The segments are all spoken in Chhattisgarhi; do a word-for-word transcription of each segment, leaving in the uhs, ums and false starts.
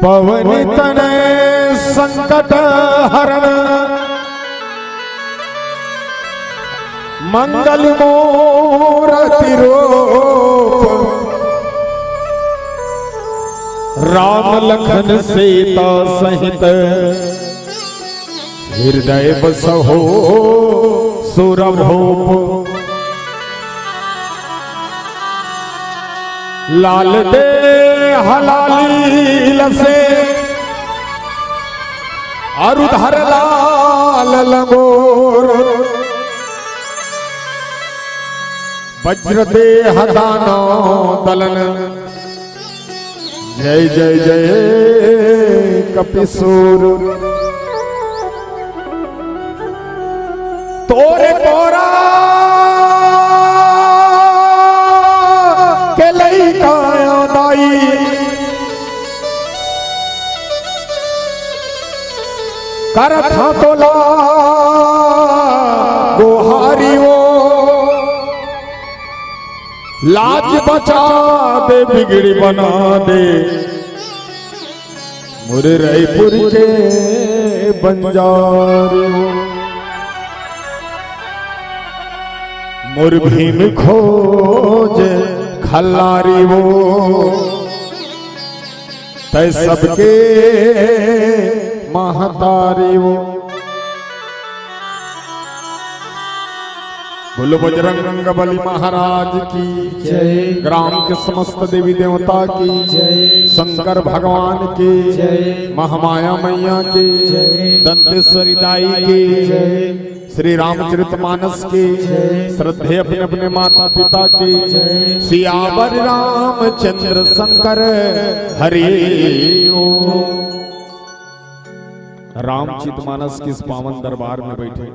पवन तनय संकट हरण मंगल मूरति रूप। राम लखन सीता सहित हृदय बसहु सुरभूप। लाल देह लाल लीलसे अरु धर लाल लंगोर। वज्र देह दानव दलन जय जय जय कपिसूर। तोरे पोरा के लइका दाई करत हा तोला गोहारी वो। लाज बचा दे, बिगड़ी बना दे, मोरे रायपुर के बंजारी वो। मोर भीम खोज खल्लारी वो, तै सबके महतारी वो। बोलो बजरंग बली महाराज की जय। ग्राम के समस्त देवी देवता की जय। शंकर भगवान की जय। महामाया मैया की जय। दंतेश्वरी दाई की जय। श्री रामचरित मानस की जय। श्रद्धे अपने अपने माता पिता की जय। सियावर रामचंद्र शंकर हरि ओम। रामचरित मानस के इस पावन दरबार में बैठे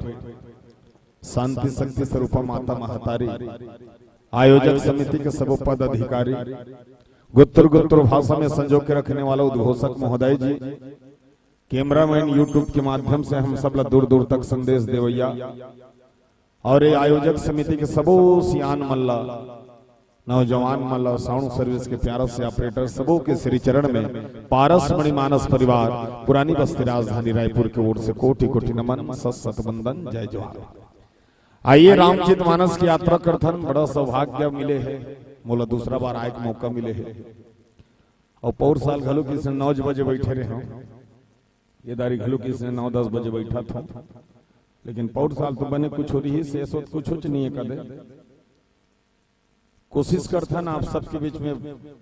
शांति शक्ति स्वरूपा माता महतारी, आयोजक समिति के सबो पदाधिकारी, गुत्तुर गुत्तुर भाषा में संजो के रखने वाला उद्घोषक महोदय जी, कैमरामैन, YouTube के माध्यम से हम सब ला दूर दूर तक संदेश देवैया और ये आयोजक समिति के सबो सियान मन ला, नौजवान मन ला, साउंड सर्विस के प्यारा से ऑपरेटर, सबो के श्री चरण में पारस मणि मानस परिवार पुरानी बस्ती राजधानी रायपुर के ओर से कोटि कोटि नमन, सत सत वंदन, जय जोहार। आइए रामचरित मानस की यात्रा करथन, बड़ा सौभाग्य मिले है, मोला दूसरा बार आए के मौका मिले है। और पौर साल घलो किसने नौ बजे बैठे रहे हों, ये दारी घलो किसने नौ दस बजे बैठा था, लेकिन पौर साल तो बने कुछ हो रही से, ऐसो कुछ हो नहीं है कदे। कोशिश करथन आप सबके बीच में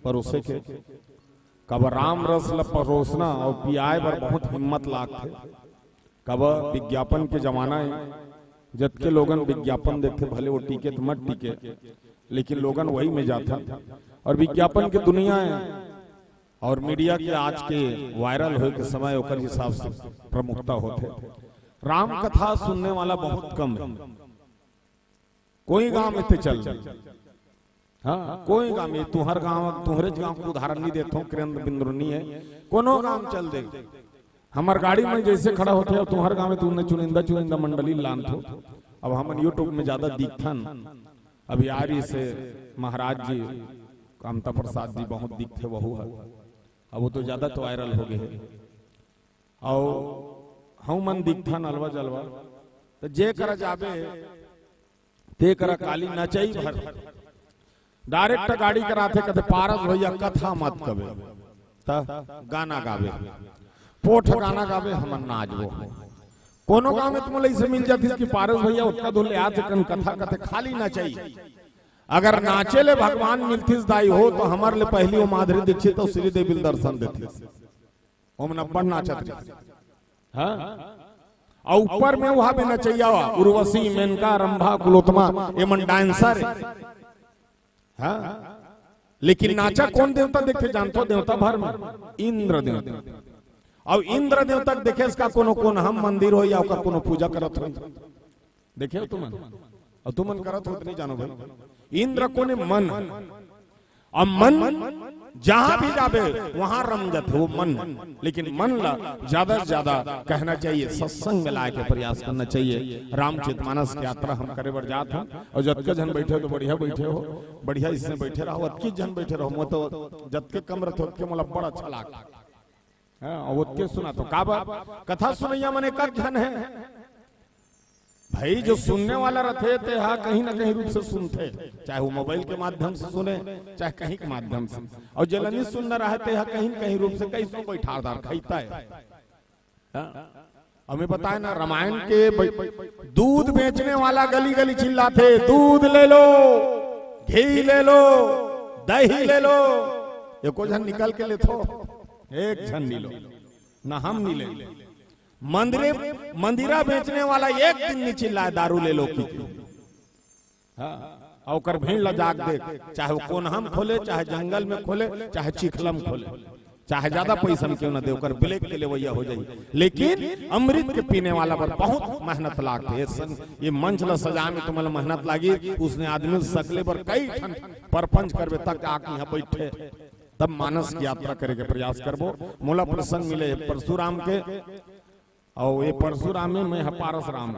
परोसे के। काबर राम रस ल परोसना और पियाए बर बहुत हिम्मत लागथे। काबर विज्ञापन के जमाना है, जतके लोगन विज्ञापन देखथे, भले वो टिके तो मत टिके, लेकिन लोगन वही में जाथन। और विज्ञापन के दुनिया है, और मीडिया के आज के वायरल होए के समय ओकर हिसाब से प्रमुखता होथे। राम कथा सुनने वाला बहुत कम है। कोई गांव में ते चल दे, हाँ, कोई गांव में, तुहर गांव, तुहरेच गांव के उदाहरण नहीं देथों, केंद्र बिंदु नहीं है, कोनो गांव चल दे। हमर गाड़ी में जैसे खड़ा होथे, अब तुहर गांव में तुमने चुनिंदा चुनिंदा मंडली लानथो। अब हमन YouTube में ज्यादा दिखथन। अब यार इसे महाराज जी, कामता प्रसाद जी बहुत दिखथे, वहू है। अब वो तो ज्यादा तो वायरल हो गए हैं। अउ हमन दिखथन अलवा जलवा, तो जे करा जाबे, ते करा काली नचई भर। डायरेक्ट गाड़ी कराथे, कथे, "पारस भैया, कथा मत कबे, त गाना गाबे, पोठ गाना गाबे, हमन नाचबो।" कोनो गांव में तुमन ला इसे मिल जातिस कि पारस भैया ओतका दूर ले आथे कन कथा, कथे, "खाली नचई।" अगर नाचे ले भगवान मिलतिस दाई हो, तो हमर ले पहली वो माधुरी दीक्षित और श्रीदेवी ल दर्शन देतिस। ओमन अब्बड़ नाचत रहिस। हाँ? अउ ऊपर में वहां भी नचैया हुआ, उर्वशी, मेनका, रंभा, कुलोत्तमा, एमन डांसर है। हाँ? लेकिन नाचा कौन देवता देखथे जानथो? देवता भर में इंद्र देवता। अब इंद्र देवता के देखे इसका कोनो, कोन हम मंदिर हो या ओकर कोनो पूजा करत हो, देखे हो तुमन? और तुमन करत हो तो नहीं जानो भाई। इंद्र कोने मन, अब मन जहां भी जाबे, वहां रम जाथे वो मन। लेकिन मन ला ज्यादा से ज्यादा कहना चाहिए, सत्संग में लाए के प्रयास करना चाहिए। रामचरित मानस की यात्रा हम करे बर जात हन, और जतके झन बैठे हो तो बढ़िया बैठे हो, बढ़िया इसने बैठे रहो, अतकी झन बैठे रहो। मोर तो जतके कम रथे ओतके मोला बड़ा अच्छा लागथे। हाँ, और ओतके सुना तो काबर, कथा सुनैया मन एकक झन हे भाई। जो सुनने वाला रथे ते हा कहीं ना कहीं रूप से सुनथे, चाहे वो मोबाइल के माध्यम से सुने, चाहे कहीं के माध्यम से। और जेला नहीं सुनना रहे ते हा कहीं ना कहीं रूप से कइसो बैठारदार खइता है। हाँ? हमें बताए ना, रामायण के ब-, दूध बेचने वाला गली गली चिल्लाथे, "दूध ले लो, घी ले लो, दही ले लो।" एको झन निकल के लेथो? एक झन नहीं लो, ना हम नहीं ले। मंदिरे, मंदिरा बेचने वाला एक दिन नहीं चिल्लाए, "दारू ले लो" की। हाँ, अउ ओकर भीड़ ल जाग दे, चाहे वो कोनहा म खोले, चाहे जंगल में खोले, चाहे चिखला म खोले, चाहे ज्यादा पैसा में क्यों ना दे, ओकर ब्लैक के लेवैया हो जाई, लेकिन अमृत के पीने वाला बर बहुत मेहनत लागथे। ये सं-, ये मंच ल सजाए में तुमन ल मेहनत लागी, उसने आदमी ल सकले बर कई ठन परपंच करबे तक आके यहाँ बैठे, तब मानस की यात्रा करे के प्रयास करबो। मोला प्रसंग मिले परशुराम के, और ये परशुराम में मैं ह पारस राम।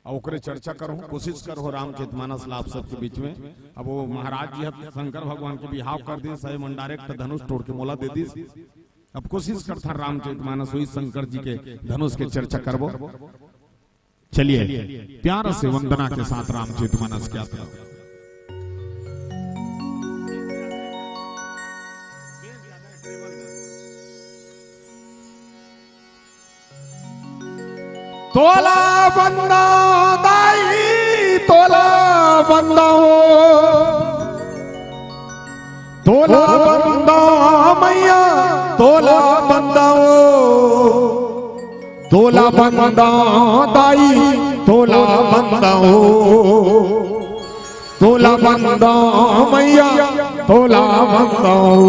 अउ ओकरे चर्चा करहूं, कोशिश करहूं रामचरित मानस ला आप सबके बीच में। अब वो महाराज जी ह शंकर भगवान के बिहाव कर दिस, सही मन डायरेक्ट धनुष तोड़ के मोला दे दिस। अब कोशिश करथन रामचरित मानस वही शंकर जी के धनुष के चर्चा करबो। चलिए, प्यार से वंदना के साथ रामचरित मानस की यात्रा। तोला बंदा दाई, तोला बंदा हो, तोला बंदा मैया, तोला बंदा हो, तोला बंदा दाई, तोला बंदा हो, तोला बंदा मैया, तोला बंदा हो।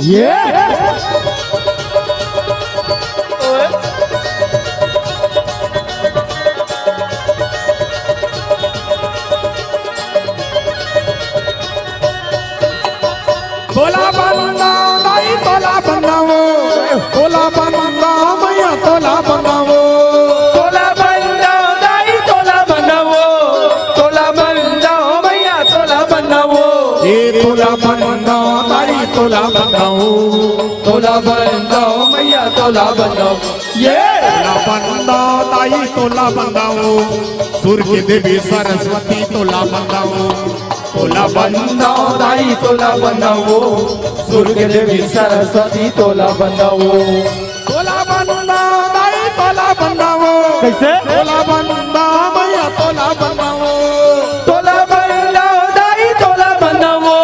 ये तोला बंदा दाई, तोला बंदा वो, तोला बंदा मैया, तोला बंदा वो। तोला बंदा दाई, तोला बंदा वो, तोला बंदा मैया, तोला बंदा वो। ए तोला बंदा दाई, तोला बंदा वो, तोला बंदा मैया, तोला बंदा वो। ये तोला बंदा दाई, तोला बंदा वो, सुर के देवी सरस्वती, तोला बंदा वो। तोला बंदा दाई, तोला बंदा वो, सुर के देवी सरस्वती, तोला बंदा वो। तोला बंदा दाई, तोला बंदा वो। कैसे? तोला बंदा मैया, तोला बंदा वो। तोला बंदा दाई, तोला बंदा वो,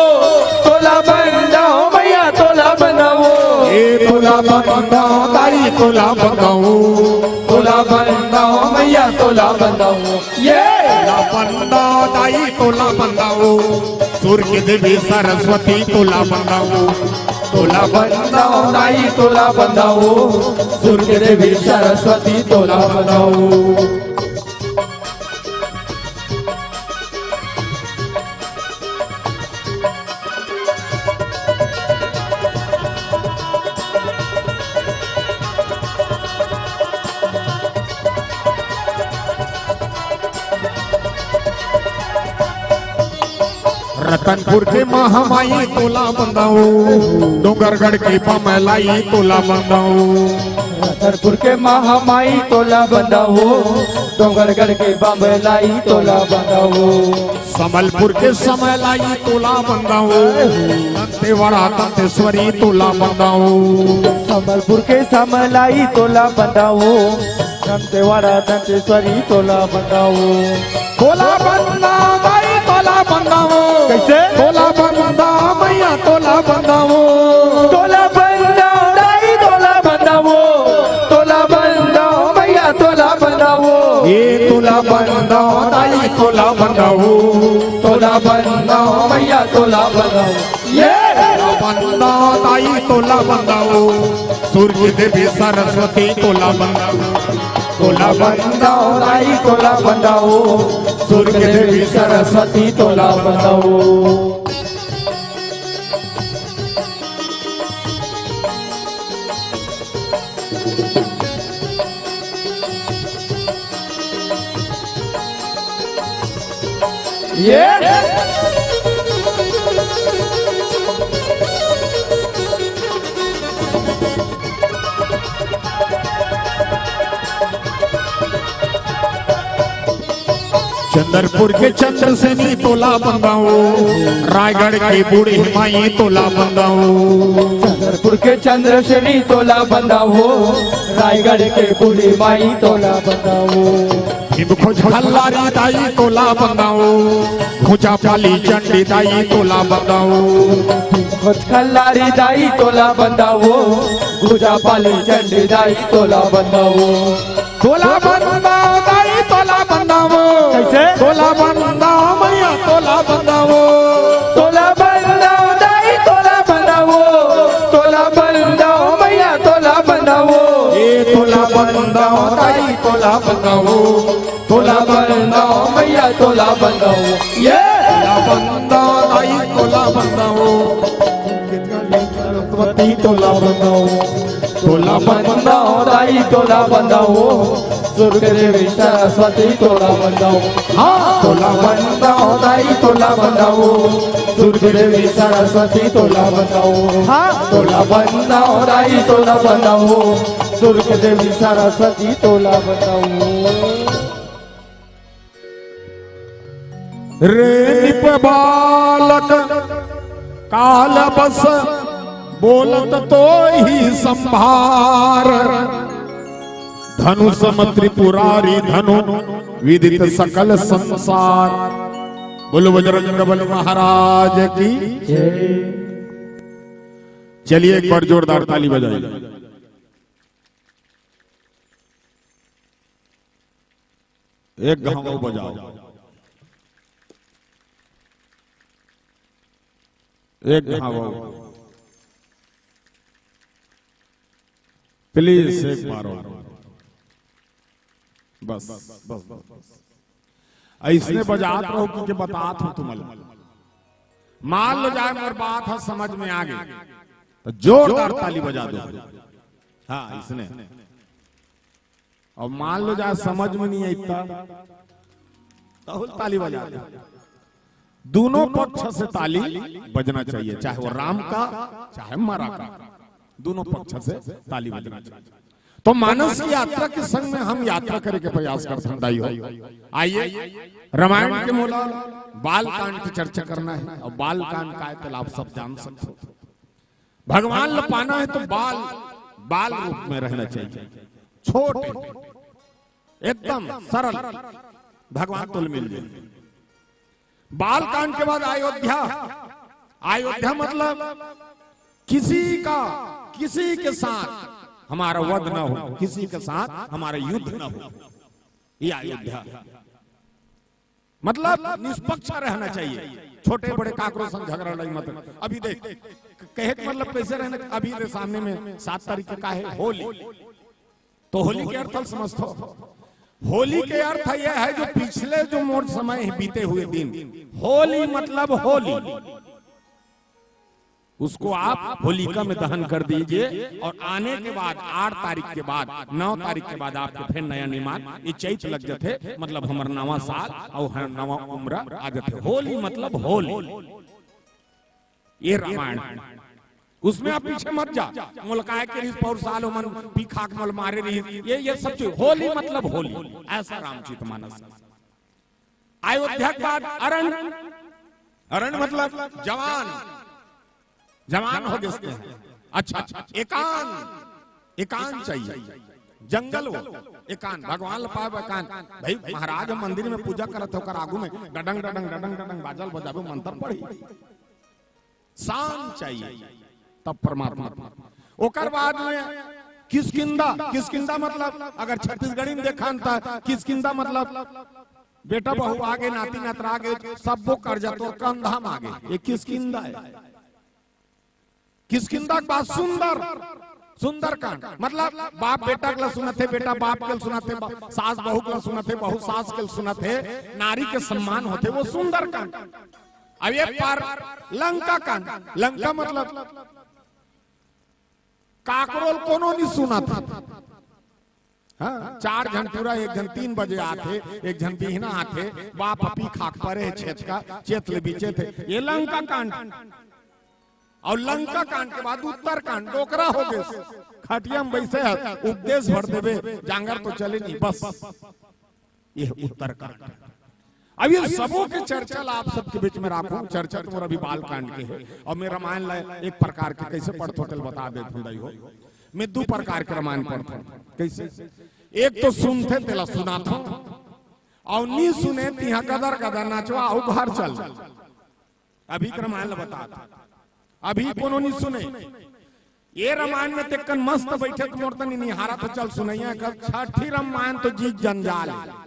तोला बंदा मैया, तोला बंदा वो। ए तोला बंदा दाई, तोला बंदा वो, तोला बंदा मैया, तोला बंदा वो। ये तोला बंदा दाई, तोला बंदा वो, सुर के देवी सरस्वती, तोला बंदा वो। तोला बंदा दाई, तोला बंदा वो, सुर के देवी सरस्वती, तोला बंदा वो। रतनपुर के महामाई तोला बंदा वो, डोंगरगढ़ के बमलाई तोला बंदा वो। रतनपुर के महामाई तोला बंदा वो, डोंगरगढ़ के बमलाई तोला बंदा वो। संबलपुर के समलाई तोला बंदा वो, दंतेवाड़ा दंतेश्वरी तोला बंदा वो। संबलपुर के समलाई तोला बंदा वो, दंतेवाड़ा दंतेश्वरी तोला बंदा वो। तोला बंदा दाई, तोला बंदा वो। कैसे? तोला बंदा मैया, तोला बंदा वो। तोला बंदा दाई, तोला बंदा वो, तोला बंदा मैया, तोला बंदा वो। ए तोला बंदा दाई, तोला बंदा वो, तोला बंदाओ मैया तोला बंदाओ, ये तोला बंदाओ दाई तोला बंदाओ, सुर के देवी सरस्वती तोला बंदाओ, तोला बंदाओ दाई तोला बंदाओ, सुर के देवी सरस्वती तोला बंदाओ। ये चंद्रपुर के चंद्रसेनी तोला बंदाओ, रायगढ़ के बूढ़ी माई तोला बंदाओ। चंद्रपुर के चंद्रसेनी तोला बंदाओ, रायगढ़ के बूढ़ी माई तोला बंदाओ। भीम खोज खल्लारी दाई तोला बंदाओ, भूजा पाली चंडी दाई तोला बंदाओ। भीम खोज खल्लारी दाई तोला बंदाओ, भूजा पाली चंडी दाई तोला बंदाओ। तोला बंदाओ दाई तोला बंदाओ। कैसे? तोला बंदाओ मैया तोला बंदाओ। तोला बंदाओ दाई तोला बंदाओ। तोला बंदाओ मैया तोला बंदाओ। ए तोला बंदाओ दाई तोला बंदाओ। तोला बंदाओ मैया तोला बंदाओ। ये तोला बंदाओ दाई तोला बंदाओ। सरस्वती तोला बंदाओ, तोला बंदाओ दाई तोला बंदाओ, सुर के देवी सरस्वती तोला बंदाओ। हाँ, तोला बंदाओ दाई तोला बंदाओ, सुर के देवी सरस्वती तोला बंदाओ। हाँ, तोला बंदाओ दाई तोला बंदाओ, सुर के देवी सरस्वती तोला बंदाओ। रे नृप बालक काल बस बोलत तोहि संभार। धनु सम त्रिपुरारी धनु विदित सकल संसार। बोलो बजरंग बली महाराज की। जय। चलिए एक बार जोरदार ताली बजाइए। एक घाव बजाओ, एक घाव, प्लीज एक बार और। बस, बस, बस, बस। अइसने बजात रहो कि के बतात हूं तुमन ला। मान लो जाए मोर बात ह समझ में आ गे, त जोरदार ताली बजा दो। हाँ, अइसने। अब मान लो जाए समझ में नहीं आई त, तहुल ताली बजा दे। दोनों पक्ष से ताली बजना चाहिए, चाहे वो राम का, चाहे मारा का, दोनों पक्ष से ताली बजना चाहिए। तो मानस की यात्रा के संग में हम यात्रा करे के प्रयास करथन दाई हो। आइए, रामायण के मोला बाल कांड की चर्चा करना है, और बाल कांड का है, तो आप सब जान सकते हो। भगवान ल पाना है तो बाल, बाल रूप में रहना चाहिए, छोटे, एकदम सरल, भगवान तुल मिल जाए। बाल कांड के बाद अयोध्या, अयोध्या मतलब किसी का, किसी के साथ हमारा वध ना हो, किसी के साथ हमारा युद्ध ना हो, ये अयोध्या। मतलब निष्पक्ष रहना चाहिए, छोटे बड़े काकरो संग झगड़ा लड़ाई मत। अभी देख, कहे के मतलब कैसे रहना, अभी रे सामने में सात तारीख के का है, होली। तो होली के अर्थ ल समझथो। होली के अर्थ यह है जो पिछले जो मोर समय है, बीते हुए दिन। होली मतलब होली, उसको आप होलिका में दहन कर दीजिए और आने के बाद आठ तारीख के बाद, नौ तारीख के बाद आपके फिर नया नियम, ये चैत लग जाथे, मतलब हमर नवा साल और हर नवा उम्र आ जाथे। होली मतलब होली, ये रामायण। उसमें आप पीछे मत जा। मोला काय के रिस पौर साल ओमन पी खा के मोला मारे रही, ये, ये सब चीज। होली मतलब होली, ऐसा रामचरित मानस। अयोध्या के बाद अरण, अरण मतलब जवान, जवान हो गए हैं। अच्छा, एकांत, एकांत चाहिए, जंगल हो, एकांत। भगवान ल पाए बर एकांत। भाई महाराज हम मंदिर में पूजा करत हो, ओकर आगू में डडंग डडंग डडंग डडंग बाजल बजाबे, मंत्र पढ़ी, शांत चाहिए, तब परमात्मा। ओकर बाद में किष्किंधा, किष्किंधा मतलब अगर छत्तीसगढ़ी में देखा न त किष्किंधा मतलब बेटा बहू आगे, नाती नतरा आगे, सब्बो कर्जा तोर कंधा म आगे। ये किसकिंदा हे? किसकिंदा के बाद सुंदर, सुंदर कांड। मतलब बाप बेटा के ल सुनत हे, बेटा बाप के ल सुनत हे, बा-, सास बहू के ल सुनत हे, बहू सास के ल सुनत हे, नारी के सम्मान होथे, वो सुंदर कांड। अब ये पर लंका कांड, लंका मतलब काकरो ल कोनो नहीं सुनत। हाँ, चार झन टूरा, एक झन तीन बजे आथे, एक झन बिहना आथे, बाप ह पी खा के परे हे छेतका, चेत ले बिचेत हे। ये लंका कांड। अउ लंका कांड के बाद उत्तर कांड, डोकरा हो गे, खटिया म बइसे हे, उपदेश भर देबे, जांगर तो चले नहीं, बस। ये उत्तर कांड। अब ये सबो के चर्चा ला आप सबके बीच में राखूं। चर्चा तो मोर अभी बाल कांड के हे, अउ मैं रामायण ला एक प्रकार के कइसे पढ़थों तेला बता देत हंव दाई हो। मैं दू प्रकार के रामायण पढ़थों। कइसे? एक तो सुनथे तेला सुनाथों, अउ नी सुने तिहां गदर गदर नाचवा अउ घर चल। अभी के रामायण ला बतात हंव, अभी कोनो नी सुने। ये रामायण में तेकन मस्त बइठे त मोर तनी निहारत हंव, चल सुनइया कर। छठी रामायण तो जीक जंजाल हे।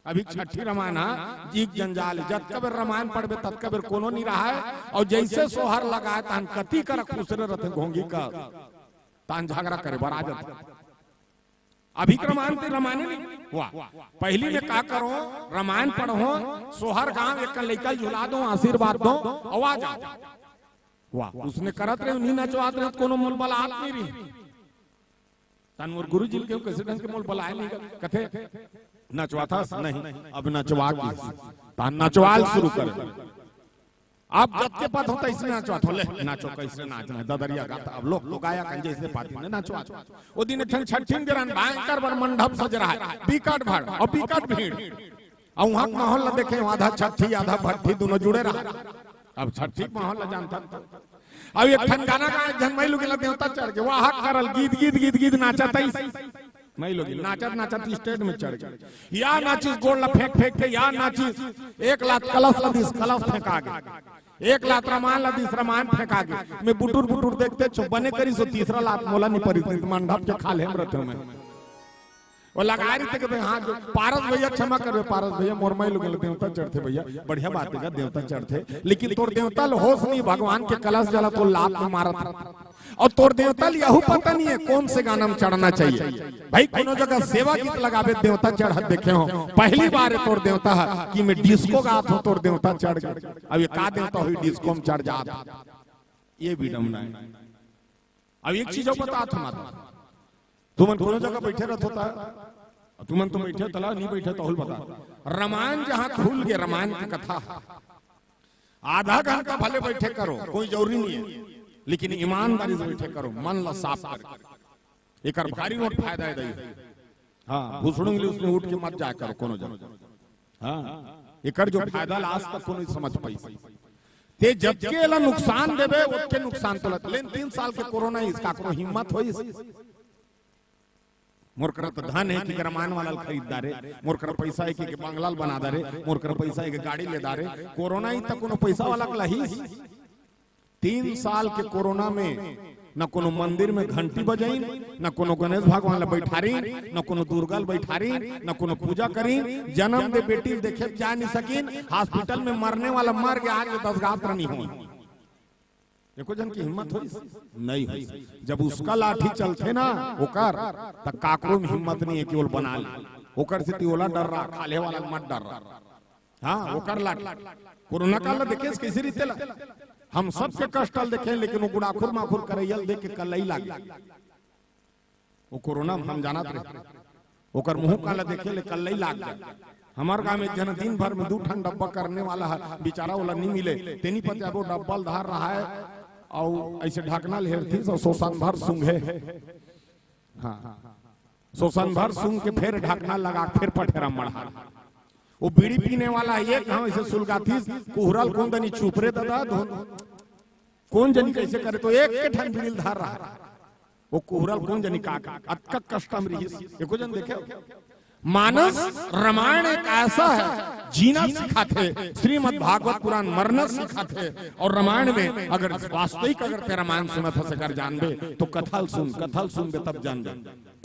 अभी छठी रामायण हा जीक जंजाल हे। जतका बेर रामायण पढ़बे ततका बेर कोनो नी रहय, अउ जइसे सोहर लगाय तहन कती करा खुसरे रथे घोंघी का, तहन झगरा करे बर आ जाथे। अभी के रामायण ते रामायण नहीं हुआ। पहिली में का करो, रामायण पढ़ो, सोहर गांव एक लइका ल झुला दो, आशीर्वाद दो, अउ आ जाओ। वाह, उसने करत रहे, उन्हीं नचवात रहे, कोनो मोल बलात नहीं रही। तन मोर गुरु जी के कइसे ढंग के मोल बलाय नहीं, कथे नचवाथस नहीं, अब नचवा के, तन नचवाल शुरू करे। अब जतके पत होता इसने नाचवात हो, ले नाचो, कइसे नाचना हे, ददरिया गाता। अब लोग तो गाया कन जइसे पाती ने नाचवात। ओ दिन एक ठन छट्ठीन बेरन भयंकर बड़ मंडप सज रहा हे, बिकट भड़ अउ बिकट भीड़। अउ उहां के माहौल ला देखे, आधा छट्ठी आधा भट्ठी दुनों जुड़े रहा। अब छट्ठी के माहौल ला जानथन तो। अब एक ठन गाना गाय, एक झन मइलोगिन ला देवता चढ़ गे, वाह करल गीत गीत गीत गीत नाचत आइस। मइलोगिन नाचत नाचत stage में चढ़ गे। या नाचिस गोड़ ला फेंक फेंक के, या नाचिस, एक लात कलश ला दिस, कलश फेंका गे। एक लात रामायण ला दिस, रामायण फेंका गे। मैं बुटुर बुटुर देखत हंव, बने करिस ओ तीसरा लात मोला नी परिस, मंडप के खाल्हे म रथंव मैं। ओ लगाय रहिथे के भाई, हाँ, जो पारस भइया, क्षमा करबे पारस भइया, मोर मइलोगिन ला देवता चढ़थे भइया, बढ़िया बात हे गा, देवता चढ़थे, लेकिन तोर देवता ल होश नहीं, भगवान के कलश जला तोर लात में मारत हे। अउ तोर देवता ल यहू पता नहीं हे कोन से गाना में चढ़ना चाहिए। भाई, कोनो जगह सेवा गीत लगाबे, देवता चढ़त देखे हंव, पहिली बार हे तोर देवता ह कि मैं disco गात हंव, तोर देवता चढ़ गे। अब ये का देवता होही disco में चढ़ जात? ये विडम्बना हे। अब एक चीज अउ बतात हंव माता, तुमन कोनो जगह बइठे रथो ता, तुमन तो बइठे तला, नी बइठे तहू ल बता। रामायण जहां खुल गे, रामायण के कथा, आधा घंटा भले बइठे करो, कोई जरूरी नहीं हे, लेकिन ईमानदारी से बइठे करो, मन ला साफ करके। एकर भारी नोट फायदा हे दाई। हाँ, भूसड़ुंग ले उसने उठ के मत जाय करो कोनो जगह। हाँ, एकर जो फायदा ला आज तक कोनो नहीं समझ पाइस। ते जतके एला नुकसान देबे, ओतके नुकसान तोला। लेकिन तीन साल के कोरोना हे, इसका कोनो हिम्मत होइस? मोर करा त धन हे कि रामायण वाला ल खरीद डारे, मोर करा पइसा हे कि बंगला ल बना डारे, मोर करा पइसा हे कि गाड़ी ले डारे। कोरोना हे त कोनो पइसा वाला के लहिस? तीन साल के कोरोना में न कोनो मंदिर में घंटी बजाइन, न कोनो गणेश भगवान ला बइठारिन, न कोनो दुर्गा ला बइठारिन, न कोनो पूजा करिन। जनम दे बेटी ल देखे जा नहीं सकिन, hospital में मरने वाला मर गे, आज ले दस गात्र नहीं होय। एको झन के हिम्मत होइस? नहीं होइस। जब उसका लाठी चलथे ना ओकर, त काकरो में हिम्मत नहीं हे कि ओला बना ले। ओकर सेती ओला डर रहा, खाल्हे वाला ल मत डर रहा। हाँ, ओकर लाठी। कोरोना काल ला देखेस कइसे रहिथे ला? हम सबके कष्ट ल देखे, लेकिन ओ गुड़ाखुर माखुर करइया ल देख के कल्लई लागे। ओ कोरोना में हम जानत रहे, ओकर मुंह काला देखे ले कल्लई लाग जाय। हमर गांव में एक झन दिन भर में दू ठन डब्बा करने वाला हे, बिचारा ओला नी मिले, तेनी पतियाबो डब्बा ल धर रहा हे, अउ अइसे ढकना ल हेरथिस अउ सोसन भर सूंघे। हाँ, सोसन भर सूंघ के फेर ढकना लगा के फेर पठेरा मढ़ा। ओ बीड़ी पीने वाला हे, एक घांव अइसे सुलगाथिस, कुहरा ल कोन दनी चुप रे ददा, धुन कोन जनी कइसे करे, त एक के ठन बीड़ी ल धर रहा हे। ओ कुहरा ल कोन जनी का, का, अतका कष्ट म रिहिस, एको झन देखे हो? मानस, रामायण एक ऐसा हे, जीना सिखाथे, श्रीमद् भागवत पुराण मरना सिखाथे, अउ रामायण में अगर वास्तविक अगर ते रामायण सुनत हस, अगर जानबे, त कथा ल सुन, कथा ल सुनबे तब जानबे।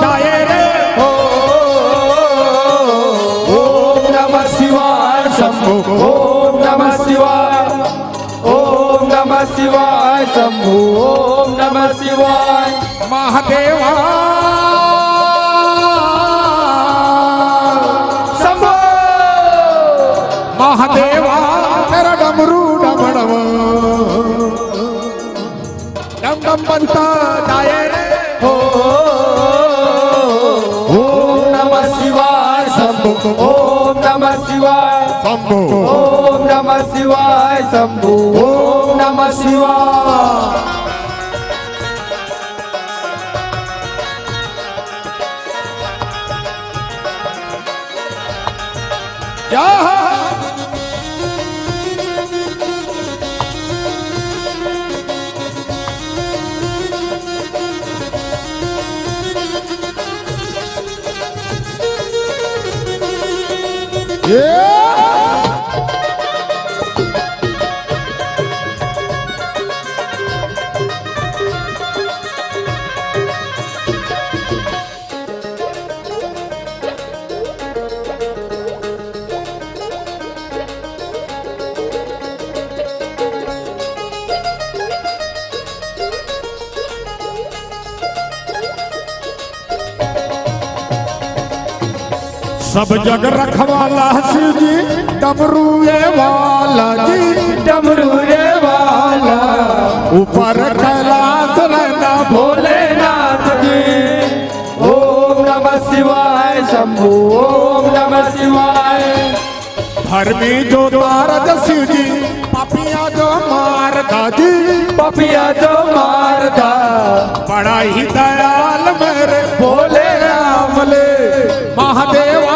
जाए रे। ओ, ओम नमः शिवाय शंभो, ओम नमः शिवाय, ओम नमः शिवाय शंभो, ओम नमः शिवाय। महादेवा शंभो। महादेवा तेरा डमरू डम डम। डम डम बजता जाए रे। ओ, ओम नमः शिवाय शंभो, ओम नमः शिवाय शंभो, ओम नमः शिवाय शंभो, ओम नमः शिवाय। जय हो। ये। सब जग रखवाला शिव जी, डमरू रे वाला जी, डमरू रे वाला। ऊपर कैलाश रहना भोलेनाथ जी। ओम नमः शिवाय शंभो, ओम नमः शिवाय। धर्मी जो तारद शिव जी, पापिया जो मारदा जी, पापिया जो मारदा। बड़ा ही दयाल मेरे भोले राम ले महादेवा।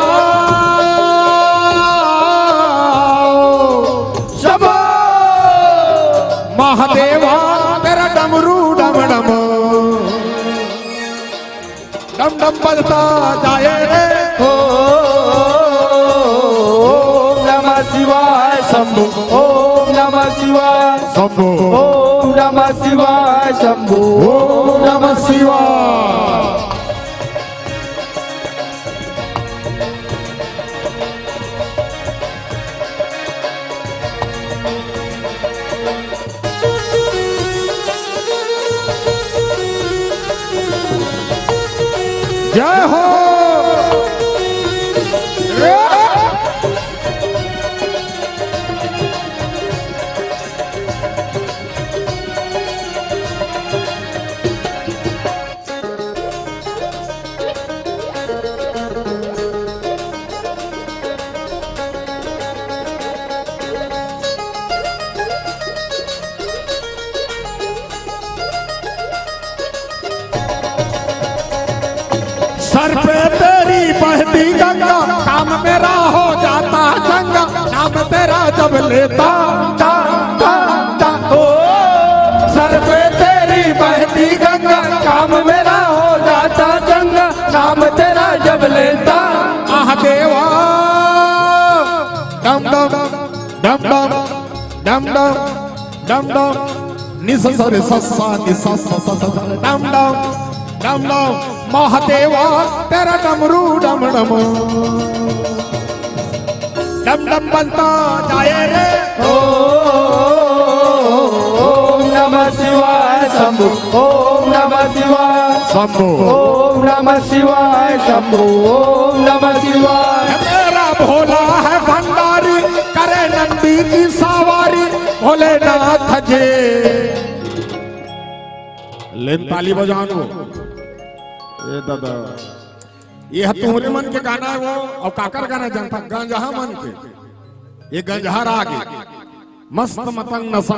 शंभो। महादेवा तेरा डमरू डम डम। डम डम बजता जाए रे। ओ, ओम नमः शिवाय शंभो, ओम नमः शिवाय शंभो, ओम नमः शिवाय शंभो, ओम नमः शिवाय। जय हो। सर पे तेरी बहती गंगा, काम मेरा हो जाता चंगा, नाम तेरा जब लेता। ता, ता, ता, ओ, सर पे तेरी बहती गंगा, काम मेरा हो जाता चंगा, नाम तेरा जब लेता। आह देवा। डम डम, डम डम, डम डम, डम डम। नि स स रे स स, नि स स स स स, डम डम, डम डम। महादेवा तेरा डमरू डम डम। डम डम बजता जाए रे। ओ, ओम नमः शिवाय शंभो, ओम नमः शिवाय शंभो, ओम नमः शिवाय शंभो, ओम नमः शिवाय। मेरा भोला है भंडारी, करे नंदी की सवारी, भोलेनाथ जी। लेन ताली बजानो। ए दादा, ये ह तुहरे मन के गाना हे वो, अउ काकर गाना जानता? गंजहा मन के। ये गंजहा राग हे। मस्त मतंग नशा,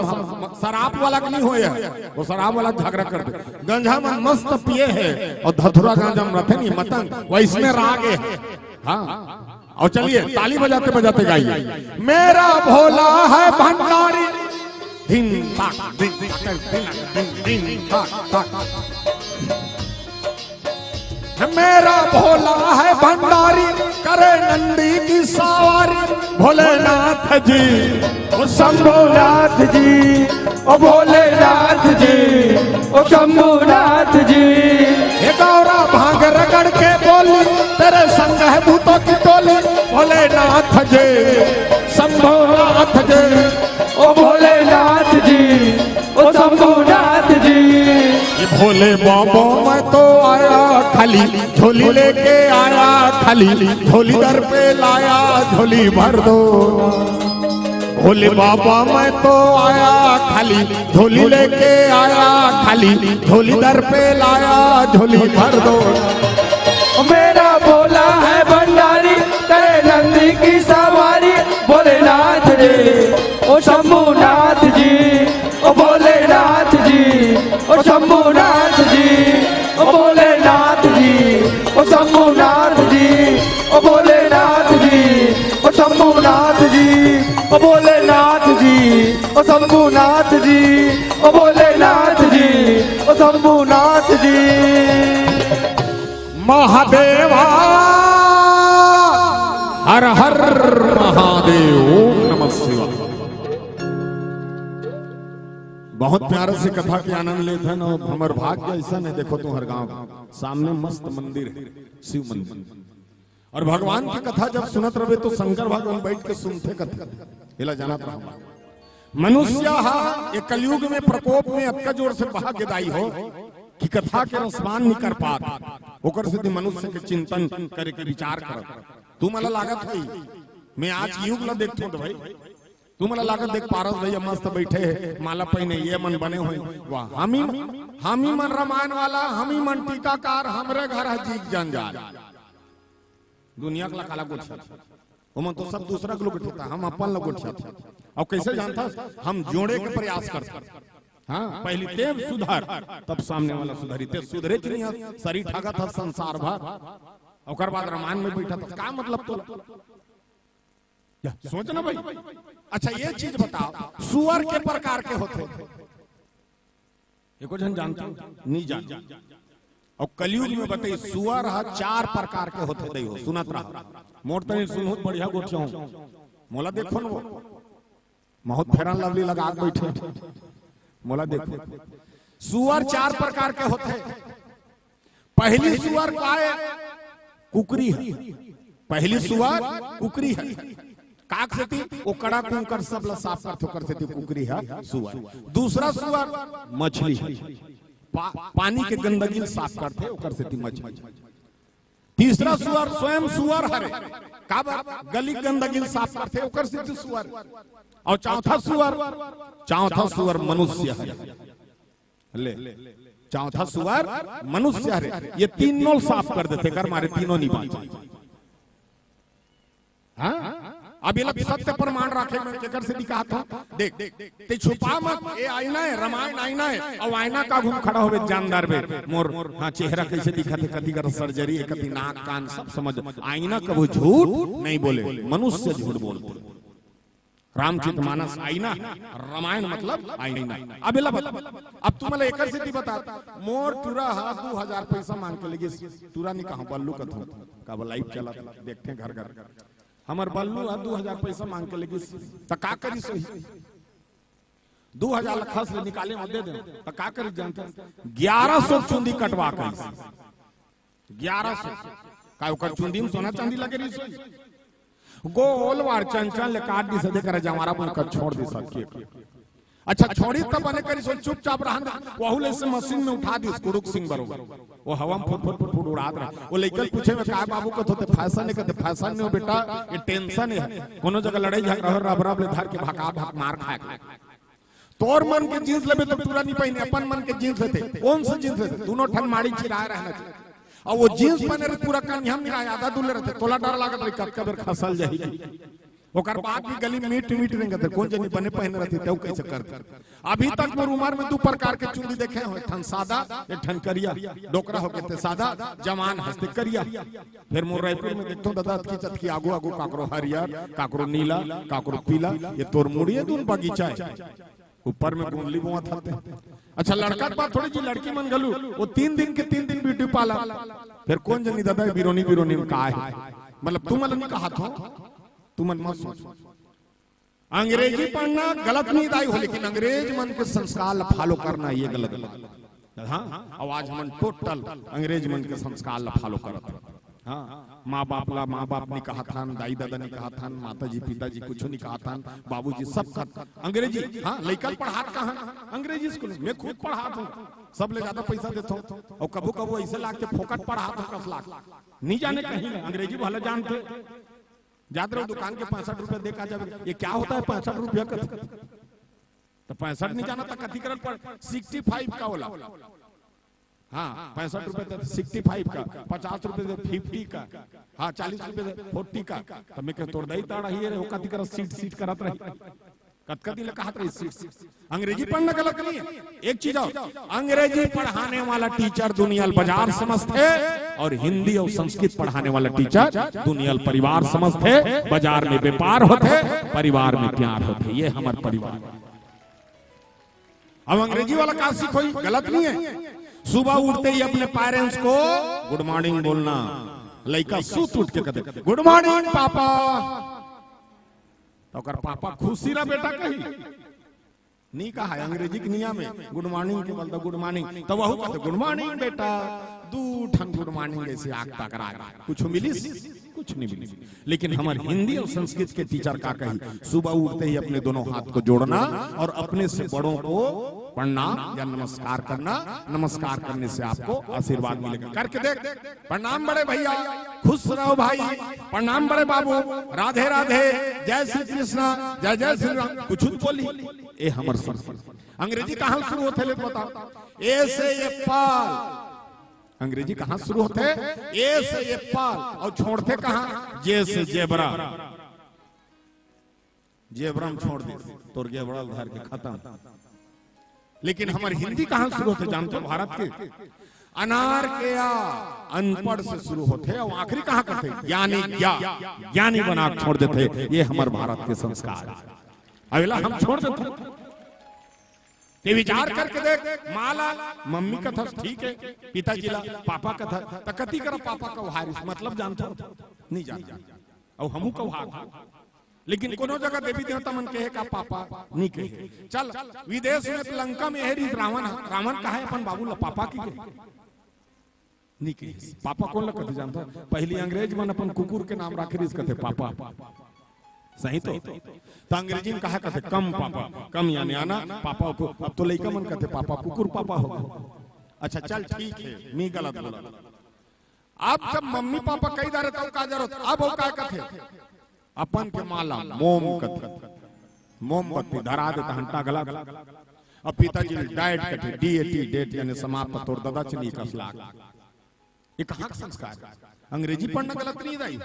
शराब वाला के नहीं होय हे, वो शराब वाला झगड़ा कर दे। गंजहा मन मस्त पिए हे अउ धतुरा गांजा में रथे नहीं मतंग, वइसने राग हे। हाँ, अउ चलिए ताली बजाते बजाते गाइए। मेरा भोला है भंडारी, धिन ताक, धिन ताक, धिन, धिन, धिन ताक, ताक। मेरा भोला है भंडारी, करे नंदी की सवारी, भोलेनाथ जी, ओ शंभुनाथ जी, ओ भोलेनाथ जी, ओ शंभुनाथ जी। हे गौरा भांग जय शंभुनाथ जय। ओ भोलेनाथ जी, ओ शंभुनाथ जी। ये भोले बाबा मैं तो आया खाली, झोली लेके आया खाली, झोली दर पे लाया, झोली भर दो ना। भोले बाबा मैं तो आया खाली, झोली लेके आया खाली, झोली दर पे लाया, झोली भर दो। मेरा भोला है भंडारी, करे नंदी की सवारी। भोलेनाथ जी, ओ शंभुनाथ जी, ओ भोलेनाथ जी, ओ शंभुनाथ जी, ओ भोलेनाथ जी, ओ शंभुनाथ जी, ओ भोलेनाथ जी, ओ शंभुनाथ जी, ओ भोलेनाथ जी, ओ शंभुनाथ जी, ओ भोलेनाथ जी, ओ शंभुनाथ जी। महादेवा, हर हर महादेव, ओम नमः शिवाय। बहुत प्यारा से कथा के आनंद लेत हन। अब हमर भाग्य ऐसा नहीं, देखो तुम्हर गांव सामने मस्त मंदिर है, शिव मंदिर। और भगवान की कथा जब सुनत रहे तो शंकर भगवान बैठ के सुनते कथा, एला जानत रहो। मनुष्य हा ये कलयुग में प्रकोप में अतका जोर से बहा के दाई हो कि कथा के रसपान नहीं कर पात। ओकर सेती मनुष्य के चिंतन करे के विचार करत। तुमला लागत है मैं आज युग ला देखथों तो भाई, तुमला लागत देख पारस भैया मस्त बैठे है, माला पहने ये मन बने हुए। वाह, हम ही, हम ही मन रामायण वाला, हम ही मन टीकाकार, हमरे घर है जीक जंजाल। दुनिया के ला काला गोठियाथे, ओमन तो सब दूसरा के लोग गोठियाथे, हम अपन ला गोठियाथे। और कैसे जानता, हम जोड़े के प्रयास करते। हाँ, पहली तें सुधर, तब सामने वाला सुधरी। तें सुधरे च नहीं, सरी ठागत ह संसार भर, ओकर बाद रामायण में बैठा था, का मतलब तोला? या, सोच ना भाई। अच्छा, ये चीज बताओ, सुअर के प्रकार के होथे? एको झन जानता? नहीं जान। और कलयुग में बताई, सुअर ह चार प्रकार के होथे, दई हो, सुनत रहा। मोर तनी सुनहु त बढ़िया गोठिया हूँ। मोला देखो न वो, बहुत फेरन लवली लगा के बैठे। मोला देखो, सुअर चार प्रकार के होथे। पहली सुअर काय? कुकरी है। पहली सुअर कुकरी है। काक सेती ओ कड़ा कुंकर सब ला साफ करथे, ओकर सेती कुकरी है सुअर। दूसरा सुअर मछली है। पा-, पानी के गंदगी ला साफ करथे, ओकर सेती मछली। तीसरा सुअर स्वयं सुअर हरे, काबर? गली गंदगी ला साफ करथे, ओकर सेती सुअर। और चौथा सुअर, चौथा सुअर मनुष्य हरे। ले, चौथा सुअर मनुष्य हरे, ये तीनों साफ कर देथे, कर मारे तीनों नहीं बांचे। हाँ? अब ये लोग सत्य प्रमाण रखे में केकर से दिखात हो? देख, ते छुपा मत, ये आईना है, रामायण आईना है, और आईना का घूम खड़ा होवे जानदार बे, मोर, हाँ, चेहरा कैसे दिखत है, कति कर सर्जरी है, कति नाक कान सब समझ, आईना कभू झूठ नहीं बोले, मनुष्य झूठ बोलते। रामचरितमानस आईना है, रामायण मतलब आईना। अब एला बता, अब तुमला एकर सेती बता, मोर टूरा हा दू हजार पैसा मांग के लेगिस, टूरा नहीं कहा, बल्लू कथों, का वो लाइव चला, देखते हैं घर घर। हमर बल्लू हा दू हजार पैसा मांग के लेगिस, त का करिस होही? दू हजार ला खस ले निकाले म दे दे, त का करिस जानते? ग्यारह सौ चुंदी कटवा करिस। ग्यारह सौ। का ओकर चुंदी में सोना चांदी लगे रहिस होही? गोल वार चंचल ले काट दिस, दे कर जवारा बन कर छोड़ दिस के। अच्छा, छोड़ी तब बने करिस होही, चुपचाप रहन दे। वहू ले से मशीन में उठा दिस कुरुक सिंह बरोबर। वो हवा में फुट फुट फुट फुट उड़ात रहे। वो लइका पूछे में, "काय बाबू?" कथों ते, "फैशन है।" कथे, "फैशन नहीं हो बेटा, ये टेंशन है। कोनो जगह लड़ाई झगड़ा हो, रब रब ले धर के भका भक मार खाए।" तोर मन के जींस लेबे तो टूरा नहीं पहिने, अपन मन के जींस लेथे। कौन से जींस लेथे? दोनों ठन माड़ी चिराए रहना चाहिए। और वो जींस पहने रहे, पूरा कनिहा मिला आधा दूले रहथे, तोला डर लागत रही कतका बेर खसल जाही। ओकर बाद भी गली मीट मीट रेंगत रहे, कौन जनी बने पहने रहथे, तेऊ कैसे करथे। अभी तक मोर उमर में दू प्रकार के चुंदी देखे हो, एक ठन सादा, एक ठन करिया। डोकरा होके ते सादा, जवान हंसते करिया। फिर मोर रायपुर में देखथों दादा, अतकी चतकी आगू आगू काकरो हरियर, काकरो नीला, काकरो पीला, ये तोर मुड़िए दून बगीचा है। ऊपर में गोंदली बोवत हते। अच्छा, लड़का के बात थोड़ी जी, लड़की मन घलू, वो तीन दिन के तीन दिन ब्यूटी पार्लर। फिर कौन जनी दादा, बिरोनी बिरोनी में का है? मतलब, तुमन नहीं कहा था, तुमन मत सोच। अंग्रेजी पढ़ना गलत नहीं दाई हो, लेकिन अंग्रेज मन के संस्कार ला फॉलो करना ये गलत बात। हाँ, अब आज हमन टोटल अंग्रेज मन के संस्कार ला फॉलो करत हन। हाँ, माँ बाप ला माँ बाप नी कहत हन, दाई ददा नी कहत हन, माता जी पिता जी कुछ नी कहत हन, बाबूजी सब कहत। अंग्रेजी, हाँ, लइका ल पढ़ात कहाँ? अंग्रेजी स्कूल में। मैं खुद पढ़ात हूँ, सब ले ज्यादा पैसा देत हूँ, और कभू कभू ऐसे लागथे फोकट पढ़ात हूँ कस लाग। नी जाने कहीं ले, अंग्रेजी भला जानथे। जात रहो दुकान के पैंसठ रुपया दे का जावे, ये क्या होता है पैंसठ रुपया का? तो पैंसठ नी जाना तो कथी करल पड़, सिक्सटी फाइव का होला। हाँ, पैंसठ रुपए दे सिक्सटी फाइव का, पचास रुपए दे फिफ्टी का, हाँ, चालीस रुपए दे फोर्टी का। तो मैं कह, तोर दई ताड़ा ही रे, ओका दिकर सीट सीट करत रही। कतका दिन ले कहत रही सीट सीट। अंग्रेजी पढ़ना गलत नहीं है, एक चीज और, अंग्रेजी पढ़ाने वाला टीचर दुनिया ल बाजार समझथे, और हिंदी और संस्कृत पढ़ाने वाला टीचर दुनिया ल परिवार समझथे। बाजार में व्यापार होथे, परिवार में प्यार होथे। ये हमर परिवार। अब अंग्रेजी वाला का सीखोई, गलत नहीं है। सुबह उठते ही अपने पेरेंट्स को गुड मॉर्निंग बोलना। लइका सुत उठ के कहते, "गुड मॉर्निंग पापा।" तो ओकर पापा खुशी रह बेटा कही, नी कहा है, अंग्रेजी के नियम है, गुड मॉर्निंग के बोलता गुड मॉर्निंग, तो वहू कहते, "गुड मॉर्निंग बेटा।" दू ठन गुड मॉर्निंग ऐसे आग पकड़ा गया, कुछ मिलिस? कुछ नहीं मिलिस। लेकिन हमर हिंदी और संस्कृत के टीचर का कही, सुबह उठते ही अपने दोनों हाथ को जोड़ना और अपने से बड़ों को प्रणाम या नमस्कार करना। नमस्कार करने से आपको आशीर्वाद मिलेगा। करके देख, प्रणाम बड़े भैया, खुश रहो भाई, प्रणाम बड़े बाबू, राधे राधे, जय श्री कृष्णा, जय जय श्री राम, कुछ बोली। ए हमर संस्कृत। अंग्रेजी कहाँ शुरू होथे ले बताओ? ए से एप्पल। अंग्रेजी कहाँ शुरू होथे? ए से एप्पल। और छोड़थे कहाँ? जे से जेबरा। जेबरा में छोड़ दे, तोर जेबरा धर के खत्म। लेकिन हमर हिंदी कहाँ शुरू होथे जानथो? भारत के अनार के आ, अनपढ़ से शुरू होथे और आखिरी कहाँ करथे? ज्ञानी, ज्ञा, ज्ञानी बना के छोड़ देथे। ये हमर भारत के संस्कार। अगला हम छोड़ देथन। ते विचार करके देख, माँ ला मम्मी कथस, ठीक है, पिताजी ला पापा कथस, त कति करा पापा कहारिस, मतलब जानथो? नहीं जानथो। अउ हमू कहात हन। लेकिन कोनो जगह देवी देवता मन कहे का पापा? नहीं कहे। चल, विदेश में तो लंका में एहर ही रावण है, रावण कहा है अपन बाबू ला पापा की कहे? नहीं कहे। पापा कोन ला कथे जानथो? पहली अंग्रेज मन अपन कुकुर के नाम राखे रिहिस, कथे पापा। सही तो? तो अंग्रेजी में कहा कथे कम पापा, कम यानी आना, पापा को, अब तो लइका मन कथे पापा, कुकुर पापा हो। अच्छा चल ठीक है, मी गलत बोला। अब जब मम्मी पापा कही डारे तब का जरूरत, अब वो का कथे? अपन के माँ ला मोम कथे, मोमबत्ती धरा दे तहन टघला। अब पिताजी डाइट कथे, डी ए टी, डेट यानी समाप्त, तोर ददा चली कस लाग। ये कहाँ का संस्कार? अंग्रेजी पढ़ना गलत नहीं दाई।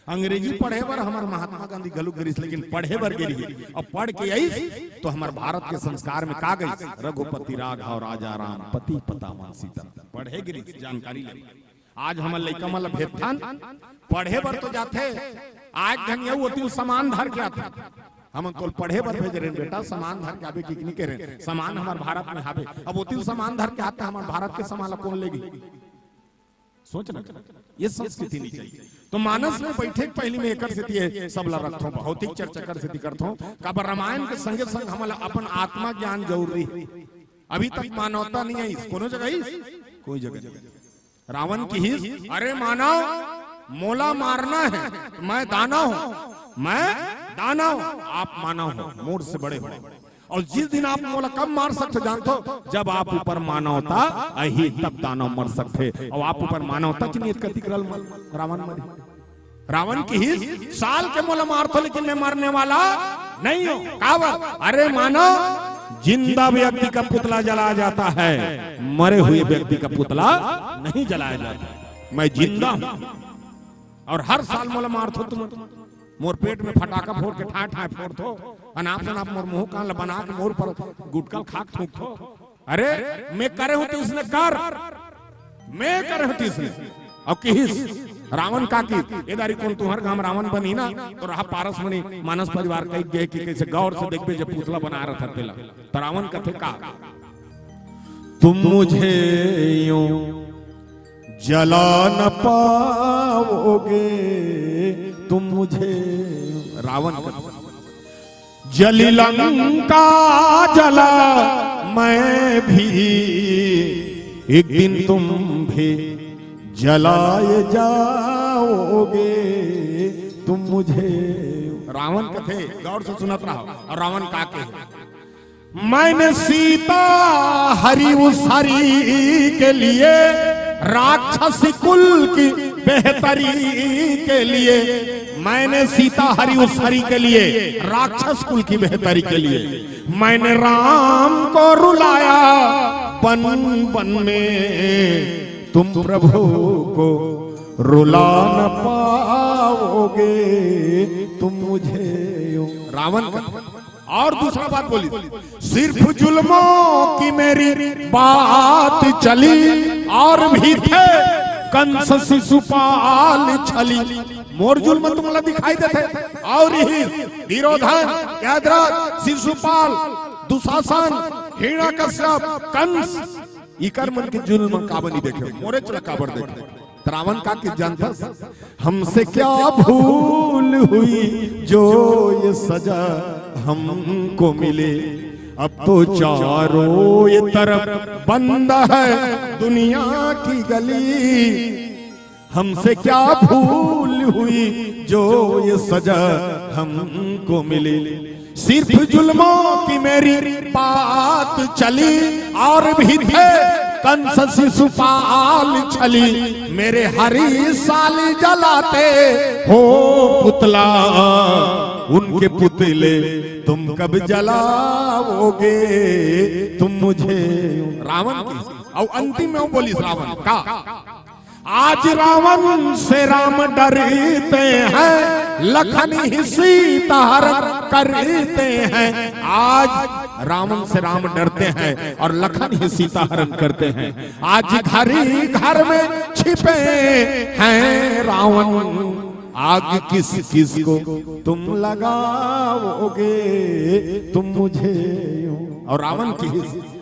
अंग्रेजी पढ़े बर हमर महात्मा गांधी घलुक गे रिहिस, लेकिन पढ़े बर गे रिहिस। अब पढ़ के आइस तो हमर भारत के संस्कार में का गइस? रघुपति राघव राजा राम पति पता मन सीता। पढ़े गे रिहिस, जानकारी ले। आज हमर लइका मन ला भेजथन, पढ़े बर तो जाथे, आज घनिया ओती सामान धर के आथे। हमन तोल पढ़े बर भेज रहे बेटा, सामान धर के आबे कि नहीं कह रहे, सामान हमर भारत में हावे। अब ओती सामान धर के आथे, हमर भारत के सामान ला कौन लेगी? सोच ना, ये संस्कृति नहीं चाहिए। तो मानस में बैठे के पहली में एकर सेती ये सब ला रखथों, भौतिक चर्चा कर सेती करथों। काबर रामायण के संगे संग हमला अपन आत्मा ज्ञान जरूरी है। अभी तक मानवता नहीं आई, कोनो जगह ही, कोई जगह नहीं। रावण किहिस, "अरे मानव, मोला मारना है, मैं दानव हूँ, मैं दानव हूँ, आप मानव हो, मोर से बड़े हो।" और जिस दिन आप मोला कब मार सकते जानथो? जब आप ऊपर मानवता आही, तब दानव मर सकथे। और आप ऊपर मानवता की नियत कतिक रल रावण मरी। रावण किहिस, "साल के मोला मारथो, लेकिन मैं मरने वाला नहीं हूँ।" काबर? अरे मानव, जिंदा व्यक्ति का पुतला जलाया जाता है, मरे हुए व्यक्ति का पुतला नहीं जलाया जाता। मैं जिंदा हूँ और हर साल मोला मारथो तुम। मोर पेट में फटाका फोड़ के ठाए ठाए फोड़थो, अनाप शनाप मोर मुंह कान ला बना के मोर पर गुटका खा के थूकथो। अरे, मैं करे हूं तो इसने कर, मैं करे हूं तो इसने। अब किहिस रावण का की, "ए दारी कोन तुंहर गांव रावण बनी ना, तो रहा पारस मणि मानस परिवार कही गे कि कैसे गौर से देखबे जब पुतला बना रहा था तेला।" तो रावण कथे का, "तुम मुझे यूं जला न पाओगे, तुम मुझे।" रावण कथे, "जली लंका जला मैं भी, एक दिन तुम भी जलाए जाओगे तुम मुझे। रावण कथे, गौर से सुनत रहो। और रावण का कहे? मैंने सीता हरी उस हरी के लिए, राक्षस कुल की बेहतरी के लिए, मैंने सीता हरी उस हरी के लिए, राक्षस कुल की बेहतरी के लिए मैंने राम को रुलाया बन बन में। तुम प्रभु को रुला न पाओगे तुम मुझे यूं। रावण का। और दूसरा बात बोली, सिर्फ जुल्मों की मेरी बात चली, और भी थे कंस शिशुपाल छली। मोर जुल्म तुमला दिखाई देथे, और ही दुर्योधन, यमराज, शिशुपाल, दुशासन, हिरण्यकश्यप, कंस, इकर मन के जुल्म काबर नहीं देखे, मोरेच ला काबर देखे। त रावण का कहिस जानथस? हमसे क्या भूल हुई जो ये सजा हमको मिली। अब तो चारों ये तरफ बंद है दुनिया की गली। हमसे क्या भूल हुई जो ये सजा हमको मिली। सिर्फ जुल्मों की मेरी बात चली, और भी थे कंस शिशुपाल छली। मेरे हरी साल जलाते हो पुतला, उनके पुतले तुम कब जलाओगे तुम मुझे। रावण की, और अंतिम में वो बोली रावण का, आज रावण से राम डरते हैं, लखन ही सीता हरण करते हैं। आज रावण से राम डरते हैं और लखन ही सीता हरण करते हैं। आज घर ही घर में छिपे हैं रावण, आग किस किस को तुम लगाओगे तुम मुझे यूं। और रावण की,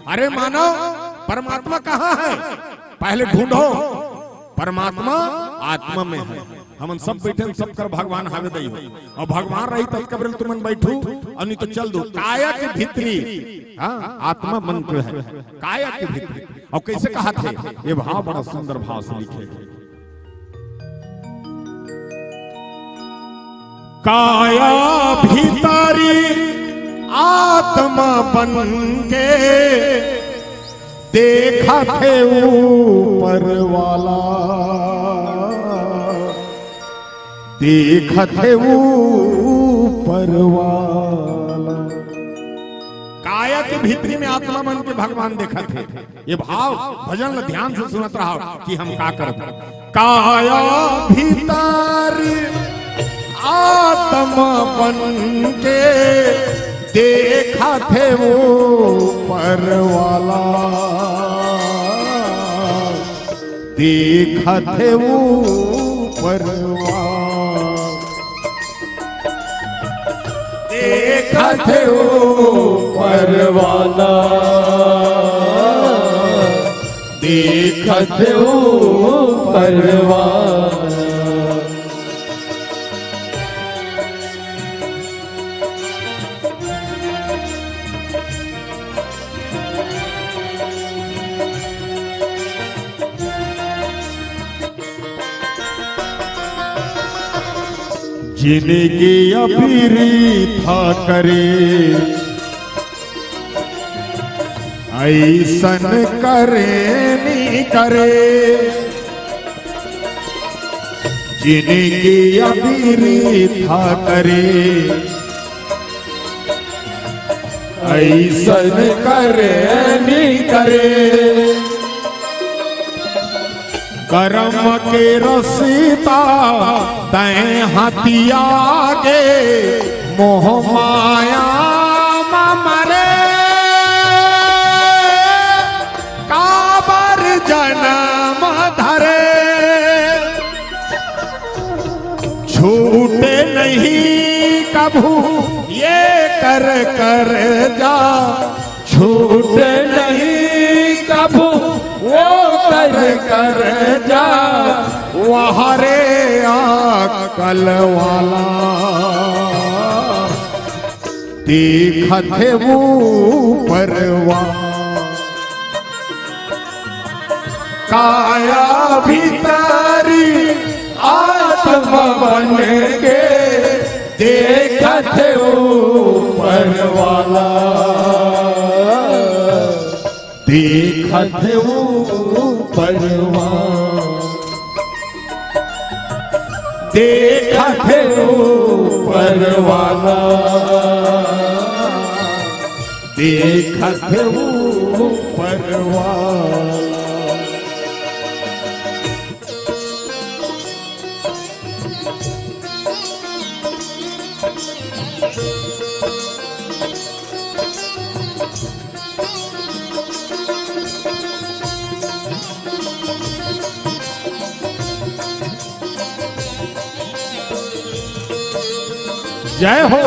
अरे मानव, परमात्मा कहाँ है? पहले ढूंढो, परमात्मा आत्मा में है। हमन सब बैठे हन, सब कर भगवान हावे दई हो। और भगवान रही ततका बेर तुमन बैठू, और नहीं तो चल दो। काया के भीतरी, हाँ, आत्मा मन के है, काया के भीतरी। और कैसे कहाथे? ये भाव बड़ा सुंदर भाव से लिखे हे। काया भीतरी आत्मा बन के देखत हे ऊपर वाला, देखत हे ऊपर वाला। काया के भीतरी में आत्मा बन के भगवान देखत हे। ये भाव भजन ल ध्यान से सुनत रहो कि हम का करत हन। काया भीतर आत्मा बन के देखत हे ऊपर वाला, देखत हे ऊपर वाला। देखत हे ऊपर वाला, देखत हे ऊपर वाला। जिनगी अभी वृथा करे, अइसन करे नी करे। जिनगी अभी वृथा करे, अइसन करे नी करे। करम के रसिता तैं हतिया गे, मोह माया म मरे, काबर जनम धरे। छूटे नहीं कभू ये कर कर जा, छूटे नहीं कभू वो कर कर जा, वह रे अक्ल वाला। देखत हे ऊपर वाला। काया भीतरी आत्मा बन के देखत हे ऊपर वाला, देखत हे ऊपर वाला, देखत हे ऊपर वाला, देखत हे ऊपर वाला। जय हो।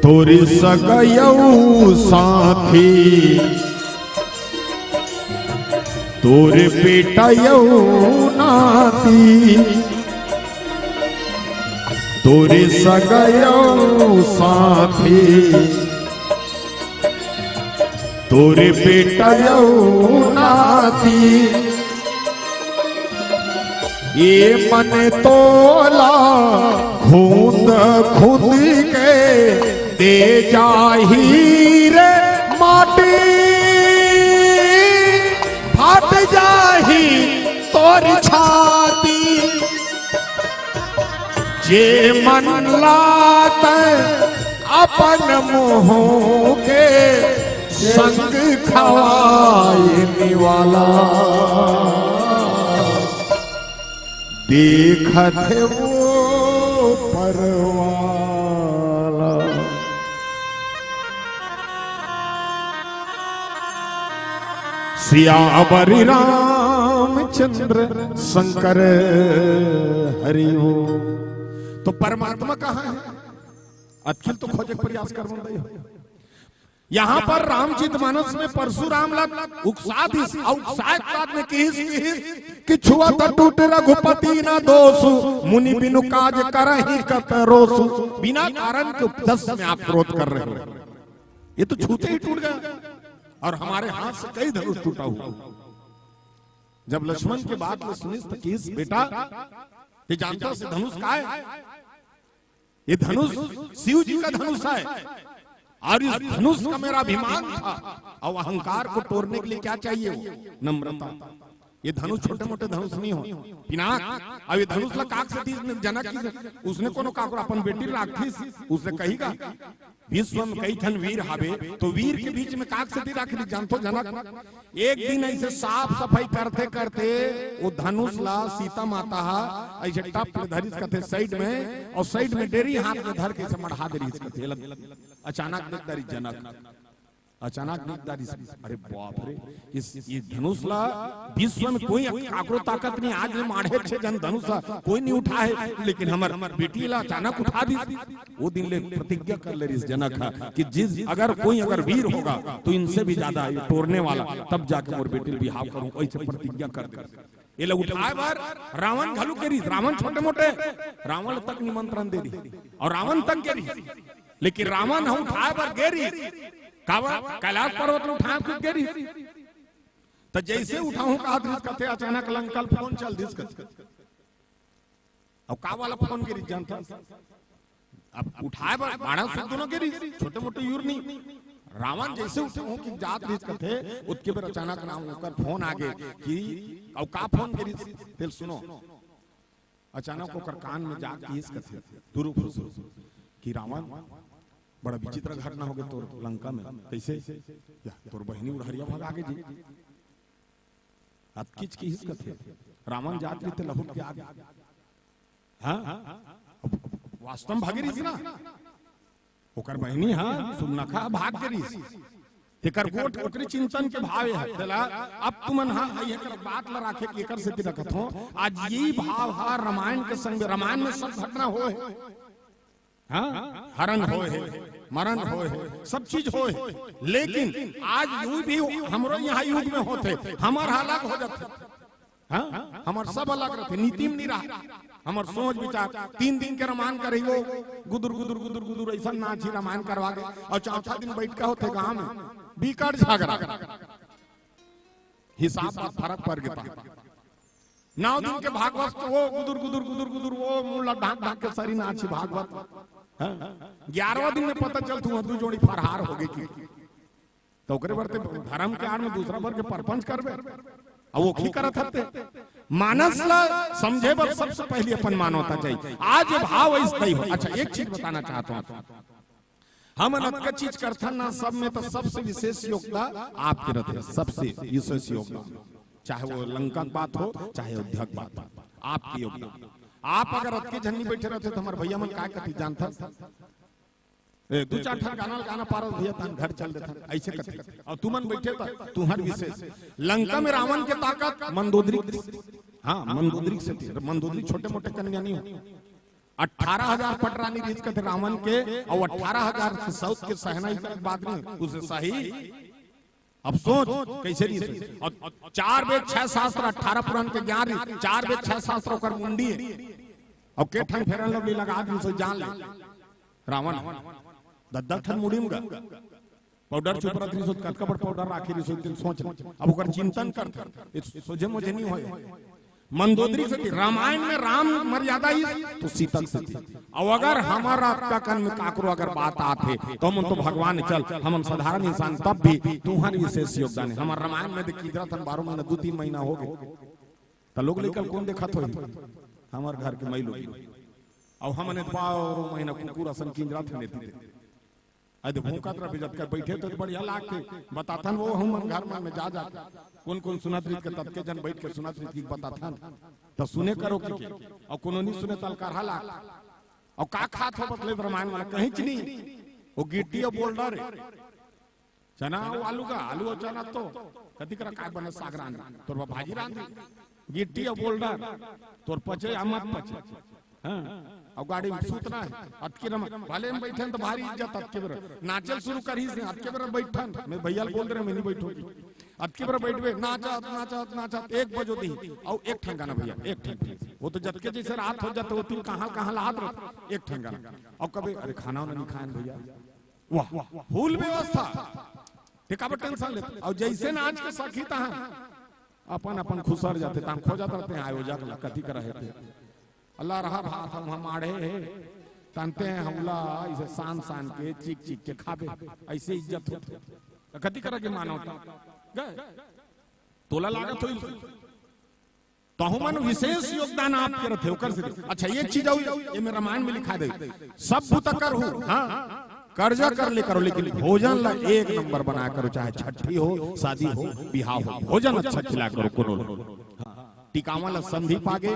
तोर सगा अउ साथी, तोर बेटा अउ नाती, तोर सगा अउ साथी, तोर बेटा अउ नाती, ये मन तोला खूंद खूंद के दे जाही रे माटी, फाट जाही तोर छाती। जे मन ला तैं अपन मुंह के संग खवाए निवाला, देखत हे ऊपर वाला। सियावर रामचंद्र शंकर हरि ओम। तो परमात्मा कहाँ है? अतकिल तो खोजे के प्रयास करवन दई हो। यहाँ पर रामचरित मानस में परशुराम ला उकसा दिस, अउ उकसाए के बाद में किहिस, किहिस कि छुअत टूट रघुपति न दोष, मुनि बिनु काज करहिं कत रोष। बिना कारण के उपदेश में आप क्रोध कर रहे हो, ये तो छूते ही टूट गया, और हमारे हाथ से कई धनुष टूटा हुआ। जब लक्ष्मण के बात ला सुनिस त किहिस, बेटा, ये जानथस धनुष का है? ये धनुष शिव जी का धनुष है, और इस धनुष का मेरा अभिमान था। और अहंकार को तोड़ने के लिए क्या चाहिए? वो नम्रता। ये धनुष छोटे मोटे धनुष नहीं हो, पिनाक। अब ये धनुष ला काग से दिस जनक जी, उसने कोनो काकरो अपन बेटी राखिस, उसने कहिगा, विश्व में कई ठन वीर हावे, तो वीर के बीच में काग से दिस राखिस, जानथो जनक। एक दिन ऐसे साफ सफाई करते करते वो धनुष ला सीता माता हा ऐसे टप ले धरिस कथे side में, और side में डेरी हाथ में धर के ऐसे मढ़ा दे रही कथे। अचानक देख दारी जनक, अचानक देख दारी, अरे बाप रे, इस ये धनुष ला विश्व में कोई काकरो ताकत नहीं, आज ले माढ़े छे जन धनुष ला कोई नहीं उठा है, लेकिन हमर बेटी ला अचानक उठा दिस। वो दिन ले प्रतिज्ञा कर ले रहिस जनक हा कि जिस, अगर कोई अगर वीर होगा तो इनसे भी ज्यादा ये टोरने वाला, तब जाके मोर बेटी ल बिहाव करूं, ऐसे प्रतिज्ञा कर दे। ये ला उठाए बर रावण घलो गे रहिस, रावण छोटे मोटे, रावण तक निमंत्रण दे रहिस और रावण तक गे रहिस, लेकिन रावण ह उठाए बर गे रहिस, काबर? कैलाश पर्वत ल उठाए खुद गे रहिस। त जैसे उठाहूं कहत रहिस कथे, अचानक लंका ल फोन चल दिस कथे। अब का वाला फोन गे रहिस जानथस? अब उठाए बर बाड़ा से दोनों गे रहिस, छोटे मोटे यूर नहीं। रावण जैसे उठे हो कि जात रहिस कथे, उतके बेर अचानक राम ओकर फोन आ गे कि, अब का फोन गे रहिस, तेल सुनो। अचानक ओकर कान में जा किहिस कथे, दुरुख हो सुनो कि रावण, बड़ा विचित्र घटना हो गे तोर लंका में। कैसे? या, तोर बहिनी उड़हरिया भगा गे जी। अतकिच किहिस कथे, रावण जात रहिस ते लहुट के आ गे। हाँ? अब वास्तव में भागे रहिस ना, ओकर बहिनी ह सुबनखा भाग गे रहिस। तेकर गोठ ओकरे चिंतन के भाव हे। तेला अब तुमन ह एकर बात ल राखे के एकर सेती रखत हो। आज ये भाव ह रामायण के संग, रामायण में सब घटना होय हे। हाँ, हरण होय हे, मरण होय हे, सब चीज होय हे, लेकिन आज यू भी हमरो यहाँ युग में होथे, हमर ह अलग हो जाथे। हाँ, हमर सब अलग रहथे, नीति में नहीं रहा। हमर सोच विचार, तीन दिन के रामायण करही वो, गुदुर गुदुर गुदुर गुदुर ऐसा नाची रामायण करवा के, और चौथा दिन बैठ के होथे गांव में बिकट झगड़ा, हिसाब बात फरक पड़ गे। नौ दिन के भागवत तो वो गुदुर गुदुर गुदुर गुदुर वो मुंह ला ढांक ढांक के सरी नाची भागवत। हाँ? ग्यारहवाँ दिन में पता चलथे वो दू जोड़ी फरहार हो गे कि तो ओकरे बर ते धर्म के आड़ में दूसरा बर के परपंच करबे, अउ ओखी करत हते। मानस ला समझे बर सबसे पहली अपन मानवता चाहिए। आज ये भाव इस दई हो। अच्छा, एक चीज बताना चाहता हूँ, हमन अतका चीज करथन ना, सब में तो सबसे विशेष योगदान आपके रहते, सबसे विशेष योगदान, चाहे वो लंका के बात हो, चाहे अयोध्या के बात हो, आपके योगदान। आप अगर अतके झन नहीं बैठे रहते तो हमारे भैया मन काय कथी जानथस? ए, दू चार ठन गाना गाना पारस भैया, तहन घर चल देथन, ऐसे कथे। और तुमन बैठे त तुहर विशेष। लंका में रावण के ताकत मंदोदरी, हाँ, मंदोदरी से थी। मंदोदरी छोटे मोटे कन्या नहीं हो। अठारह हजार पटरानी रिहिस कथे रावण के, और अठारह हजार के सौत के सहना ही बात नहीं, उसे सही। अब सोच कैसे नहीं सही। और चार वेद, छह शास्त्र, अठारह पुराण के ज्ञान रही, चार वेद, छह शास्त्र ओकर मुंडी है। और के ठन फेरन लवली लगा दी, उसे जान ले। रावण दस दस ठन मुड़ी में गा। पाउडर चुपरत रहिस होत, कतका बड़ पाउडर राखे रहिस होत, तेन सोच ले। अब ओकर चिंतन करथे, ये सोझे मोझे नहीं होय। मंदोदरी से थी, रामायण में राम मर्यादा ही तो सीता से थी। अब अगर हमारा अतका कन में काकरो अगर बात आथे, तो हमन तो भगवान चल, हमन साधारण इंसान, तब भी तुहर विशेष योगदान है। हमार रामायण में देखी, इधर तन बारह महीना, दो तीन महीना हो गए, तो लोग लेकर कौन देखत होही? हमार घर के मई लोग। और हमन बारह महीना कुकुर असन किंजरा थे नेती दे। अरे भूखत रहे, जब कर बैठे तो बढ़िया लागते। बताथन वो हम मन घर मन में जा जा के। कौन कौन सुनत रहित के, ततके जन बैठ के सुनत रहित की बताथन। तो सुने करो कि के। और कोनो नहीं सुने तल करहा लाग। और का खात हो बतले रामायण वाला? कहीं च नहीं। वो गिट्टी और बोल्डर है। चना और आलू का, आलू और चना तो कदी करा काय बने साग रांध। तोर बा भाजी रांध। गिट्टी और बोल्डर। तोर पचे या मत पचे। हाँ, अब गाड़ी में सूतना है, अतके रमा, भले में बैठन तो भारी इज्जत, अतके बेर नाचल शुरू करिस, अतके बेर बैठन, मैं भैया ल बोल रहे, मैं नहीं बैठूंगी। अतके बेर बैठबे, नाचत, नाचत, नाचत, एक बजो दी, और एक ठन गाना भैया, एक ठन please। वो तो जतके जैसे रात हो जाते, वो तीन कहाँ, कहाँ हाथ रख, एक ठन गाना। और कबे, "अरे खाना वाना नहीं खाएन भैया।" वाह, full व्यवस्था। ते काबर tension लेते? और जैसे नाच के सखी तहाँ अपन, अपन खुसर जाते, तहाँ खोजत रहते हैं, आयोजक ला, कथी कर रहे थे? अल्लाह रहा भात हम, हम आड़े हे, तनते हैं हौला, इसे सान सान के, चीख चीख के खाबे, ऐसे इज्जत होते। तो कथी करा के मानवता? गए। तोला लागत होई। तो हमन विशेष योगदान आपके रथे, ओकर से। अच्छा, एक चीज और, ये मेरा रामायण में लिखा दे, सब भूत कर हो, हाँ, कर्जा कर ले करो, लेकिन भोजन ला एक नंबर बनाया करो, चाहे छठी हो, शादी हो, बिहाव हो, भोजन अच्छा खिलाया करो, कोनो लो। हाँ। टिकावन ला समधी पागे,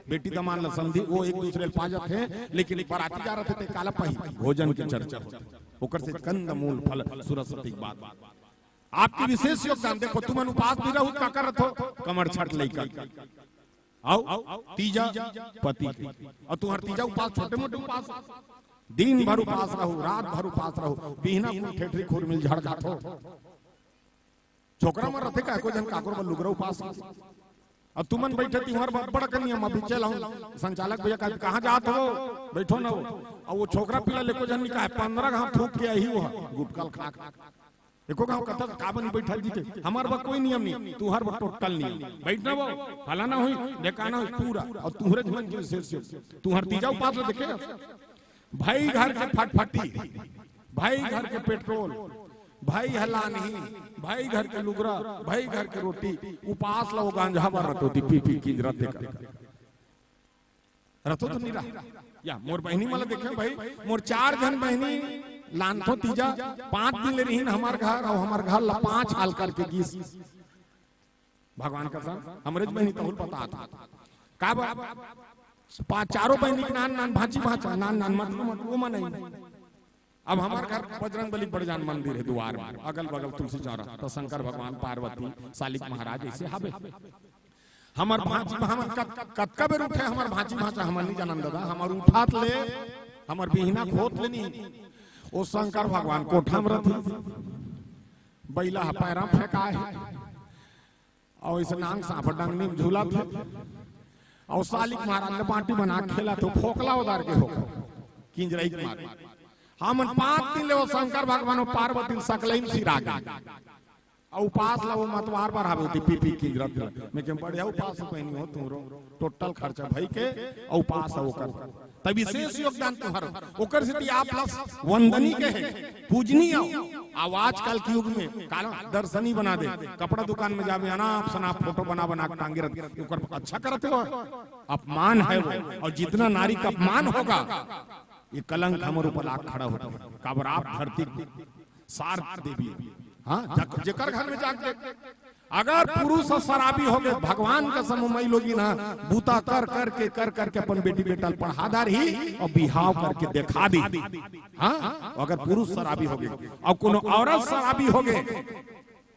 बेटी दमांद ला समधी, वो एक दूसरे ला पा जाते हैं, लेकिन बराती जा रहे थे, काला पाही, भोजन की चर्चा होती। ओकर से कंद मूल फल सुरसती बात। आपके विशेष योगदान। देखो, तुमन उपास भी रहू, का करत हो? कमर छठ लइका। आओ, तीजा पति के। और तुम्हार तीजा उपास छोटे मोटे उपास, दिन भर उपास रहू, रात भर उपास रहू, बिहना कुल ठेठरी खुरमी ल झड़ जात हो। छोकरा मन रथे का, कोई जन काकरो बर लुगरा उपास। अब तुमन बैठे, तुम्हार बर बड़ा कनिया म बिचे लाऊं, संचालक भैया कहा, "कहाँ जात हो? बैठो ना हो।" अब वो छोकरा पिला लेको जन निकाय, पन्द्रह घात थूक के आही वो, गुटका ल खा के। एको गांव कथा का बनी बैठल जीते, हमार बा कोई नियम नहीं, तुहर बा total नियम। बैठना वो, फलाना होई, ढेकाना होई, पूरा। और तुहरे मन के विशेष से, तुहर तीजा उपास ला देखे, भाई घर के फटफटी, भाई घर के पेट्रोल, भाई हलानही, भाई घर के लुगरा, भाई घर के रोटी, उपास ला वो गांजा भर रतो दी, पी पी किंजरा देखा। रथो तो नहीं रहा। या मोर बहिनी मला देखे भाई, मोर चार झन बहिनी लानथो तीजा, पांच दिन ले रहीन हमार घर, और हमार घर ला पांच हाल करके गीस। भगवान कसम, हमरे बहिनी तहुल पता था। का बा? पांच, चारों बहिनी के नान नान भांची भांचा, नान नान मटरू मटरू, वो मन आई। अब हमर घर बजरंग बली के बड़े जान मंदिर हे दुवार में, अगल बगल तुलसी चौरा, त शंकर भगवान, पार्वती, सालिक महाराज अइसे हावे। हमर भांची, हमर कत-, कतका बेर उठे हमर भांची भांचा, हमन नइ जानन ददा, हमर उठात ले, हमर बिहना के होत ले नइ, ओ शंकर भगवान कोठा में रथे, बइला ह पैरा म फेंकाय हे, अउ अइसे नांग सांप डंगनी में झूलत हे, अउ सालिक महाराज ले बांटी बना के खेलत हे, फोकला ओदार के हो, किंजरई के मारे। हमन पांच दिन ले ओ शंकर भगवान अउ पार्वती ल सकलई म सिरा गे। अउ उपास ला ओ मतवार बर हावे ओती पी पी किंजरत ला। मैं कहेंव बढ़िया उपास पहिनी हो तुंहरो, टोटल खर्चा भई के अउ उपास हे ओकर। त विशेष योगदान तुंहर, ओकर सेती आप ला वंदनीय कहे, पूजनीय हो। अउ आजकल के युग में काला दर्शनी बना दे, कपड़ा दुकान में जाबे, अनाप शनाप फोटो बना बना के टांगे रहिथे, ओकर अच्छा करत हो, अपमान हे वो। अउ जितना नारी का अपमान होगा, ये कलंक हमर ऊपर लाग खड़ा होथे। काबर आप धरती के सार देवी हो। हाँ, जक-, जेकर घर में जाके देख, अगर पुरुष ह शराबी होगे, भगवान कसम, ओ माईलोगिन ह बूता कर कर के, कर कर के अपन बेटी बेटा ल पढ़ा डारही अउ बिहाव करके देखा दी। हाँ, अगर पुरुष शराबी होगे अउ कोनो औरत शराबी होगे,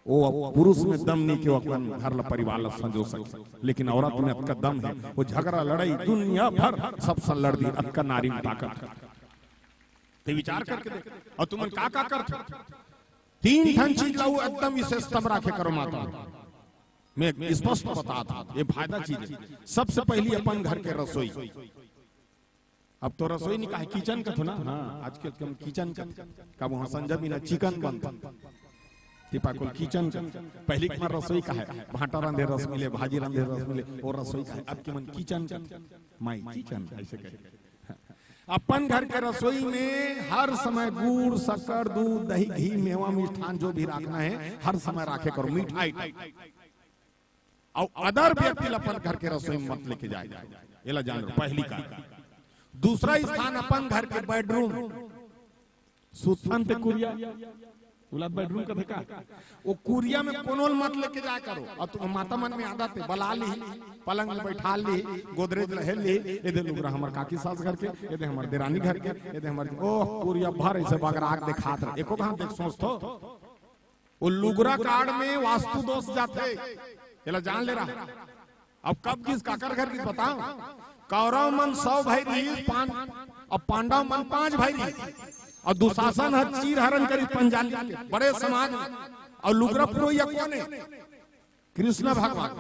ओ पुरुष में दम नइ हे के ओ अपन घर ला परिवार ला संजो सके, लेकिन औरत में अतका दम हे, ओ झगरा लड़ई दुनिया भर सबसे लड़ दी, अतका नारी में ताकत हे। ते विचार करके देख। अउ तुमन का का करथो? तीन ठन चीज ला ओ एकदम विशेषतम राखे करो माता। मैं स्पष्ट बतात हंव, ये फायदा चीज हे। सबसे पहिली अपन घर के रसोई। अब तो रसोई नइ कहे, किचन कथो ना। हाँ, आजकल के हम किचन कथन। कब वहां संजय बिना चिकन बनता, तिपा कुल किचन कथन। पहिली के मन रसोई कहे, भांटा रांधे रस मिले, भाजी रांधे रस मिले, ओ रसोई कहे। अब के मन किचन कथन, माई किचन अइसे कहे। अपन घर के रसोई में हर समय गुड़, शक्कर, दूध, दही, घी, मेवा, मिष्ठान जो भी राखना हे, हर समय राखे करो, मिठाई। अउ other व्यक्ति ला अपन घर के रसोई में मत लेके जाय। एला जान लो, पहिली का। दूसरा स्थान अपन घर के bedroom, सुतथन ते कुरिया, ओला bedroom कथे का? ओ कुरिया में कोनो ल मत लेके जाय करो। अउ तुम माता मन में आदत हे, बला ली, पलंग में बैठा ली, गोदरेज ल हेल ली, ए दे लुगरा हमर काकी सास घर के, ए दे हमर देरानी घर के, ए दे हमर, ओह, कुरिया भर अइसे बगरा के देखात रहे। एको घांव देख सोचथो, ओ लुगरा काड़ में वास्तु दोष जाथे, एला जान ले रहा। अब कब गिस काकर घर गिस बताओ। कौरव मन सौ भाई रहिस, पांच, अब पांडव मन पांच भाई रहिस। अउ दुशासन ह चीर हरण करिस पंचाली के बड़े समाज में। अउ लुगरा पुरोहिया कोन हे? कृष्ण भगवान।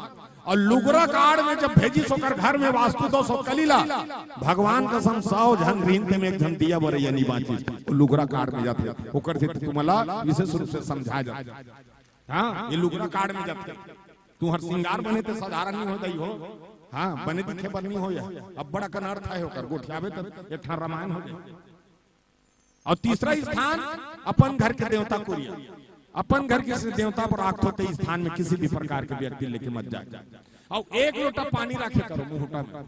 अउ लुगरा काड़ में जब भेजिस ओकर घर में वास्तु दोष अउ कली ला, भगवान कसम सौ झन रहिन ते में एक झन दिया बरइया नइ बांचिस। ओ लुगरा काड़ में जाथे, ओकर सेती तुमला विशेष रूप से समझाय जाथे। हाँ, ये लुगरा काड़ में जाथे। तुंहर सिंगार बने ते साधारण नइ हो दई हो। हाँ, बने दिखे बर नइ हो या। अब्बड़ अकन अर्थ हे ओकर, गोठियाबे त एक ठन रामायण हो जाय। अउ तीसरा स्थान अपन घर के देवता कुरिया। अपन घर के देवता बर राखथो ते स्थान में किसी भी प्रकार के व्यक्ति लेके मत जाय। अउ एक लोटा पानी राखे करो मुहूटा में।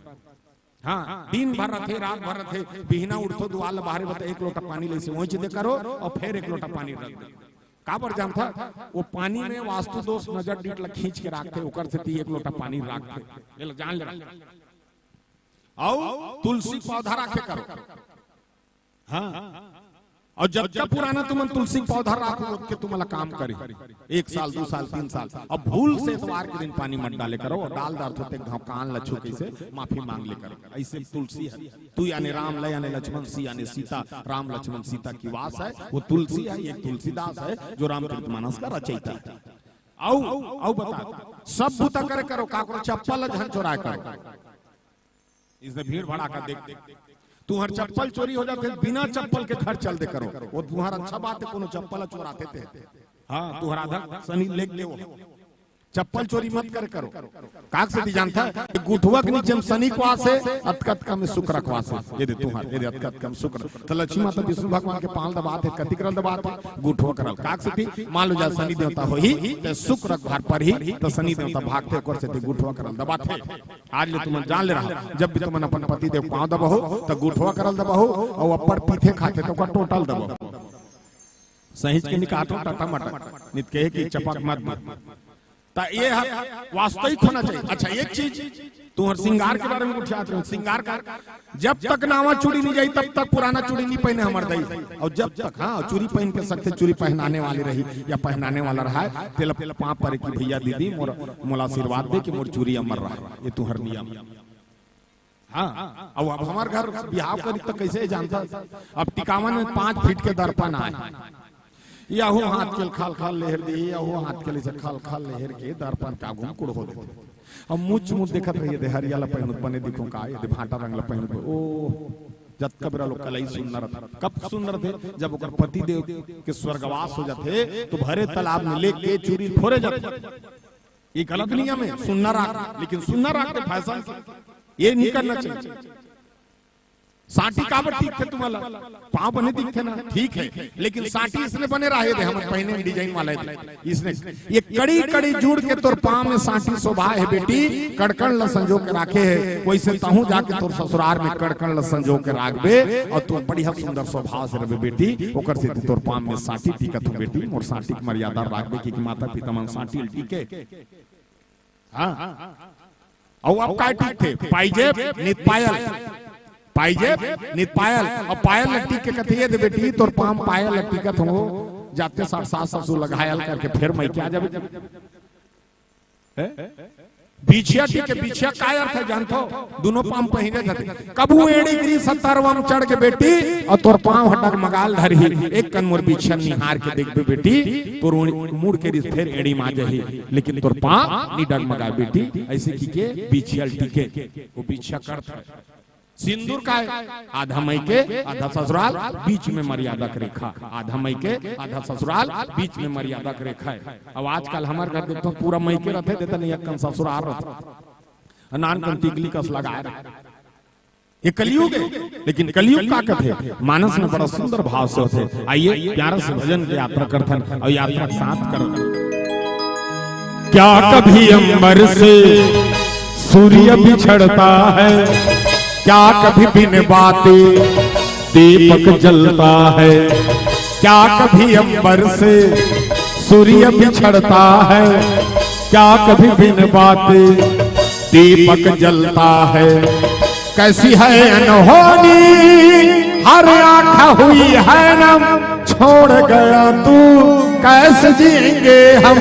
हाँ, दिन भर रथे, रात भर रथे, बिहना उठथो, दुवार ल बहारे बर त एक लोटा पानी ले से ओंच दे करो अउ फेर एक लोटा पानी रख दे। काबर जानथा? ओ पानी में वास्तु दोष, नजर डीठ ल खींच के राखथे, ओकर सेती एक लोटा पानी राखथे। एला जान ले रहा। अउ तुलसी पौधा राखे करो। हाँ। अउ जतका पुराना तुमन तुलसी पौधा राखो, ओतके तुमला काम करे। एक साल, दू साल, तीन साल। अब भूल से एतवार के दिन पानी मत डाले करो, अउ डाल डारथो ते घांव कान ल छू के अइसे माफी मांग ले करो। अइसे तुलसी हे, तू याने राम, ल याने लक्ष्मण, सी याने सीता, राम लक्ष्मण सीता के वास हे, ओ तुलसी हे, एक तुलसीदास हे, जो रामचरित मानस का रचयिता हे। अउ, अउ बता, सब बूता करे करो, काकरो चप्पल ल झन चोराय करो। अइसने भीड़ भड़ाका देख, देख। तुंहर चप्पल चोरी हो जाथे, बिना चप्पल के घर चल दे करो। ओ तुंहर अच्छा बात हे, कोनो चप्पल चोराथे ते। हाँ, तुंहर आधा सनी लेग ले ओ। चप्पल चोरी मत करे करो। काक सेती जानथा? गुठवा के नीचे में सनी के वास हे, अतका अतका में सुकरा के वास हे। ए दे तुंहर, ए दे अतका अतका में सुकरा। त लक्ष्मी माता विष्णु भगवान के पांव दबाथे, कतिक रल दबाथे, गुठवा करल। काक सेती? मान लो जा सनी देवता होही, त सुकरा के भार परही, त सनी देवता भागथे, ओकर सेती गुठवा करल दबाथे। आज ले तुमन जान ले रहा, जब भी तुमन अपन पति देव पांव दबहू, त गुठवा करल दबहू, अउ अब्बड़ पीथे खाथे त ओकर टोटल दबहू। सहिंच के निकालथो टटा मटा, नइ त कहे कि चपक मत दे। त ये ह वास्तविक होना चाहिए। अच्छा, एक चीज, तुहर श्रृंगार के बारे में गोठियात रहे, श्रृंगार का, जब तक नावा चूड़ी नहीं जाही, तब तक पुराना चूड़ी नहीं पहिने हमर दाई। अउ जब तक, हाँ, चूड़ी पहिन के सकथे, चूड़ी पहनाने वाली रही या पहनाने वाला रहा है, तेला पाँव परे कि भैया दीदी मोर, मोला आशीर्वाद दे कि मोर चूड़ी अमर रहा। ये तुहर नियम। हाँ, अब, अब हमर घर बिहाव करी त कइसे जानता? अब टिकावन में पाँच फीट के दर्पण आय, यहू हाथ के खल खल लेहर दी, यहू हाथ के ले से खल खल लेहर के दर्पण का घूम कुड़ हो देथे। अब मुच मुच देखत रहिए, दे हरिया ला पहिनत बने दिखों का, ये दे भाटा रंग ला पहिनत बने। ओ, जतका बेरा लोग कलई सुंदर रथे। कब सुंदर रथे? जब ओकर पति देव के स्वर्गवास हो जाथे, तो भरे तालाब में लेके चूड़ी फोरे जाथे। ये गलत नियम है, सुन्नर राख, लेकिन सुन्नर राख के फैशन के, ये नहीं करना चाहिए। सांटी काबर टिकथे तुम्हाला? पाँव बने दिखथे ना, ठीक है, लेकिन सांटी इसने बने रहे दे, हम पहिने डिजाइन वाला है। इसने ये कड़ी कड़ी जुड़ के तोर पाँव में सांटी शोभा है बेटी, कड़कन ल संजो के राखे है, वैसे तहूँ जाके तोर ससुरार में कड़कन ल संजो के राखबे अउ तू बढ़िया सुंदर स्वभाव से रहबे बेटी। ओकर सेती तोर पाँव में सांटी टिकत हो बेटी, मोर सांटी के मर्यादा राखबे, कि माता पिता मन सांटी ल टिके। हाँ। अउ अब काय टिकथे? पाइजेब, नित पायल। पाइजेब, नित पायल। अउ पायल ल टिक के कथे, ये दे बेटी, तोर पाँव पायल ल टिकत हो, जाते साठ सास ससुर ल घायल करके फेर मइके आ जाबे। हैं? बिछिया टिके, बिछिया काय अर्थ है जानथो? दुनों पाँव पहिरे जाथे। कभू एड़ी गिरी सत्तरवा म चढ़ के बेटी, अउ तोर पाँव ह डगमगाल धरही। एक कन मोर बिछिया निहार के देखबे बेटी, तोर मुड़ के रिस फेर एड़ी मा जाही, लेकिन तोर पाँव नी डगमगाय बेटी। ऐसे कि के बिछिया ल टिके, वो बिछिया करत है। सिंदूर काय? आधा मइके, आधा ससुराल, बीच में मर्यादा के रेखा। आधा मइके, आधा ससुराल, बीच में मर्यादा के रेखा है। अब आजकल हमर घर देखथो, पूरा मइके रथे, देता नहीं, एक कन ससुराल रथे, नान कन टिकली कस लगाए रथे। ये कलयुग है, लेकिन कलयुग का कथे? मानस में बड़ा सुंदर भाव से होथे। आइए, प्यारा से भजन के यात्रा करथन अउ यात्रा के साथ करथन। क्या कभी अंबर से सूर्य बिछड़ता है, क्या कभी बिन बाती दीपक जलता है, क्या कभी अंबर से सूर्य बिछड़ता है, क्या कभी बिन बाती दीपक जलता है। कैसी है अनहोनी, हर आंख हुई है नम, छोड़ गया तू, कैसे जिएंगे हम?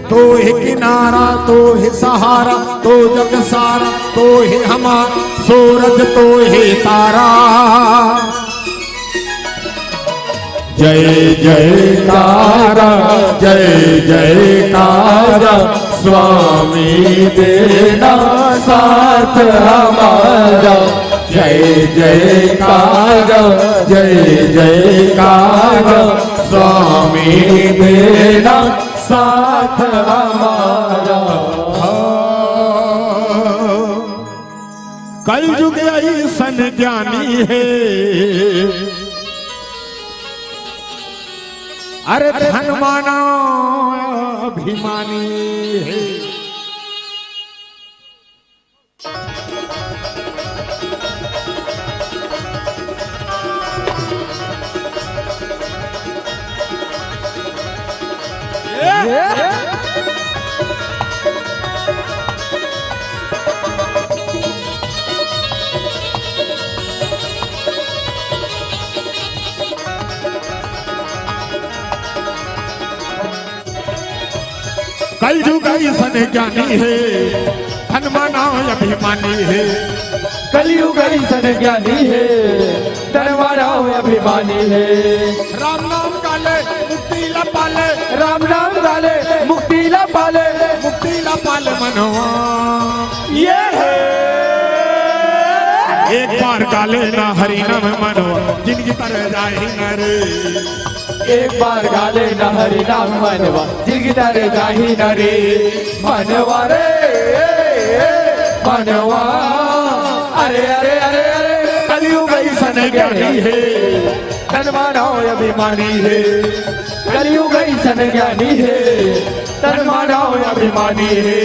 तू ही किनारा, तू ही सहारा, तू जग सारा, तू ही हमारा सूरज, तू ही तारा। जय जयकारा, जय जयकारा, स्वामी देना साथ हमारा। जय जयकारा, जय जयकारा, स्वामी देना साथ हमारा। कलयुग अइसन ज्ञानी हे, अरे धन मानव अभिमानी हे। कलयुग अइसन ज्ञानी हे, धन मानव अभिमानी हे। कलयुग अइसन ज्ञानी हे, धन मानव अभिमानी हे। राम नाम गाले मुक्ति ला पाले, राम नाम गाले मुक्ति ला पाले, मुक्ति ला पाले मनवा। ये हे। एक बार गाले ना हरि नाम मनवा, जिनगी तर जाही न रे। एक बार गाले न हरि नाम मनवा, जिनगी तर जाही न रे। मनवा रे, मनवा। अरे, अरे, अरे, अरे, कलयुग अइसन ज्ञानी हे, धन मानव अभिमानी हे। कलयुग अइसन ज्ञानी हे, धन मानव अभिमानी हे।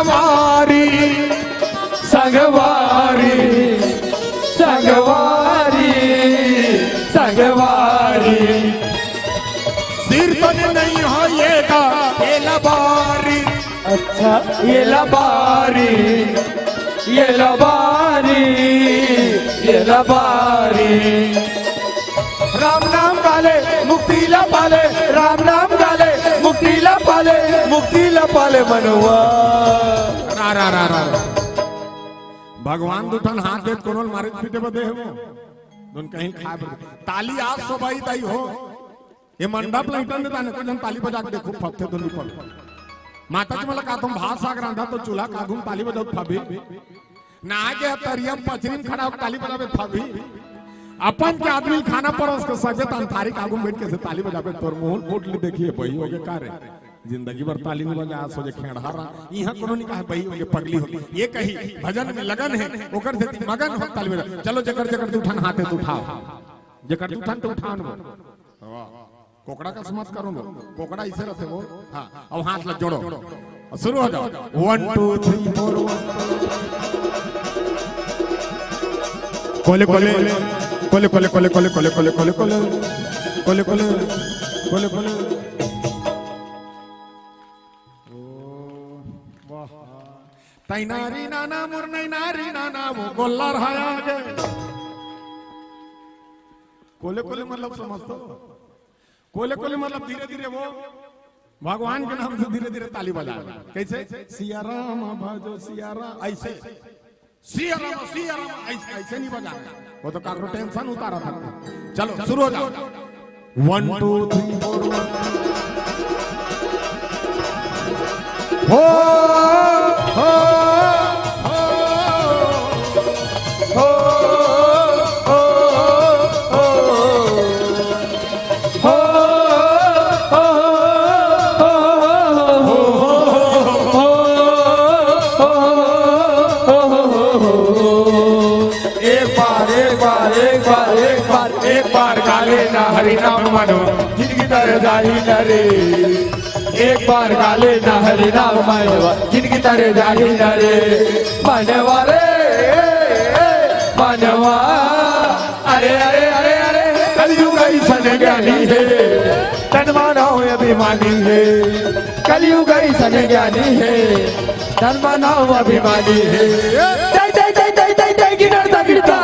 संगवारी, संगवारी, संगवारी, संगवारी। सिर तने नहीं हो ये का, ये लबारी। अच्छा, ये लबारी, ये लबारी, ये लबारी। राम नाम गाले, मुक्ति ला पाले, राम नाम गाले, मुक्ति ला पाले, मुक्ति ला पाले मनवा। रा, रा, रा, रा, रा। भगवान दुठन हाथ देत कोनो ल मारे पीटे बदे हे वो। दुन कहीं खाए बर। ताली आज सो बजाही दाई हो। ये मंडप ल इटन दे ताने, कुछ झन ताली बजा के देखो, फबथे तो नहीं फबे। माता जी मला का तुम भात साग रांधा तो चूल्हा का घूम ताली बजाओ फबे। ना के तरिया म पचरी म खड़ा होके ताली बजाबे फबे। अपन के आदमी ल खाना परोस के सबे तन थारी के आगू म बैठ के से ताली बजाबे, तोर मुंह फूट ले देखिए, बही होगे का रे? जिंदगी भर ताली नहीं बजा, सोचे खेड़हा रहा। इहाँ कोनो नहीं कहे बही होगे, पगली होगे। ये कही भजन में लगन हे, ओकर सेती मगन हो ताली बजा। चलो जेकर जेकर दुठन हाथ हे त उठाओ, जेकर दुठन त उठान वो। वाह। कोकड़ा कस मत करो वो, कोकड़ा इसे रथे वो। हाँ, अब हाथ ला जोड़ो, शुरू हो जाओ। One two three four। कोले कोले, कोले कोले कोले कोले कोले कोले कोले कोले कोले कोले कोले कोले। ओ, वाह। तैनारी नाना मुरनई नारी नाना वो गोल्ला रहा आगे। कोले कोले मतलब समझ तो? कोले कोले मतलब धीरे धीरे वो भगवान के नाम से धीरे धीरे ताली बजा। कैसे? सिया राम भजो सिया राम, ऐसे। सिया राम, सिया राम, ऐसे, ऐसे नहीं बजा। वो तो काकरो टेंशन उतारा था। चलो शुरू हो जाओ। One two three four। हो, हो, हो, हो, हो, हो। एक बार, एक बार, एक बार, एक बार, एक बार गाले ना हरि नाम मानो, जिंदगी तर जाही न रे। एक बार गाले ना हरि नाम मानो, जिंदगी तर जाही न रे। मानवा रे, मानवा। अरे, अरे, अरे, अरे, कलयुग अइसन ज्ञानी हे, तन मानव अभिमानी हे। कलयुग अइसन ज्ञानी हे, तन मानव अभिमानी हे। तै, तै, तै, तै, तै, तै, गिनर दा गिरता।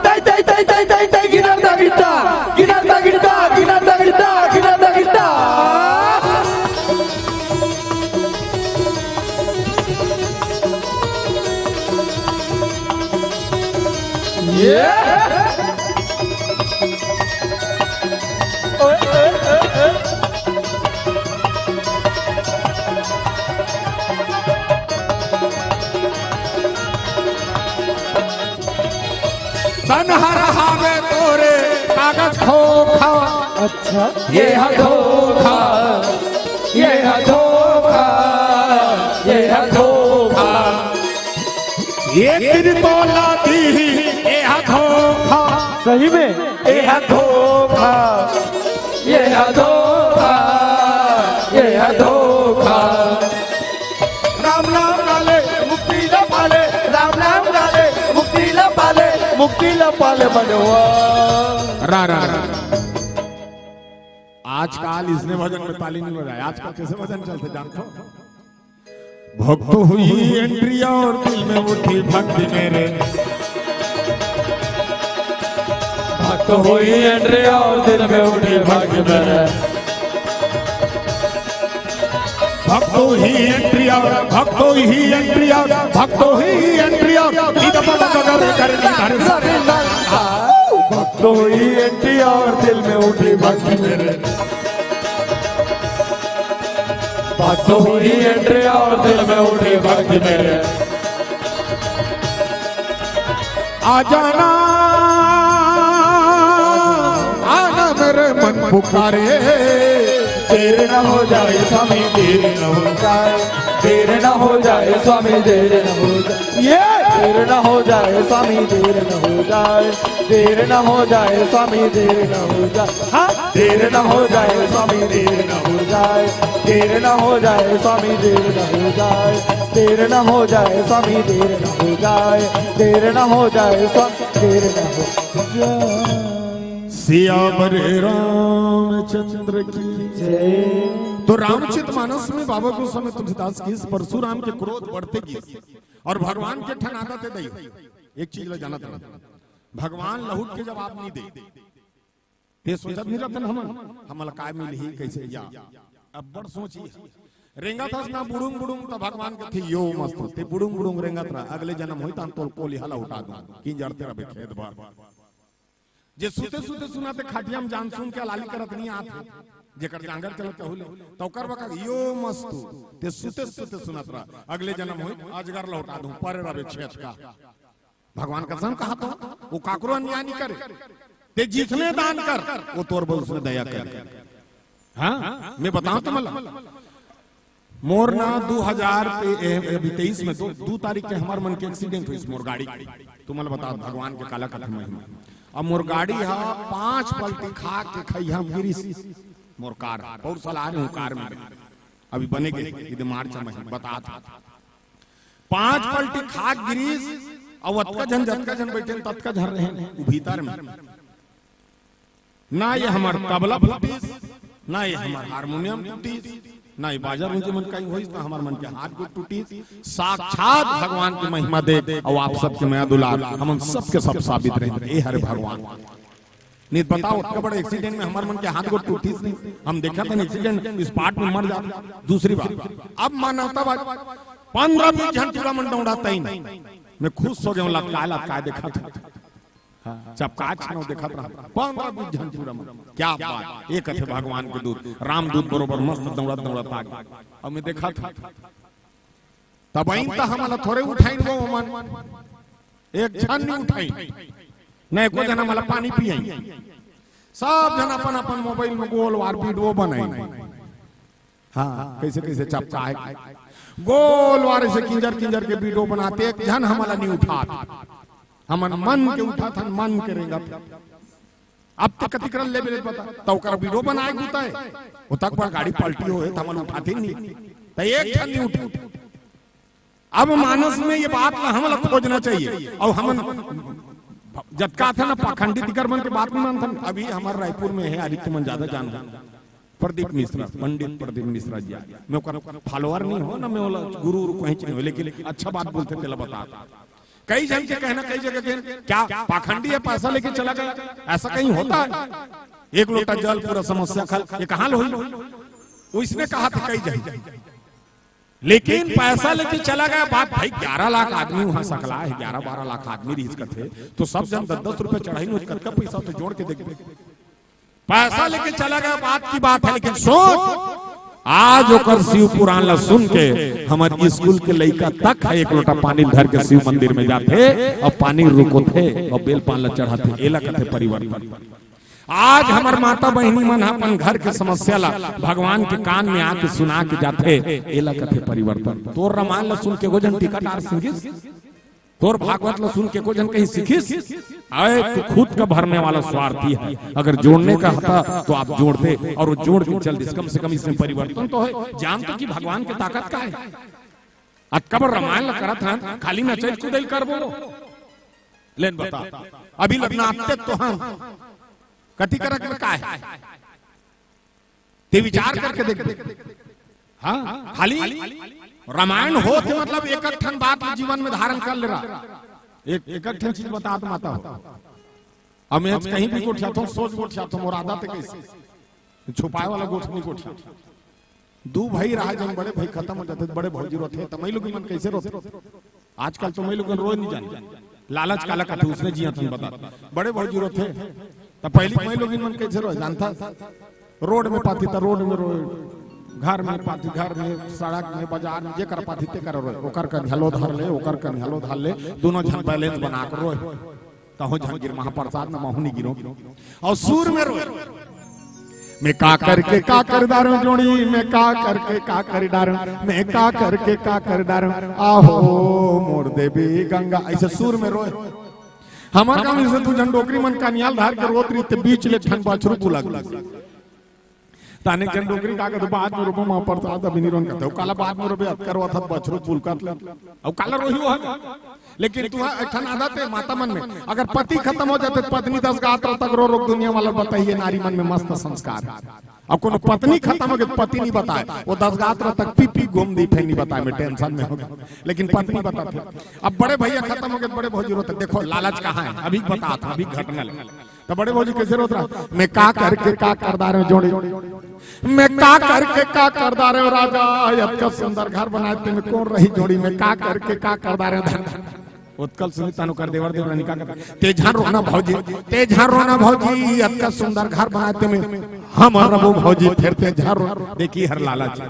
तै, तै, तै, तै, तै, तै, गिनर दा गिरता। गिनर दा गिरता, गिनर दा गिरता, गिनर दा गिरता। ये। ओए, ओए, ओए, ओए। तन हर हावे तोरे कागज खोखा। अच्छा। ये ह धोखा, ये ह धोखा, ये ह धोखा। एक दिन तोला दीही, ये ह धोखा। सही में? ये ह धोखा, ये ह धोखा, ये ह धोखा। राम नाम गाले मुक्ति ला पाले, राम नाम गाले मुक्ति ला पाले, मुक्ति ला पाले मनवा। रा, रा, रा। आजकल इसने भजन में ताली नहीं बजाए, आजकल कैसे भजन चलते जानते हो? भक्त हुई एंट्री और दिल में उठी भक्ति मेरे। भक्त हुई एंट्री और दिल में उठी भक्ति मेरे। भक्तो ही एंट्री और, भक्तो ही एंट्री और, भक्तो ही एंट्री और, इधर पता गगन करनी हर सरे। भक्तो ही एंट्री और दिल में उठी भक्ति मेरे। भक्तो ही एंट्री और दिल में उठी भक्ति मेरे। आ जाना, आना मेरे मन पुकारे। देर न हो जाए स्वामी, देर न हो जाए, देर न हो जाए स्वामी, देर न हो जाए, ये देर न हो जाए स्वामी, देर न हो जाए, देर न हो जाए स्वामी, देर न हो जाए, हाँ, देर न हो जाए स्वामी, देर न हो जाए, देर न हो जाए स्वामी, देर न हो जाए, देर न हो जाए स्वामी, देर न हो जाए, देर न हो जाए स्वामी, देर न हो जाए। सियावर रामचंद्र की जय। तो रामचरित मानस में बाबा गोस्वामी तुलसीदास की इस परशुराम के क्रोध बढ़ते गिस और भगवान के ठन आदत हे दई, एक चीज ला जानत रह, भगवान लहुट के जवाब नहीं दे, ते सोचत नहीं रहते ना हमन, हमला काय मिलही, कैसे या, अब बड़ सोची। रेंगत हस ना बुड़ुंग बुड़ुंग, त भगवान कथे, "यो मस्त, ते बुड़ुंग बुड़ुंग रेंगत रह, अगले जन्म होई, त हम तोर कोलिहा ला उठा दूं, किंजरते रहबे खेत भर।" जे सुते सुते सुनथे खटिया में जान सुन के अलाली करत नहीं आत हे, जेकर जांगर चलत कहू ले, त ओकर बका, "यो मस्त, ते सुते सुते सुनत रह, अगले जन्म होई, अजगर ला उठा दूं, परे रहबे छेत का।" भगवान कसम कहा तो, वो काकरो अन्याय नहीं करे। ते जिसने दान कर, वो तोर बर उसने दया करे। हाँ, मैं बताऊं तुमला, मोर ना दू हजार ते, ए, अभी तेईस में दू, दू तारीख के हमर मन के एक्सीडेंट होइस मोर गाड़ी के। तुमला बता भगवान के काला कथे महिमा। अब मोर गाड़ी हा पांच पलटी खा के खइहा म गिरिस। मोर कार, पौर साल आ रहे हूँ कार में, अभी बने गे, इधर मार्च में बतात। पांच पलटी खा के गिरिस, अउ अतका झन, जतका झन बैठे ततका झन रहे उ भीतर में। ना ये हमर तबला फूटिस, ना ये हमर हारमोनियम टूटिस, ना ये बाजा रूंजे मन कहीं होइस, ना हमर मन के हाथ गोड़ टूटिस। साक्षात भगवान की महिमा देख, अउ आप सबके मया दुलार, हमन सबके सब साबित रहे, ए हरे भगवान। नहीं बताओ, अतका बड़े एक्सीडेंट में हमर मन के हाथ गोड़ टूटिस नहीं। हम देखा था एक्सीडेंट, स्पॉट में मर जाता। दूसरी बात, अब मानवतावाद, पंद्रह बीस झन टूरा मन दौड़ाता ही नहीं। मैं खुश हो गया हूँ, लतकाए लतकाए देखा था। हाँ, चपकाए छनौ देखत रहा, पंद्रह बीस झन टूरा मन। क्या बात, एक थे भगवान के दूत, रामदूत बरोबर मस्त दौड़त दौड़त आ गए। अब मैं देखा था, तब आइन त हमला थोरे उठाइन वो मन, एक झन नहीं उठाइन, न एको झन हमला पानी पियाइन। सब झन अपन अपन मोबाइल में गोल वार वीडियो बनाइन। हाँ, कैसे कैसे चपका है, गोल वार ऐसे किंजर किंजर के वीडियो बनाते, एक झन हमला नहीं उठात। हमन मन के उठात हन, मन के रेंगत। अब ते कतिक रन लेबे ले बता, त ओकर वीडियो बनाए गुता है, ओ तक पर गाड़ी पलटी होए, त हमन उठाते नहीं, त एक झन नहीं उठे। अब मानस में ये बात ला हमला खोजना चाहिए। और हमन जतका थे ना पाखंडी तिकर मन के बात नहीं मानथन। अभी हमर रायपुर में है, आदित्य मन ज्यादा जान, प्रदीप मिश्रा, पंडित प्रदीप मिश्रा जी, मैं ओकर फॉलोअर नहीं हो ना, मैं ओला गुरु उरु कहीं नहीं हो, लेकिन अच्छा बात बोलते तेला बता। कई झन के कहना, कई जगह के, "क्या पाखंडी है, पैसा लेके चला गया?" ऐसा कहीं होता है? एक लोटा जल पूरा समस्या खल, ये कहाँ लो हुई? वो इसने कहा था कई झन, लेकिन पैसा लेके चला गया। बात भाई, ग्यारह लाख आदमी वहां सकला है, ग्यारह बारह लाख आदमी रहिस कथे, तो सब झन दस दस रुपए चढ़ाई में कतका पैसा तो जोड़ के देख। पैसा लेके चला गया, बात की बात है, लेकिन सोच, आज ओकर शिव पुराण ला सुन के हमर स्कूल के लइका तक है एक लोटा पानी धर के शिव मंदिर में जाथे और पानी रुकोथे और बेल पान ला चढ़ाथे। एला कथे परिवर्तन। आज हमर माता बहिनी मन ह अपन घर के समस्या ला भगवान के कान में आके सुना के जाथे, एला कथे परिवर्तन। तोर रामायण ला सुन के एको झन टिकट आर सिंगिस? तोर भागवत ला सुन के एको झन कहीं सिखिस? अरे, तू खुद का भरने वाला स्वार्थी है। अगर जोड़ने का होता तो आप जोड़ते, और वो जोड़ के चल दिस। कम से कम इसमें परिवर्तन तो है। जान तो कि भगवान के ताकत का है। अतका बड़ रामायण ला करत हन, खाली नचैत कुदैल करबो? लेन बता, अभी लगना आते तो हन, कति करक में का है? ते विचार करके देख। हाँ, खाली रामायण होत हे, मतलब एक एक ठन बात ला जीवन में धारण कर ले रहा। एक, एक एक ठन चीज बतात माता हो। अब मैं कहीं भी गोठियाथों, सोच गोठियाथों, मोर आदत हे कैसे छुपाए वाला गोठ नहीं गोठिया। दू भाई रहा, जब बड़े भाई खतम हो जाथे, बड़े भौजी रोथे, त मई लोग मन कैसे रोथे? आजकल तो मई लोगन रोए नहीं जाने। लालच काला कथे, उसने जिया तुम बता। बड़े भौजी रोथे, त पहली मई लोगन मन कैसे रोए जानता? रोड में पाती त रोड में रोए, घर में पाती घर में, सड़क में, बाजार में, जेकर पाती तेकर रोए। ओकर कन्हलो धर ले, ओकर कन्हलो धर ले, दोनों झन बैलेंस बना के रोए। तहो झन गिर महाप्रसाद न महू नहीं गिरो। और सुर में रोए। मैं का करके का कर डारेंव जोड़ी, मैं का करके का कर डारेंव, मैं का करके का कर डारेंव, आहो मोर देवी गंगा, अइसे सुर में रोय। हमर गाँव में से दू झन डोकरी मन कनिहा ल धर के रोत रहिस ते बीच ले एक ठन बछरू बुलक गे। त अनेक झन डोकरी का कथे, बाद में रोबो माँ परसाद, अभी नइ रोन कथे। ओ काला बाद में रोबे, अतका रोवत हस बछरू बुलकत ले। अउ काला रोही ओ ह। लेकिन तुँहर एक ठन आदत हे माता मन में, अगर पति खतम हो जाथे त पत्नी दस गात रत तक रो रो के दुनिया वाला ल बताही, नारी मन में मस्त संस्कार हे। अब कोनो पत्नी खतम होगे त पति नइ बताय, ओ दस गात रत तक पी पी घूम दिही, फेर नइ बताय, मैं tension में होगे, लेकिन पत्नी बताथे। अब बड़े भइया खतम होगे त बड़े भौजी रोथे, देखो लालच कहाँ हे, अभी बतात हँव, अभी घटना ले। त बड़े भौजी कइसे रोत रहिस, मैं का करके का कर डारेंव जोड़ी, मैं का करके का कर डारेंव राजा, अतका सुंदर घर बनाय तेमे कोन रही जोड़ी, मैं का करके का कर डारेंव धन। ओतका ल सुनिस तहान ओकर देवर देवरानी का कथे, ते झन रोना भौजी, ते झन रोना भौजी, अतका सुंदर घर बनाय तेमे हमर रबो भौजी, फेर ते झन रो। देखी हर लालच।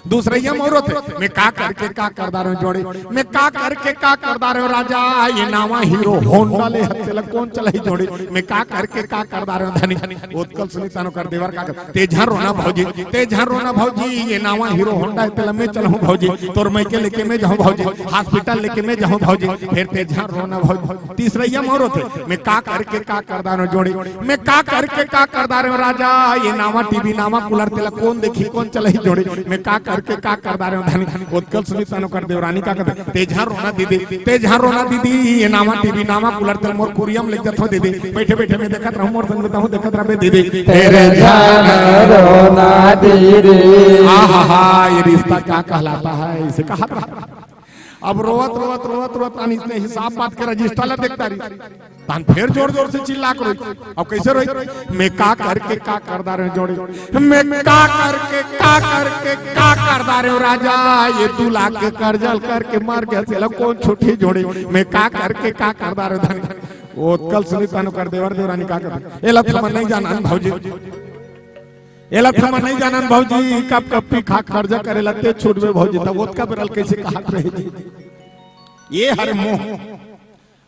दूसरइया म रोथे, मैं का करके का कर डारेंव जोड़ी, मैं का करके का कर डारेंव राजा, ये नावा Hero Honda ले हस तेला कोन चलाही जोड़ी, मैं का करके का कर डारेंव धनी। ओतका ल सुनिस तहान ओकर देवर का कथे, ते झन रोना भौजी, ते झन रोना भौजी, ये नावा Hero Honda हे तेला मैं चलाहूँ भौजी, तोर मइके लेके मैं जाहूँ भौजी, hospital लेके मैं जाहूँ भौजी, फेर ते झन रोना भौजी। तीसरइया म रोथे, मैं का करके का कर डारेंव जोड़ी, मैं का करके का कर डारेंव राजा, ये नावा TV नावा cooler तेला कोन देखही कोन चलाही जोड़ी, मैं का करके का कर डारेंव धनी। ओतका ल सुनिस तहान ओकर देवरानी का कथे, ते झन रोना दीदी, ते झन रोना दीदी, ये नावा TV नावा cooler तेला मोर कुरिया म लेग जाथों दीदी, बइठे बइठे मैं देखत रहूँ, मोर संग में तहूँ देखत रहबे दीदी। तेरे झन रोना दीदी। आहा हा, ये रिश्ता क्या कहलाता है, इसे कहा था। अब रोवत रोवत रोवत रोवत तहान अइसने हिसाब बात के register ला देखत रहिस, तहान फेर जोर जोर से चिल्ला के रोइस। अब कइसे रोइस, मैं का करके का कर डारेंव जोड़ी, मैं का करके का करके का कर डारेंव राजा, ये दू लाख के करजा ल करके मर गेंव, तेला कोन छुटही जोड़ी, मैं का करके का कर डारेंव धनी। ओतका ल सुनिस तहान ओकर देवर देवरानी का कथे, एला त हमन नइ जानन भौजी, एला त हमन नइ जानन भौजी, कब कब पी खा करजा करे ल ते छूटबे भौजी, त ओतका बेरा ल कइसे कहत रहे जी, ये हरे मोह।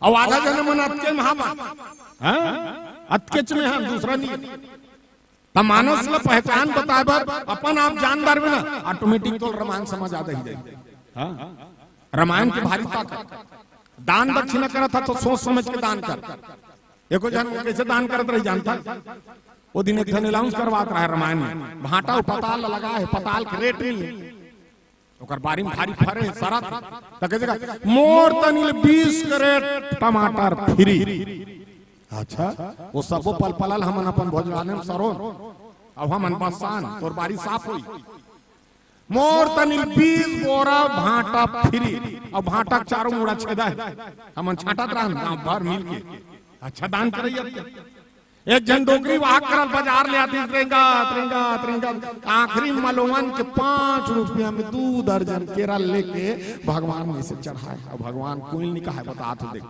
अउ आधा झन मन अतके में हां, हां, अतकेच में हां, दूसरा नइ। त मानस ल पहचान बताय बर अपन आप जान डारबे ना, automatic तोला रामायण समझ आ जाही। हां, रामायण के भारी ताकत। दान दक्षिणा करत हस त सोच समझ के दान कर। एको झन कइसे दान करत रहिस जानथस? ओ दिन एक झन announce करवात रहय रामायण में, भांटा अउ पताल लगा हे, पताल के rate नइ हे। ओकर बारी म भारी फरे हे, सरत हे। त कइसे कहा, मोर तनी ले बीस crate टमाटर free। अच्छा, ओ सबो पलपला ल हमन अपन भोजनालय म सरोन, अउ हमन बसान, तोर बारी साफ होही। मोर तनी बीस बोरा भांटा free, अउ भांटा के चारों मुड़ा छेदा हे। हमन छांटत रहन गांव भर मिल के। अच्छा दान करइया। एक झन डोकरी वाहक करल बजार ले आतिस, रेंगत, रेंगत, रेंगत, आखिरी मलवन के पांच रुपया में दू दर्जन केरा लेके भगवान में से चढ़ाय। अउ भगवान कोई नइ कहय, बतात हों देख,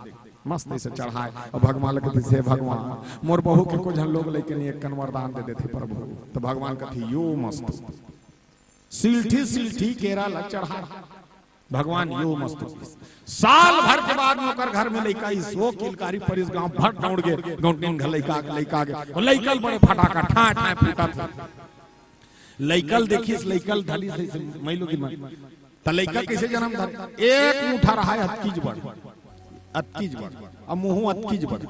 मस्त से चढ़ाय। अउ भगवान ल कहिथे, हे भगवान, मोर बहू के एको झन लोग लइके नइ, एक कन वरदान दे देते प्रभु। त भगवान कहिथे, यो मस्त। सिलठी सिलठी केरा ल चढ़ा। भगवान यो मस्त होइस। साल भर के बाद में ओकर घर में लइका आइस, ओ किलकारी परिस, गांव भर दउड़ गे, गौंटिन घर लइका, लइका आगे। ओ लइका ल बड़े फटाका ठांय ठांय फूटत हे। लइका ल देखिस, लइका ल धलिस अइसे, मइलो गिमन। त लइका कइसे जनम धरे? एक मुठा रहय अतकीच बड़, अतकीच बड़। अब मुंह अतकीच बड़,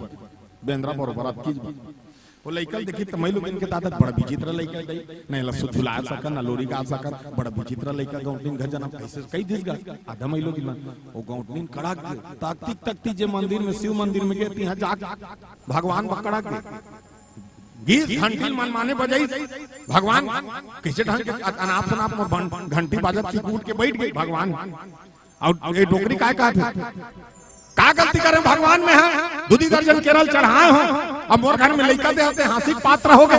बेंदरा बरोबर अतकीच बड़। ओ लइका ल देखिस त मइलो गिन के दादा बड़ विचित्र लइका दई, न एला सुधुला सकन, न लोरी गा सकन, बड़ विचित्र लइका गौंटिन घर जनम कइसे कहि दिस गा, आधा मइलो गिमन। ओ गौंटिन कड़क गे, तकतिस तकतिस जे मंदिर में, शिव मंदिर में गे, तिहां जाके भगवान बर कड़क गे। गिस घंटी ल मनमाने बजाइस, भगवान कइसे ढंग के अनाप शनाप मोर बन-, घंटी बाजत कि उठ के बइठ गे भगवान। अउ ए डोकरी काय कहत हे? का गलती करेंव भगवान मैं हा? दू दू दर्जन केरा ल चढ़ाय हों, अब मोर घर में लइका दे आते, हांसी के पात्र होगे।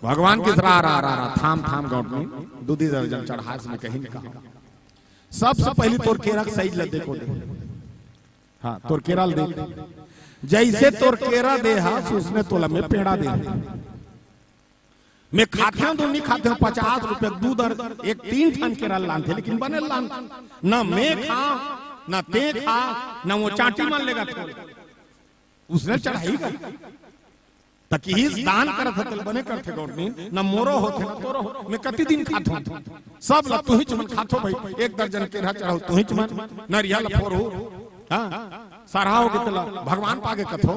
भगवान कहिस रा, रा, रा, रा, थाम, थाम गौंटनी, दू दू दर्जन चढ़ाय हस मैं कहीं नइ कहंव। सबसे पहिली तोर केरा के size ल देखो दे। हां, तोर केरा ल देख। जइसे तोर केरा दे हस, उसने तोला मैं पेड़ा दे हंव। मैं खाथंव तो नइ खाथंव, पचास रुपया के दू दर, एक तीन ठन केरा ल लानथे, लेकिन बने ल लानथे। न मैं खांव, न तें खा, न ओ चांटी मन लेगथे। उसने चढ़ाही गा। त किहिस दान करत हे तेला बने करथे गौरनी, न मोरो होथे न तोरो हो। मैं कति दिन खाथों, सब ल तुहिच मन खाथो भई, एक दर्जन केरा चढ़ाहू तुहिच मन, नरिया ल फोरहू, हाँ, सरहा होगे तेला भगवान पागे कथो,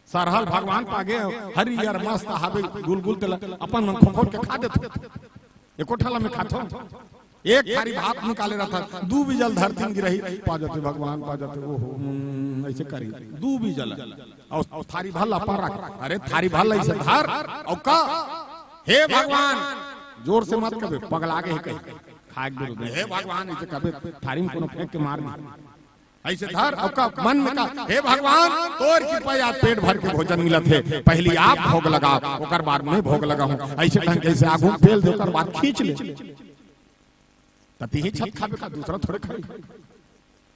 सरहा ल भगवान पागे, हरियर मस्त हाबे गुलगुल तेला अपन मन खोखोल के खा देथो। एको ठन ल मैं खाथों। एक थारी भात निकाले रहिथों, दू बीजा ल धरती म गिराहूं, पा जाथे भगवान, पा जाथे, ओहो, हम्म, अइसे करही, दू बीजा ल। अउ थारी भर ल अपन रख, अरे थारी भर ल अइसे धर, अउ का, हे भगवान, जोर से मत कबे, पगला गे हे कहीं, खाए के जरूरत नहीं, हे भगवान, अइसे कबे, थारी म कोनो फेंक के मार दे। अइसे धर, अउ का मन में का, हे भगवान, तोर कृपा या पेट भर के भोजन मिलत हे, पहिली आप भोग लगाव, ओकर बाद मैं भोग लगाहूं। अइसे ढंग के अइसे आगू पेल दे, ओकर बाद खींच ले। त तिही छत खाबे का, दूसरा थोड़े खाही।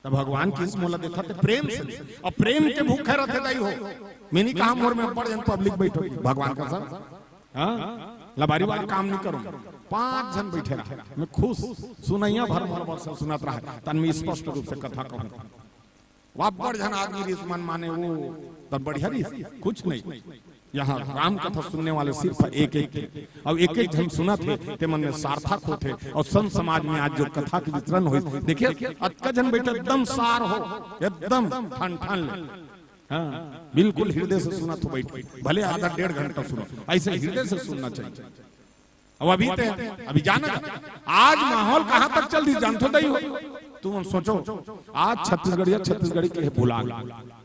त भगवान किहिस मोला देथस ते प्रेम से, अउ प्रेम के भूखे रहिथे दाई हो। मैं नइ कहंव मोर में अब्बड़ झन पब्लिक बइठे हे, भगवान कसम। हाँ, लबारी वाला काम नइ करंव, पांच झन बइठे रहा, मैं खुश, सुनइया भर मोर बर से सुनत रहा, तन मैं स्पष्ट रूप से कथा कहूं। वो अब्बड़ झन आदमी रिहिस मन माने, वो तब बढ़िया रिहिस, कुछ नहीं। यहाँ राम कथा सुनने वाले सिर्फ एक एक थे, अउ एक एक झन सुनत हे, ते मन में सार्थक होथे, अउ संत समाज में आज जो कथा के वितरण होइस, देखिए, अतका झन बइठे, एकदम सार हो, एकदम ठन ठन ले। हाँ, बिल्कुल हृदय से सुनत हो बइठ के, भले आधा डेढ़ घंटा सुनो, अइसे हृदय से सुनना चाहिए। अब अभी ते, अभी जाना, आज माहौल कहाँ तक चल दिस, जानथो दाई हो? तुम सोचो, आज छत्तीसगढ़िया छत्तीसगढ़ी कहे भुला गे।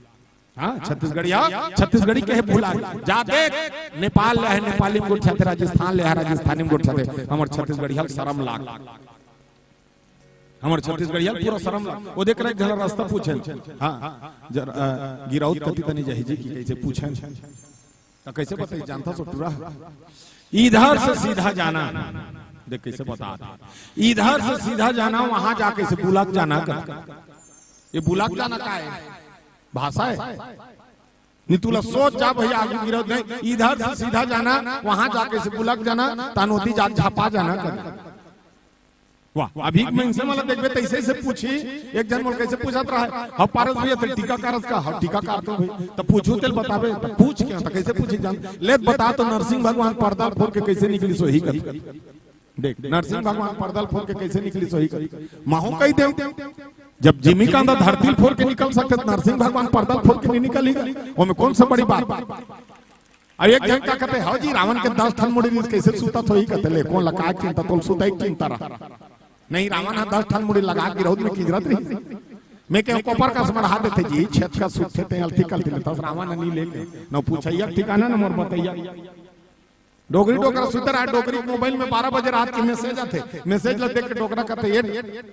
हाँ, छत्तीसगढ़िया छत्तीसगढ़ी कहे भुला गे। जा देख, नेपाल ले हे, नेपाली म गोठियाथे, राजस्थान ले हे, राजस्थानी म गोठियाथे, हमर छत्तीसगढ़िया ल सरम लाग। हमर छत्तीसगढ़िया ल पूरा सरम लाग। ओ देख रहे, एक झन रस्ता पूछेन, हाँ, जर-, अ, गिरौद कति तनी जाही जी कि कइसे पूछेन। त कइसे बताही, जानथस टूरा? इधर से सीधा जाना। देख कइसे बतात हे। इधर से सीधा जाना, वहां जाके से बुलक जाना कर। ये बुलक जाना का हे? भाषा हे? नहीं, तुला सोच जा भैया, आगू गिरौद नहीं। इधर से सीधा जाना, वहां जाके से बुलक जाना, तहान ओती जाके झपा जाना कर। वाह, अभी के मनसे मन ला देखबे त अइसे अइसे पूछही, एक झन मोला कइसे पूछत रहा, "हव पारस भैया, ते टीका कारस का?" "हव, टीका कारथों भई।" "त पूछहूं तेला बताबे?" "त पूछ के, त कइसे पूछही जान?" "ले बता तो, नरसिंह भगवान परदा ल फोर के कइसे निकलिस होही कथे?" देख, नरसिंह भगवान परदा ल फोर के कइसे निकलिस होही कथे? महूं कहि देंव, जब जिमी कांदा धरती ल फोर के निकल सकथे, त नरसिंह भगवान परदा ल फोर के नइ निकलही का? ओमे कौन सा बड़ी बात? अब एक झन का कथे, "हव जी, रावण के दस ठन मुड़ी रिहिस, कइसे सुतत होही?" कथे, "ले, कोन ला काय चिंता, तोला सुतई के चिंता रहा। नहीं, रावण ह दस ठन मुड़ी लगा के गिरौद में किंजरत रिहिस।" मैं कहेंव, "कोपर कस मढ़ा देथे जी, छेद कस सुतथे, ते अलती कलती लेथस, रावण ह नइ ले के।" न पूछइया के ठिकाना, न मोर बतइया। डोकरी डोकरा सुते रहा, डोकरी के मोबाइल में बारह बजे रात के मैसेज आथे, मैसेज ला देख के डोकरा कथे, "ये,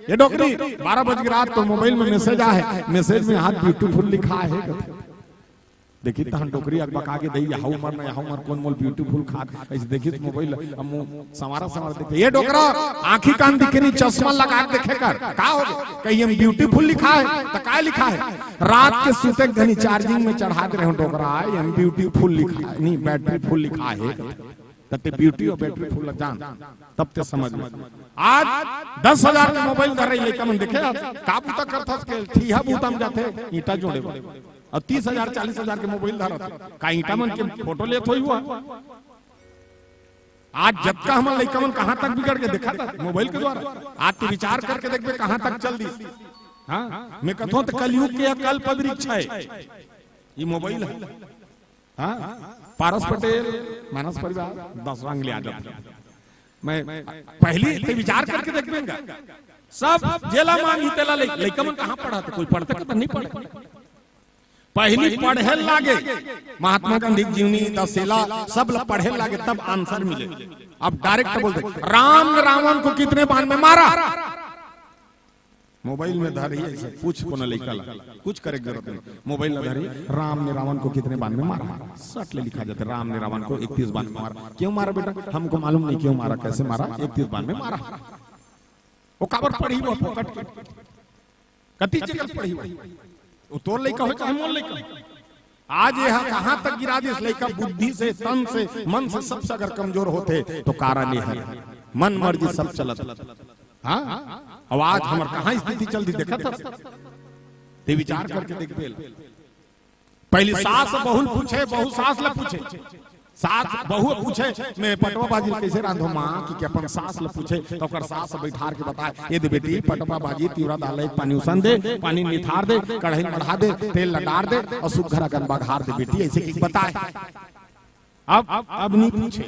ये डोकरी, बारह बजे के रात तोर मोबाइल में मैसेज आहे, मैसेज में हाथ ब्यूटीफुल लिखा हे," कथे। देखिस तहान डोकरी अकबका के, "दई, यहा उमर न, यहा उमर कोन मोला ब्यूटीफुल खात?" अइसे देखिस मोबाइल, अब मुंह संवारा संवारा देखे, "ये डोकरा, आंखी कान दिखे नहीं, चश्मा लगा के देखे कर, का होगे?" कही, "एम ब्यूटीफुल लिखा हे।" "त काय लिखा हे?" "रात के सुते के घनी चार्जिंग में चढ़ा दे रहेंव डोकरा, एम ब्यूटीफुल लिखा हे, नहीं, बैटरी फुल लिखा हे।" त ते ब्यूटी अउ बैटरी फुल ला जान, तब ते समझ में। आज दस हजार के मोबाइल धरे लइका मन देखे हस, का बूता करथस के, ठिहा बूता म जाथे, ईंटा जोड़े बर। अउ तीस हजार, चालीस हजार के मोबाइल धरत, का ईंटा मन के फोटो लेत होही वो? आज जतका हमर लइका मन कहाँ तक बिगड़ के देखत हे मोबाइल के द्वारा। आज ते विचार करके देखबे कहाँ तक चल दिस। हाँ, मैं कथों त कलयुग के यह कल्प वृक्ष हे, ये मोबाइल हे। हाँ, पारस पटेल, मानस परिवार, दस रंग ले आ जाते। मैं पहिली ते विचार करके देखबे गा। सब जेला मांगही तेला लइ-, लइका मन कहाँ पढ़त हे? कोई पढ़थे के त नहीं पढ़े। पहिली पढ़े लागे, महात्मा गांधी के जीवनी, दसेला, सब ल पढ़े लागे, तब आंसर मिले। अब डायरेक्ट बोल दे, "राम ने रावण को कितने बाण में मारा?" मोबाइल में धरही अइसे, पूछ कोनो लइका ला, कुछ करे के जरूरत नहीं। मोबाइल ला धरही, "राम ने रावण को कितने बाण में मारा?" सट ले लिखा जाथे, "राम ने रावण को इकतीस बाण में मारा।" "क्यों मारा बेटा?" "हमको मालूम नहीं क्यों मारा, कैसे मारा, इकतीस बाण में मारा।" वो काबर पढ़ही वो फोकट के? कति जगह पढ़ही वो? वो तोर लइका हो चाहे मोर लइका हो। आज ये हा कहाँ तक गिरा दिस लइका, बुद्धि से, तन से, मन से, सबसे अगर कमजोर होथे तो कारण ये हे, मन मर्जी सब चलत। हाँ, अब आज हमर कहाँ स्थिति चल दिस देखत हस? ते विचार करके देखबे। पहली सास बहू ल पूछे, बहू सास ल पूछे, सास बहू पूछे, "मैं पटवा भाजी ल कइसे रांधो माँ?" कि, कि अपन सास ल पूछे, त ओकर सास बइठार के बताय, "ये दे बेटी, पटवा भाजी, तिवरा दाल ल एक पानी उसन दे, पानी निथार दे, कढ़ाई मढ़ा दे, तेल ल डार दे अउ सुग्घर अकन बघार दे बेटी," अइसे कि बताय। अब, अब नइ पूछे,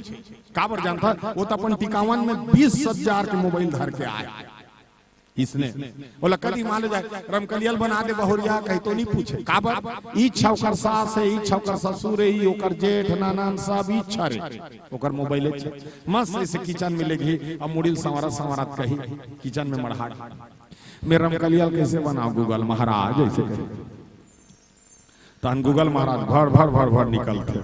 काबर जानथस, ओ त अपन टिकावन में बीस हजार के मोबाइल धर के आय। इसने ओला कदी मान ले जाय, "रमकलिया ल बना दे बहुरिया," कहि तो नइ पूछे। काबर? इच्छा ओकर सास हे, इच्छा ओकर ससुर हे, ई ओकर जेठ, ननद, सब इच्छा रे। ओकर मोबाइल हे, मस्त अइसे किचन में लेगही, अब मुड़ी ल संवारत संवारत कही, किचन में मढ़ा, "मैं रमकलिया ल कइसे बनावं Google महाराज?" अइसे कही। तहन Google महाराज भड़ भड़ भड़ भड़ निकलथे।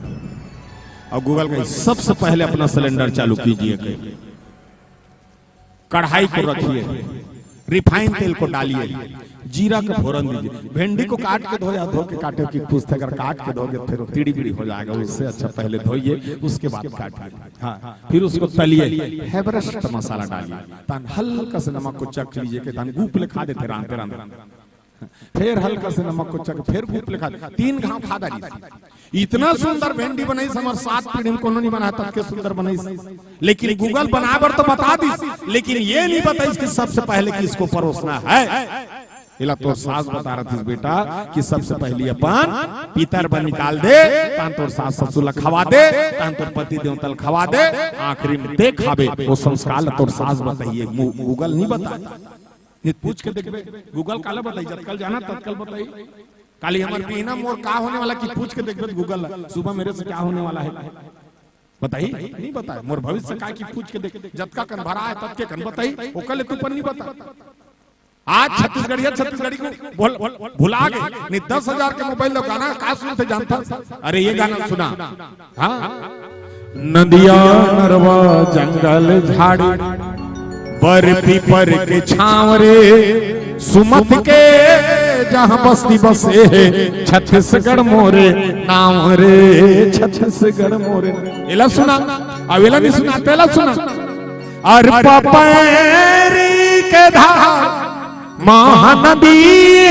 अउ Google कही, "सबसे पहले अपना सिलेंडर चालू कीजिए," कही, "कढ़ाई को रखिए, रिफाइन तेल को डालिए, जीरा का फोरन दीजिए, भेंडी को काट के धो या धो के काटे कि पूछथे, अगर काट के धोगे फिर वो टीड़ी बीड़ी हो जाएगा, उससे अच्छा पहले धोइए, उसके बाद काटिए, हाँ, फिर उसको तलिए, एवरेस्ट मसाला डालिए, तहन हल्का से नमक को चख लीजिए," कि तहन गूप ले खा देथे रांधते रांधते। फेर हल्का से नमक को चख, फेर गूप ले खा, तीन घांव खा डारिस। इतना सुंदर भेंडी बनाइस, हमर सात पीढ़ी में कोनो नइ बनाय, ततके सुंदर बनाइस। लेकिन Google बनाय बर तो बता दिस, लेकिन ये नइ बताइस कि सबसे पहले किसको परोसना है। एला तोर सास बता रहिस, "बेटा, कि सबसे पहली अपन पितर बर निकाल दे, तहन तोर सास ससुर ला खवा दे, तहन तोर पति देवता ला खवा दे, आखिरी में ते खाबे।" ओ संस्कार ला तोर सास बताही, Google नइ बताय। नइ पूछ के देखबे, Google काला बताही, जतका ल जानस ततका ल बताही। काली हमर बिहना मोर का होने वाला कि पूछ के देखबे Google ला, "सुबह मेरे से क्या होने वाला है?" बताही? नइ बताय। मोर भविष्य का कि पूछ के देख, जतका कन भरा हे, ततके कन बताही, ओकर ले त ऊपर नइ बताय। आज छत्तीसगढ़िया छत्तीसगढ़ी को भुल-, भुला गे, नइ दस हजार के मोबाइल ल गाना का सुनथे जानथस? अरे ये गाना सुना, हाँ, नदिया नरवा जंगल झाड़ी, बर पीपर के छांव रे, सुमत के जहां बस्ती बसे हे, छत्तीसगढ़ मोरे नांव रे, छत्तीसगढ़ मोरे। एला सुना, अब एला नइ सुना, तेला सुना। अरे पपैरी के धार महानदी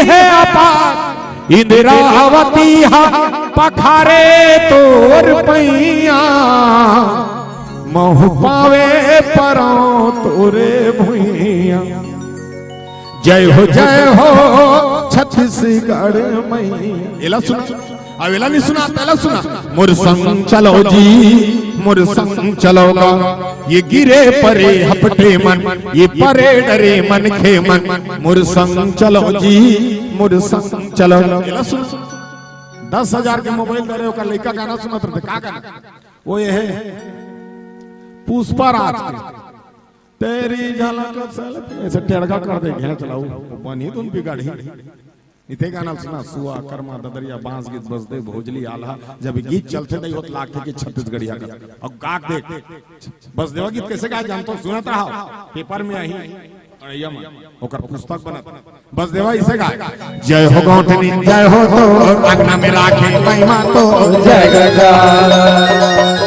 हे अपार, इंद्रावती हा पखारे तोर पैया, महू पावे परौं तोरे भुइया। जय हो, जय हो छत्तीसगढ़ मैया। एला सुना, अब एला नइ सुना, तेला सुना। मोर संग चलो जी, मोर संग चलो गा, ये गिरे परे हपटे मन, ये परे डरे मनखे मन, मोर संग चलो जी, मोर संग चलो। एला सुना, दस हजार के मोबाइल धरे, ओकर लइका गाना सुनत रहिथे, का गाना? ओ ये हे पुष्पा राज के, तेरी झलक से, अइसे टेड़गा कर दे, घेंच लाऊ, ओ बनही धुन बिगाड़ही। नइ ते गाना सुना, सुआ, करमा, ददरिया, बांस गीत, बसदेव, भोजली, आल्हा, जब ये गीत चलथे त होत लागथे कि छत्तीसगढ़िया का। अब गा के देख, बसदेवा गीत कइसे गाय जानथस? सुनत रहा, पेपर में आही, पढ़इया मन, ओकर पुस्तक बनत। बसदेवा अइसे गाय, जय हो गौंठनी, जय हो तोर, अंगना में राखे महिमा तोर, जय गंगा।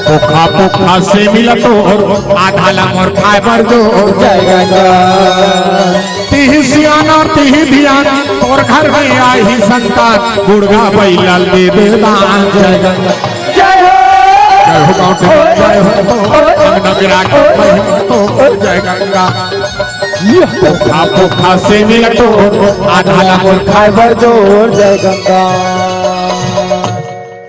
पोखा पोखा से मिला तोर, आधा ला मोर खाय बर जोर, जय गंगा। तिही सियान अउ तिही धियान, तोर घर में आही संतान, बुढ़ा बइला ल दे दे दान, जय गंगा। जय हो। जय हो गौंठनी, जय हो तोर, अंगना में राखे महिमा तोर, जय गंगा। पोखा पोखा से मिला तोर, आधा ला मोर खाय बर जोर, जय गंगा।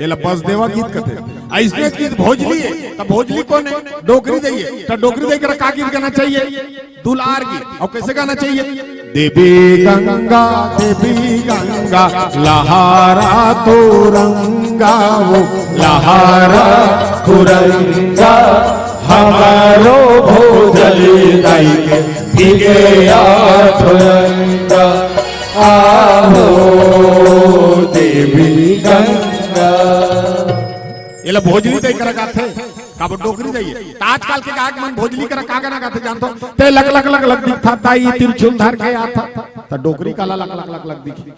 एला बसदेवा गीत कथे। अइसने गीत भोजली हे, त भोजली कोन हे? डोकरी दाई हे। त डोकरी दाई करा का गीत गाना चाहिए? दुलार गीत। अउ कइसे गाना चाहिए? देवी गंगा, देवी गंगा, लहरा तुरंगा, वो लहरा तुरंगा, हमारो भोजली दाई के भीगे अथुरंगा। आहो देवी गंगा। एला भोजली दाई करा गाथे, काबर डोकरी दाई हे। त आजकल के गायक मन भोजली करा का गाना गाथे जानथस? ते लग लग लग लग दिखथा दाई, तिरछुल धर के आथा। त डोकरी काला लग लग लग लग दिखही?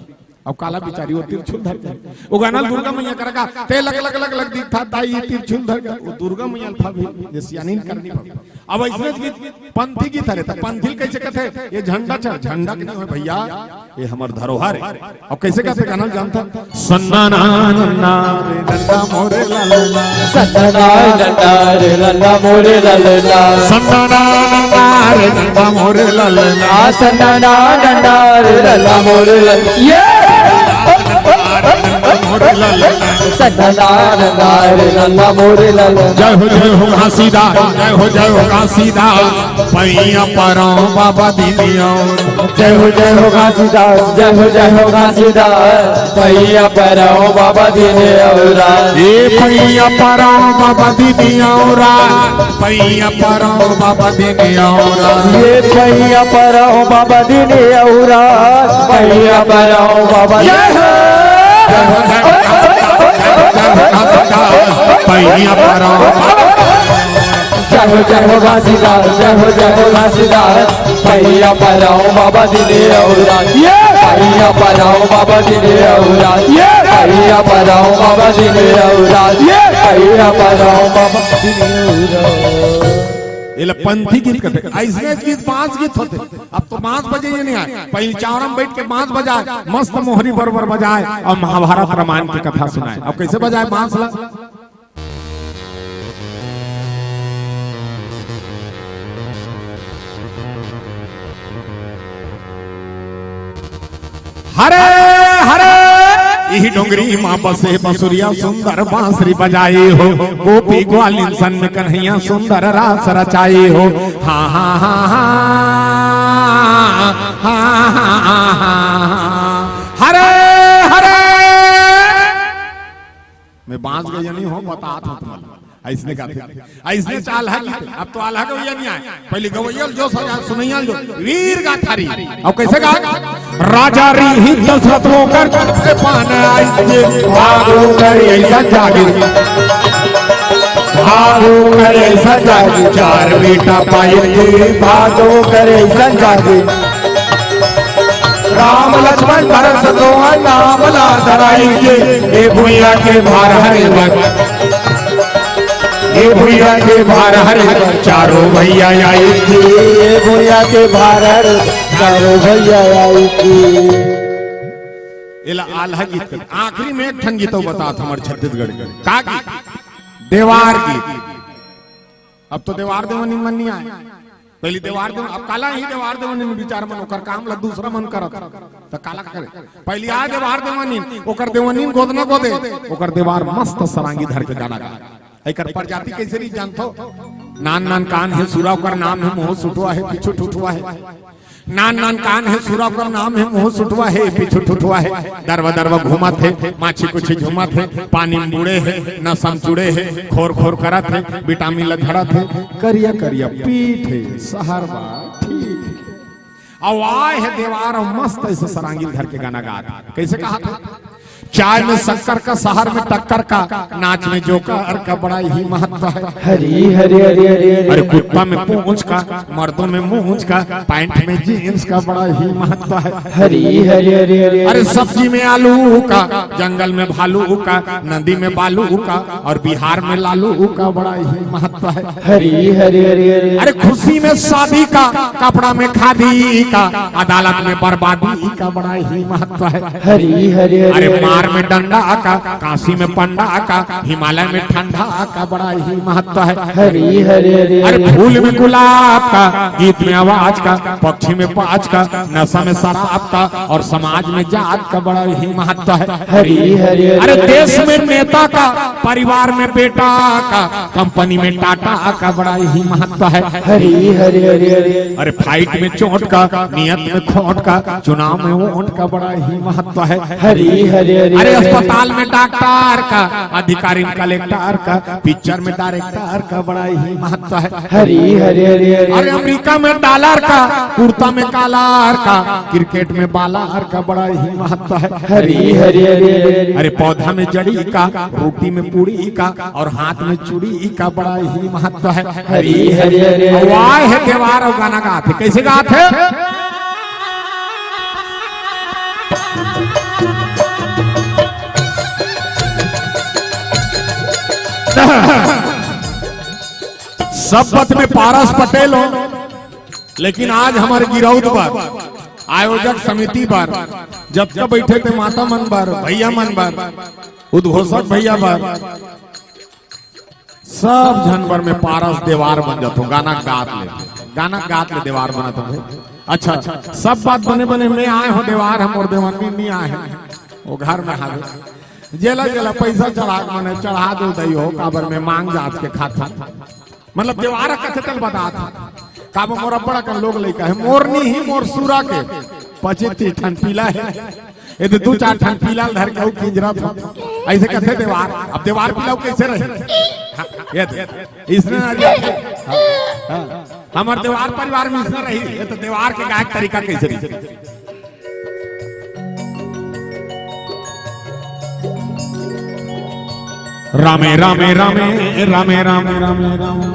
अब काला बिचारी वो तिरछुल धर के, वो गाना दुर्गा मैया करा का, ते लग लग लग लग दिखता ताई तिरछुल धर के, वो दुर्गा मैया अल्फा भी, ये सियानीन करनी भाभी। अब अइसने गीत, पंथी गीत हरे, त पंथी ल कइसे कथे? ये झंडा चढ़, झंडा के नहीं होय भैया, ये हमर धरोहर हे। अब कइसे कथे गाना ल जानथव? सन्ना ना नन्ना रे नन्ना मोरे ललना। सन्ना ना नन्ना रे नन्ना मोरे ललना। सन्ना ना नन्ना रे नन्ना मोरे ललना। आ सन्ना ना नन्ना रे नन्ना मोरे ललना। ये! मोरे ललना। सन्ना ना नन्ना रे नन्ना मोरे ललना। जय हो, जय हो घासीदास, जय हो, जय हो घासीदास, पैया पराओ बाबा दीनिया। जय हो, जय हो घासीदास, जय हो, जय हो घासीदास, पैया पराओ बाबा दीनिया। ए पैया पराओ बाबा दीनिया, पैया पराओ बाबा दीनिया। ये पैया पराओ बाबा दीनिया, पैया पराओ बाबा। जय हो। पैया पराओ। जय हो, जय हो घासीदास, जय हो, जय हो घासीदास, पैया पराओ बाबा दीनिया। ये पैया पराओ बाबा दीनिया। ये पैया पराओ बाबा दीनिया। ये पैया पराओ बाबा दीनिया। एला पंथी गीत कथे। अइसने गीत बांस गीत होथे। अब तो बांस बजे ये नहीं आय, पहिली चावरा म बइठ के बांस बजाय, मस्त मोहरी बरोबर बजाय अउ महाभारत रामायण के कथा सुनाय। अब कइसे बजाय बांस ला? हरे हरे, इही डोंगरी मा बसे बसुरिया सुंदर बांसुरी बजाई हो, गोपी ग्वालिन संग कन्हैया सुंदर रास रचाई हो। हाँ, हाँ, हाँ, हाँ। हरे हरे। मैं बांस गवइया नहीं हों, बतात हों तुमन ला। अइसने गाथे, अइसने चाल हे गीत। अब तो आल्हा गवइया नहीं आय, पहिली गवइया ल जोस आ जाय, सुनइया ल जोस, वीर गाथा रही। अब कइसे गा? राजा रही दशरथ ओकर पान आइके, भागो करे अइसन जागे, भागो करे अइसन जागे, चार बेटा पाइके, भागो करे अइसन जागे। राम लक्ष्मण भरत शत्रुघ्न नाम ला धराइके, ए भुइयां के भार हरे बर, ए भुइयां के भार हरे बर, चारों भैया आइके। ए भुइयां के भार हरे, चारों भैया आइके। एला आल्हा गीत कर। आखिरी में एक ठन गीत अउ बतात हमर छत्तीसगढ़ के। का गीत? देवार गीत। अब तो देवार देवनिन मन नहीं आय। पहिली देवार देव, अब काला ही देवार देवनिन बिचार मन, ओकर काम ला दूसरा मन करत, त काला करे? पहिली आय देवार देवनिन, ओकर देवनिन गोदना गोदे, ओकर देवार मस्त सरांगी धर के गाना गा। एकर प्रजाति कइसे रही जानथव? नान नान कान हे सुरा, ओकर नाम हे मुंह सुटवा हे, पीछू ठुठवा हे। नान नान कान हे सुरा, ओकर नाम हे मुंह सुटवा हे, पीछू ठुठवा हे। दरवा दरवा घूमत हे, माछी कुछी झूमत हे, पानी में बूड़े हे, नशा में चूड़े हे, खोर खोर करत हे, विटामिन ला झड़त हे, करिया करिया पीठ हे, सहर बा ठीक हे। अउ आय हे देवार अउ मस्त अइसे सरांगी धर के गाना गात। कइसे कहाथे? चाय में शक्कर का, सहर में टक्कर का, नाच में जोकर का बड़ा ही महत्व हे। हरी हरी हरी हरी हरी। अरे कुत्ता में पूंछ का, मर्दों में मूंछ का, पैंट में जींस का बड़ा ही महत्व हे। हरी हरी हरी हरी। अरे सब्जी में आलू का, जंगल में भालू का, नदी में बालू का अउ बिहार में लालू का बड़ा ही महत्व हे। हरी हरी हरी हरी। अरे खुशी में शादी का, कपड़ा में खादी का, अदालत में बर्बादी का बड़ा ही महत्व हे। हरी हरी हरी। अरे मार में डंडा का, काशी में पंडा का, हिमालय में ठंडा का बड़ा ही महत्व हे। हरी हरी हरी। अरे फूल में गुलाब का, गीत में आवाज का, पक्षी में बाज का, नशा में शराब का अउ समाज में जात का बड़ा ही महत्व हे। हरी हरी हरी। अरे देश में नेता का, परिवार में बेटा का, कंपनी में टाटा का बड़ा ही महत्व हे। हरी हरी हरी हरी। अरे फाइट में चोट का, नियत में खोट का, चुनाव में वोट का बड़ा ही महत्व हे। हरी हरी हरी। अरे अस्पताल में डॉक्टर का, अधिकारी में कलेक्टर का, पिक्चर में डायरेक्टर का बड़ा ही महत्व हे। हरी हरी हरी हरी। अरे अमेरिका में डॉलर का, कुर्ता में कॉलर का, क्रिकेट में बॉलर का बड़ा ही महत्व हे। हरी हरी हरी हरी। अरे पौधा में जड़ी का, रोटी में पूड़ी का अउ हाथ में चूड़ी का बड़ा ही महत्व हे। हरी हरी हरी हरी। अउ आय हे देवार अउ गाना गाथे। कइसे गाथे? सब बात में पारस पटेल हो, लेकिन आज हमर गिरौद बर, आयोजक समिति बर, जतका बइठे ते माता मन बर, भइया मन बर, उद्घोषक भइया बर, सब झन बर में पारस देवार बन जाथों। गाना गात ले, गाना गात ले देवार बनत हों। अच्छा, सब बात बने बने में आए हों देवार, हम और देवार में नहीं आए हैं, वो घर में हावे। जेला जेला पैसा चढ़ा के मने चढ़ा दो दई हो, काबर में मांग जात के खाथों। मतलब देवार कथे तेला बतात हों। काबर मोर अब्बड़ अकन लोग लइका हे, मोर नी ही मोर सुरा के पच्चीस तीस ठन पीला हे। ये तो दू चार ठन पीला ल धर के अउ किंजरत हों। अइसे कथे देवार, अब देवार पीला कइसे रही? हाँ, ये तो, इसने ना रिया। हाँ, हाँ। हमर देवार परिवार में इसने रही, ये तो देवार के गायक तरीका कइसे रही? रामे रामे रामे रामे रामे रामे रामे।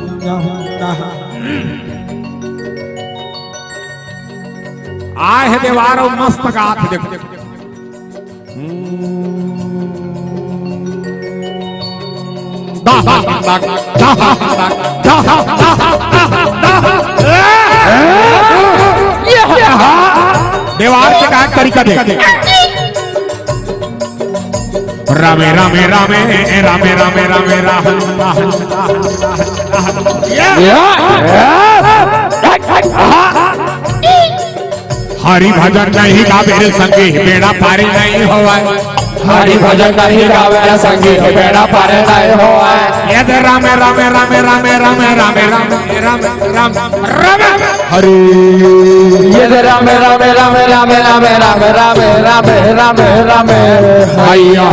आय हे देवार अउ मस्त गात हे, देखो। देवार के का तरीका दे। रामे रामे रामे रामे रामे रामे राहन राहन। हरि भजन नहीं गावे रे संगी, बेड़ा पारी नहीं होवय। हरि भजन नहीं गावे रे संगी, बेड़ा पारी नहीं होवय। ये दे रामे रामे रामे रामे रामे रामे रामे रामे राम राम। हरि। ये दे रामे रामे रामे रामे रामे रामे रामे रामे रामे रामे। हैया।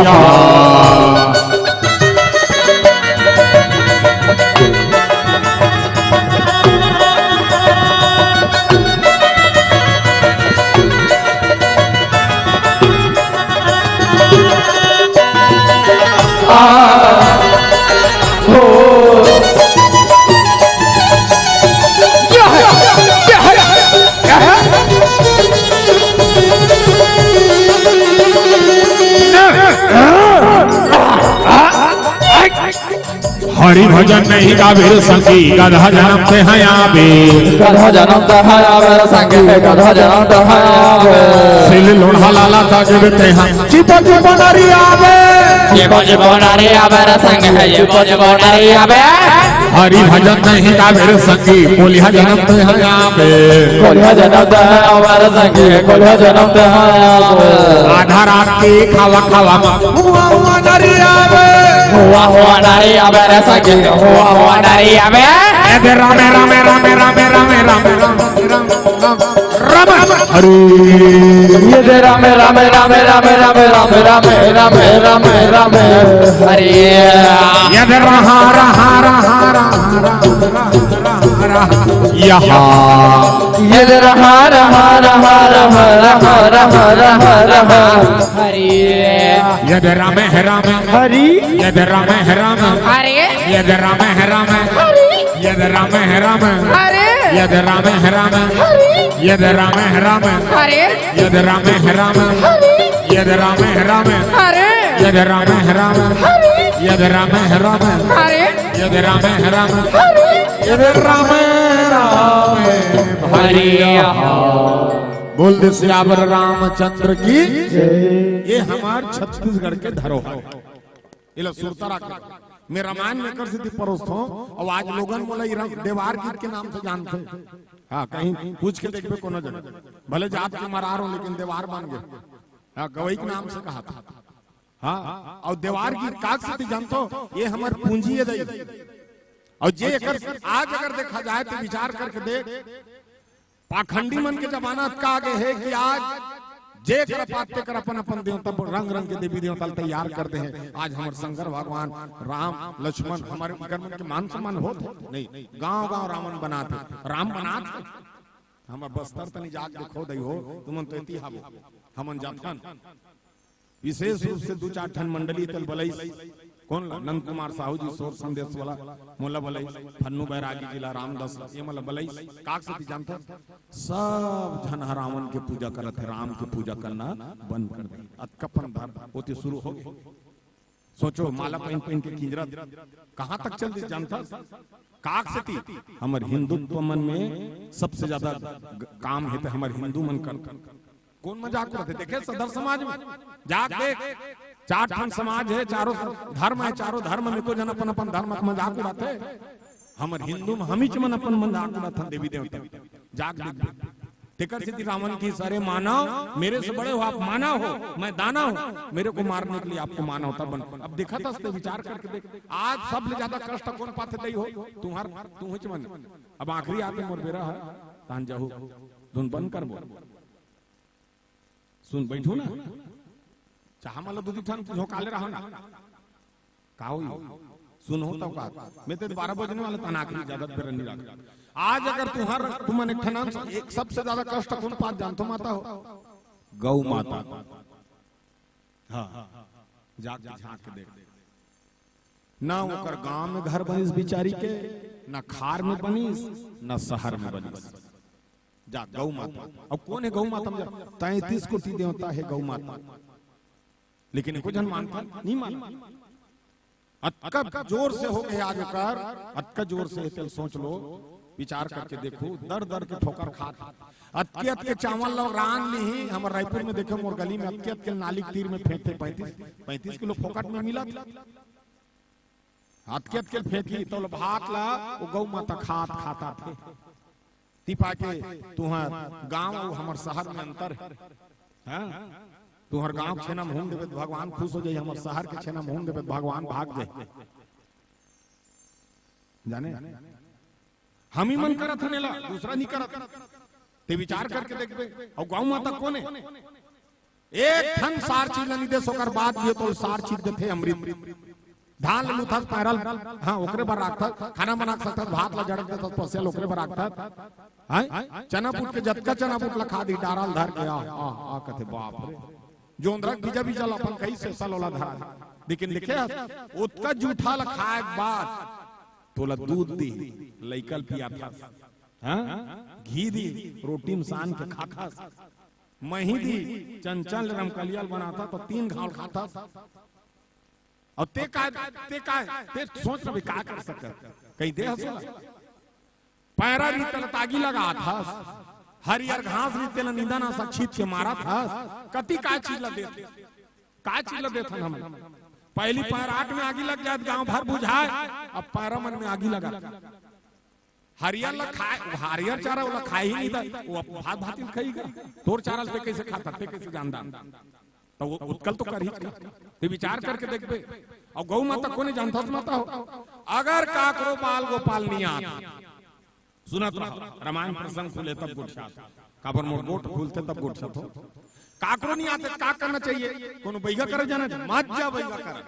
हरि भजन नहीं गावे रे संगी, गधा जनम ते हयाबे। गधा जनम ते हयाबे रे संगी, गधा जनम ते हयाबे। सिल लोढ़ा लाला ताजबे ते हा। चिपो चिपो नरी आबे। चिपो चिपो नरी आबे रे संगी, चिपो चिपो नरी आबे। हरि भजन नहीं गावे रे संगी, कोलिहा जनम ते हयाबे। कोलिहा जनम ते हयाबे रे संगी, कोलिहा जनम ते हयाबे। आधा रात के खावा खावा मा। हुआ हुआ नरी आबे। हुआ हुआ नरी आबे रे संगी, हुआ हुआ नरी आबे। ये दे रामे रामे रामे रामे रामे रामे राम राम राम। हरि। ये दे रामे रामे रामे रामे रामे रामे रामे रामे रामे रामे। हरि। ये दे रहा रहा रहा रहा रहा रहा रहा। यहाँ। ये दे रहा रहा रहा रहा रहा रहा रहा। हरि। ये दे रामे है रामे। हरि। ये दे रामे है रामे। हरि। ये दे रामे है रामे। हरि। ये दे रामे है रामे। हरि। ये दे रामे है रामे। हरि। ये दे रामे है रामे। हरि। ये दे रामे है रामे। हरि। ये दे रामे है रामे। हरि। ये दे रामे है रामे। हरि। ये दे रामे है रामे। हरि। ये दे रामे है रामे। हरि। ये दे रामे रामे। हरि। बोल दे सियावर रामचंद्र की। ये हमार छत्तीसगढ़ के धरोहर। एला सुरता राखे। मैं रामायण में कर सिद्धि परोसथों, अउ आज लोगन मोला ई रंग देवार गीत के नाम से जानथे। हाँ, कहीं पूछ के देखबे कोनो जगह। भले जात के मरार हों, लेकिन देवार बन गे। हाँ, गवई के नाम से कहाथे। हाँ, अउ देवार गीत काक सेती जानथो, ये हमर पूंजी हे दई। अउ जे एकर आज अगर देखा जाए तो विचार करके देख, पाखंडी मन के जमाना अतका आगे हे कि आज जे कर पाते कर अपन अपन देवता, रंग रंग के देवी देवता ल तैयार कर दे हे। आज हमर शंकर भगवान, राम, लक्ष्मण, हमर इकर मन के मान सम्मान होत हे? नहीं। गांव गांव रावण बनात हे, राम बनात हे। हमर बस्तर तनी जाके देखो दई हो, तुमन तो एती हावो, हमन जाथन। विशेष रूप से दू चार ठन मंडली तेल बलईस, कोन ला? नंद कुमार साहू जी, सोर संदेश वाला, मोला बलईस, फन्नू बैरागी जी ला, रामदास ला, ये मोला बलईस, काक सेती जानथो? सब झन ह रावण के पूजा करत हे, राम के पूजा करना बंद कर दे। अतका पन धर ओती शुरू हो गे। सोचो, माला पहिन पहिन के किंजरत कहां तक चल दिस, जानथस? काक सेती हमर हिंदुत्व मन में सबसे ज्यादा ग-, काम हे, त हमर हिंदू मन कर। कोन मजाक उड़ाथे? देखे सदर समाज में, जाके देख, चार ठन समाज हे, चारों स-, धर्म हे, चारों धर्म में को झन अपन अपन धर्म के मजाक उड़ाथे। हमर हिंदू में हमीच मन अपन मजाक उड़ाथन देवी देवता। जाके देख, तेकर सेती रावण की, "सारे मानव, मेरे से बड़े हो आप, मानव हो, मैं दानव हूं, मेरे को मारने के लिए आपको मानवता बन।" अब देखत हस ते विचार करके देख, आज सबले ज्यादा कष्ट कोन पाथे दई हो? तुंहर, तुंहच मन। अब आखिरी आते मोर बेरा ह, तहन जाहू, धुन बंद करबो। सुन, बैठो ना, चाह मला दू ठन झोंकाले रहो ना। का होई? सुनहू तब का? मैं तो बारह बजने वाला, तहन आखिरी, ज्यादा बेरा नहीं रख। आज अगर तुंहर, तुमन एक ठन अंश, एक सबसे ज्यादा कष्ट कोन पात जानथो माता हो? गौ माता। हाँ, जाके झांक के देख। ना ओकर गांव में घर बनिस बिचारी के, ना खार में बनिस, ना शहर में बनिस। जा, गौ माता। अब कोन हे गौ माता में जा? तैंतीस कोटि देवता हे गौ माता। लेकिन एको झन मानता नहीं, मान। अतका जोर से हो गए आज ओकर, अतका जोर से हे, तेल सोच लो, विचार करके देखो, दर दर के ठोकर खात। अतके अतके चावल ला रांध लीही, हमर रायपुर में देखे, मोर गली में अतके अतके नाली के तीर में फेंकथे, पैंतीस, पैंतीस किलो फोकट में मिलत। अतके अतके फेंकी, तो भात ला वो गौ माता खात खात आथे। तिपा के तुंहर गांव अउ हमर शहर में अंतर हे। हाँ? तुंहर गांव के छेना में हूंग देबे त भगवान खुश हो जाई, हमर शहर के छेना में हूंग देबे त भगवान भाग जाई। जाने? हम ही मन करत हन एला, दूसरा नहीं करत। ते विचार करके देखबे। अउ गौ माता कोन हे? एक ठन सार चीज ल नहीं देस, ओकर बाद भी तो सार चीज देथे, अमृत। धान ल लुथस, पैरा ल, हाँ, ओकरे बर राखथस, खाना बना सकथस, भात ल जड़क देथस, पसिया ल ओकरे बर राखथस। हाँ? चना बूट के जतका चना बूट ल खा दी, डारा ल धर के, आ, आ, आ, कथे, "बाप रे।" जोंधरा के बीजा बीजा ल अपन कई सेसा ल ओला धरा दे। लेकिन देखे हस, ओतका जूठा ल खाए के बाद तोला दूध दी, लइका ल पियाथस। हाँ? घी दी, रोटी म सान के खाथस। मही दी, चंचल रमकलिया ल बनाथस, तो तीन घाव खाथस। अउ ते काय, ते काय, ते सोच रहे, का कर सकत? कहीं दे हंसला। पैरा रहिथे तेला तागी लगाथस, हरियर घास रहिथे तेला निंदन असन छींच के मारथस, कति काय चीज ला देथे? काय चीज ला देथन हम? पहली पैराट में आगी लग जाए, गांव भर बुझाए, अब पैरा मन में आगी लगा। हरियर ला खाए, हरियर चारा ओला खाए ही नहीं था, वो अब भात भात ही खाएगा। तोर चारा ते कैसे खाता, ते कैसे जानदा? तो वो उतकल तो कर ही का। ते विचार करके देखबे। अउ गौ माता कोने जानथस माता हो? अगर काकरो बाल गोपाल नहीं आत, सुनत रहो, रामायण प्रसंग खुले तब गोठियात। काबर मोर गोठ खुलथे तब गोठियात हो। काकरो नहीं आते, का करना चाहिए? कोनो बइगा करे जाना चाहिए? मत जा बइगा करे।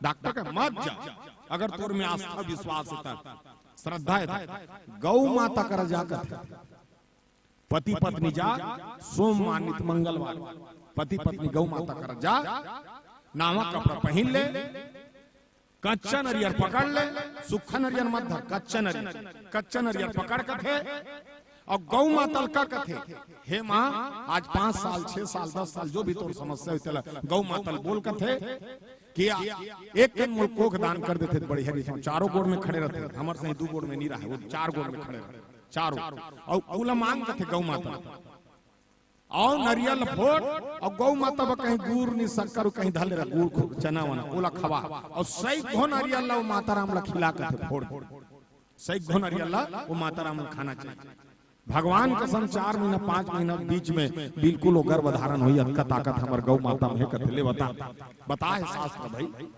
डॉक्टर के मत जा। अगर तोर में आस्था विश्वास हे त, श्रद्धा हे त, गौ माता करा जा कथे। पति पत्नी जा, सोमवार नित मंगलवार, पति पत्नी गौ माता करा जा, नावा कपड़ा पहिन ले, कच्चा नरियर पकड़ ले, सुक्खा नरियर मत धर, कच्चा नरियर, कच्चा नरियर पकड़ कथे, अउ गौ माता ल का कथे, "हे माँ, आज पाँच साल, छह साल, दस साल, जो भी तोर समस्या होही, तेला गौ माता ल बोल," कथे, कि आ, एक कन मोल कोख दान कर देथे, त बढ़िया रहिथे। चारों गोड़ में खड़े रहथे, हमर सही दू गोड़ में नहीं रहे, वो चार गोड़ में खड़े रहथे, चारों। अउ ओला मांग कथे गौ माता। अउ नरियर ल फोड़, अउ गौ माता बर कहीं गुड़ नहीं शक्कर, कहीं धले रह, गुड़ खु-, चना वना, ओला खवा। अउ सैकड़ों नरियर ल वो माता राम ल खिला कथे फोड़ दे। सैकड़ों नरियर ल वो माता राम ल खाना चाहिए। भगवान कसम, चार महीना, पांच महीना के बीच में बिल्कुल वो गर्भ धारण होही, अतका ताकत हमर गौ माता में हे कथे। ले बता, बता हे शास्त्र भाई।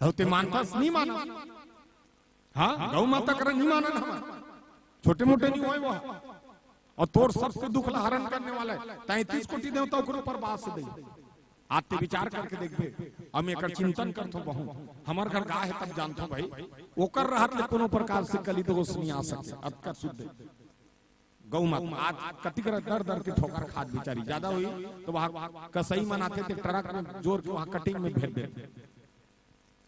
अउ ते मानथस, नहीं मानस? हाँ, गौ माता करा नहीं मानन हमन। छोटे मोटे नहीं होय वो। अउ तोर सबके दुख ला हरण करने वाला हे। तैंतीस कोटि देवता ओकरे ऊपर बास दे। आज ते विचार करके देखबे। हम एकर चिंतन करथो बहुत। हमर घर गाय हे तब जानथो भाई। ओकर रहत ले कोनो प्रकार से कली दोष नहीं आ सके। अतका शुद्ध हे। गौ माता आज कति करा दर दर के ठोकर खात बिचारी। ज्यादा होही त वहाँ कसई मन आथे ते ट्रक में जोर के वहाँ कटिंग में भेज देथे।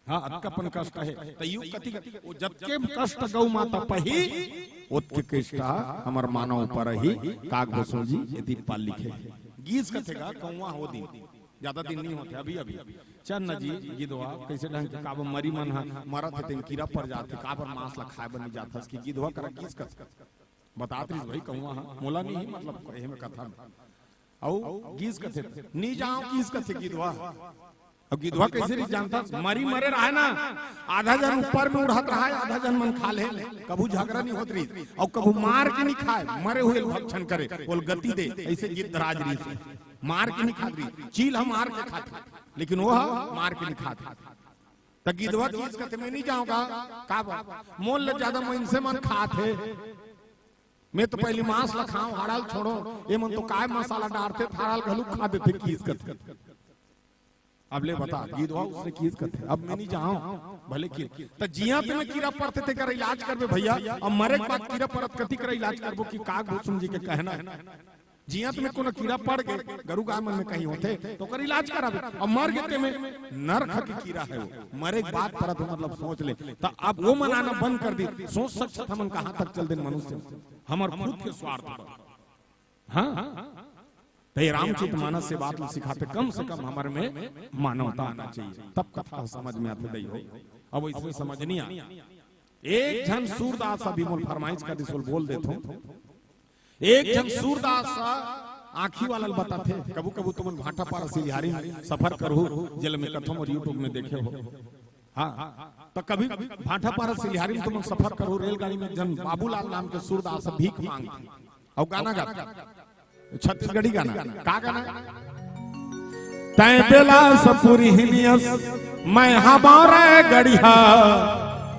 हाँ, अतका अपन कष्ट हे। त यू कति कर, वो जतके कष्ट गौ माता पही, ओतके कष्ट हमर मानव परही। काग भूषण जी एती पाल लिखे। गीस कथे गा, कौवा हो दिन, ज्यादा दिन नहीं होथे, अभी, अभी। चल न जी, गिधवा, कइसे ढंग के काबर मरी मन ह मरत हे, तेन कीरा पर जाथे, काबर मांस ल खाए बर नइ जाथस कि गिधवा करा गीस कथे। बतात रहिस भाई कहुआ ह, मोला नहीं, मतलब, कहे में कथा में। अउ गीस कथे, "नी जांव," गीस कथे गिधवा। अउ गिधवा कइसे रहिस जानथस? मरी मरे रहय ना, आधा झन ऊपर में उड़त रहय, आधा झन मन खा ले। कभू झगरा नहीं होत रहिस, अउ कभू मार के नहीं खाय, मरे हुए ल भक्षण करे, ओला गति दे, अइसे गिद्धराज रहिस। मार के नहीं खात रहिस, चील ह मार के खाथे, लेकिन वो ह मार के नहीं खात। त गिधवा गीस कथे, "मैं नहीं जांव गा, काबर? मोर ले जादा मइनसे मन खात हे। मैं तो पहिली मांस ल खांव, हाड़ा ल छोड़ों, ये मन तो काय मसाला डारथे, हाड़ा ल घलो खा देथे," गीस कथे। अब ले बता, गिधवा उसने गीस कथे, "अब मैं नहीं जांव," भले कि त जियत में कीरा परथे तेकर इलाज करबे भइया, अब मरे के बाद कीरा परत कति कर इलाज करबो कि काग भूसुन जी के कहना हे। जियत में कोनो कीरा पड़ गे, गरू गाय मन में कहीं होथे, त ओकर इलाज कराबे। अउ मर गे तेमे नरक के कीरा हे वो, मरे के बाद परत हे, मतलब सोच ले। त अब वो मन आना बंद कर दिस, सोच सकत हस हमन कहां तक चल देन मनुष्य, हमर खुद के स्वार्थ बर। हां, त ये रामचरित मानस ये बात ल सिखाथे, कम से कम हमर में मानवता आना चाहिए, तब कथा समझ में आथे दई हो। अब अइसे समझ नहीं आ। एक झन सूरदास अभी मोर फरमाइश कर दिस, बोल देथों। एक झन सूरदास आंखी वाला ल बताथे, कभू कभू तुमन भाटापारा सिलिहारी में सफर करहू, जेला मैं कथों अउ YouTube में देखे हो। हां, त कभी भाटापारा सिलिहारी में तुमन सफर करहू, रेलगाड़ी में एक झन बाबूलाल नाम के सूरदास भीख मांगथे अउ गाना गाथे। छत्तीसगढ़ी गाना। का गाना? "तैं बेला सपुरहिनियस, मैं हमारे गड़िया,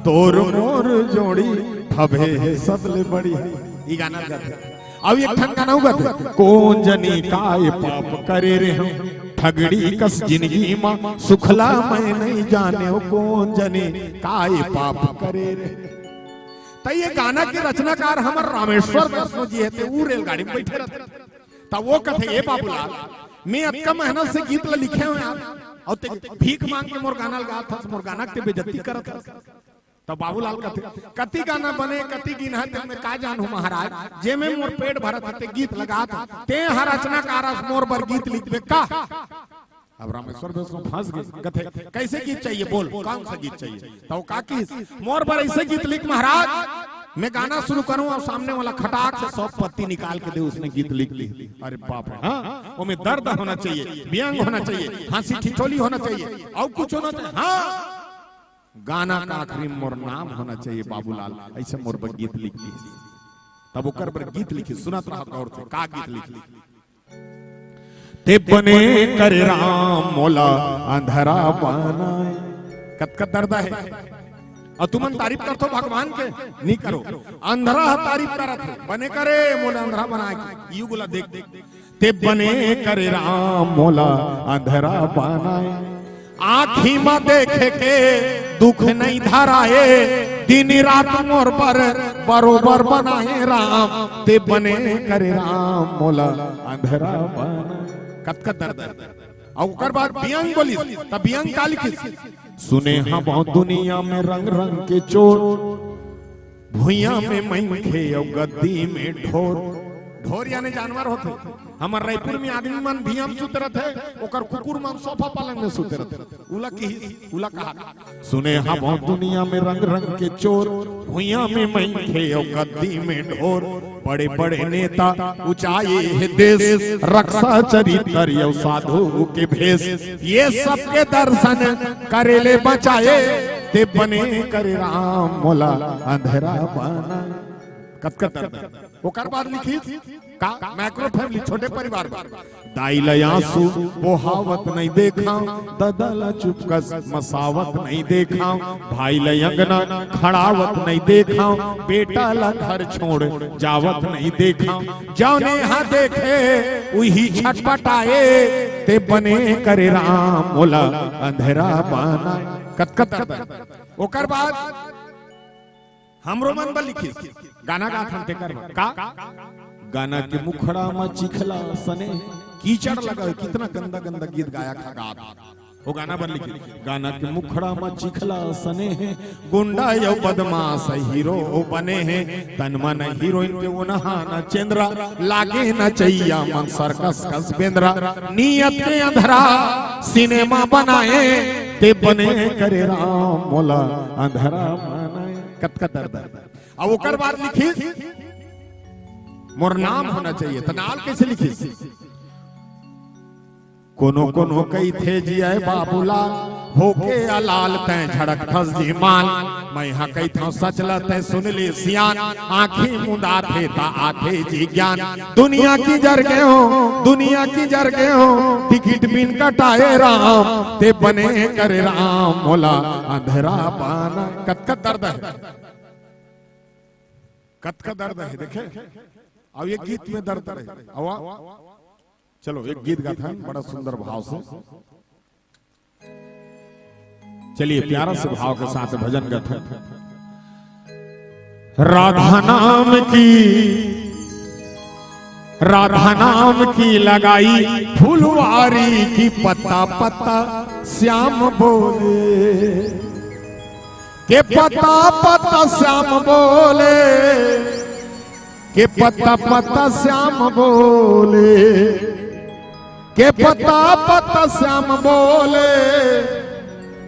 तोर मोर जोड़ी, ठबे हे सबले बढ़िया।" ई गाना गाथे। अउ एक ठन गाना अउ गाथे, "कोन जनी काय पाप करे रेहेंव, ठगड़ी कस जिनगी मा, सुखला मैं नहीं जानेंव, कोन जनी काय पाप करे रेहेंव।" त ये गाना के रचनाकार हमर रामेश्वर वैष्णव जी हे, ते ऊ रेलगाड़ी में बइठे रहिथे। त वो कथे, "ए बाबूलाल, मैं अतका मेहनत से गीत ल लिखे हों यार, अउ ते भीख मांग के मोर गाना ल गात हस, मोर गाना के ते बेइज्जती करत हस।" त बाबूलाल कथे, "कति गाना बने, कति गिनहा, तेन में का जानहूं महाराज, जेमे मोर पेट भरत हे ते गीत ल गात हों, तें ह रचनाकार अस, मोर बर गीत लिखबे का?" अब रामेश्वर वैष्णव फंस गे, कथे, "कैसे गीत चाहिए, बोल, कौन सा गीत चाहिए?" त वो का किहिस, "मोर बर अइसे गीत लिख महाराज, मैं गाना शुरू करूं अउ सामने वाला खटाक से सौ पत्ती निकाल के दे, उसने गीत लिख दी।" अरे बाप रे, हां, ओमे दर्द होना चाहिए, व्यंग होना चाहिए, हंसी ठिठोली होना चाहिए, अउ कुछ होना चाहिए, हां, गाना का आखिरी में मोर नाम होना चाहिए बाबूलाल, अइसे मोर बर गीत लिख दी। तब ओकर बर गीत लिखिस, सुनत रहा गौर से, का गीत लिखिस। "ते बने करे राम मोला अंधरा बनाए।" कतका दर्द हे। अउ तुमन तारीफ करथो भगवान के, नी करो। अंधरा ह तारीफ करत हे, "बने करे मोला अंधरा बनाए के, यू गोला देख देख।" "ते बने करे राम मोला अंधरा बनाए।" आँखी म देखे के दुख नइ धराए, दिन रात मोर बर बरोबर बनाए राम, ते बने करे राम मोला अंधरा बनाए। कतका दर्द हे। अउ ओकर बाद बियंग बोलिस, त बियंग का लिखिस? सुने हवं दुनिया में रंग रंग के चोर, भुइयां में मनखे अउ गद्दी में ढोर। ढोर यानी जानवर होथे। हमर रायपुर में आदमी मन भुइयां में सुते रथे, ओकर कुकुर मन सोफा पलंग में सुते रथे। उला किहिस, उला कहा। सुने हवं दुनिया में रंग रंग के चोर, भुइयां में मनखे अउ गद्दी में ढोर। बड़े बड़े नेता उचाए हे देश, रक्षा चरित्र अउ साधु के भेष। ये सबके दर्शन करे ले बचाए, ते बने करे राम मोला अंधरा बनाए। कतका दर्द हे। ओकर बाद लिखिस का, माइक्रो फैमिली, छोटे परिवार बर। दाई ल आंसू बोहावत नइ देखां, ददा ल चुपकस मसावत नइ देखां, भाई ल अंगना खड़ावत नइ देखां, बेटा ल घर छोड़ जावत नइ देखां। जौने हा देखे उही छटपटाए, ते बने करे राम मोला अंधरा बनाए। कतका दर्द हे। ओकर बाद हमरो मन बर लिखिस, गाना गाथन तेकर बर। का? गाना के मुखड़ा म चिखला सने कीचड़ लगा हे, कितना गंदा गंदा गीत गायक ह गात। वो गाना बर लिखे, गाना के मुखड़ा म चिखला सने हे, गुंडा अउ बदमाश हीरो बने हे, तन मन हीरोइन के ओनहा न चेंद्रा, लागे नचइया मन सर्कस कस बेंद्रा, नियत के अंधरा सिनेमा बनाए, ते बने करे राम मोला अंधरा बनाए। कतका दर्द हे। अब ओकर बाद लिखिस, मोर नाम होना चाहिए, त नाल कैसे लिखिस? कोनो कोनो कहिथे जिये बाबूलाल, होके अलाल तैं झड़कथस जी माल। मैं हा कहिथंव सच ल तैं सुन ले सियान, आँखी मुंदाथे त आथे जी ज्ञान। दुनिया की जर गे हों, दुनिया की जर गे हों, टिकट बिन कटाए राम, ते बने करे राम मोला अंधरा बनाए। कतका दर्द हे, कतका दर्द हे, देखे? अब ये गीत में दर्द हे। अब चलो, एक गीत गाथन बड़ा सुंदर भाव से। चलिए, प्यारा से भाव के साथ भजन गाथन। राधा नाम की, राधा नाम की लगाई फुलवारी की, पत्ता पत्ता श्याम बोले, के पत्ता पत्ता श्याम बोले, के पत्ता पत्ता श्याम बोले, के पत्ता पत्ता श्याम बोले,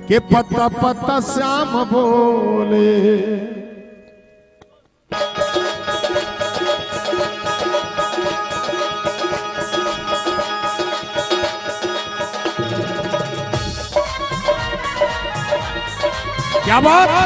के पत्ता पत्ता श्याम बोले। क्या बात।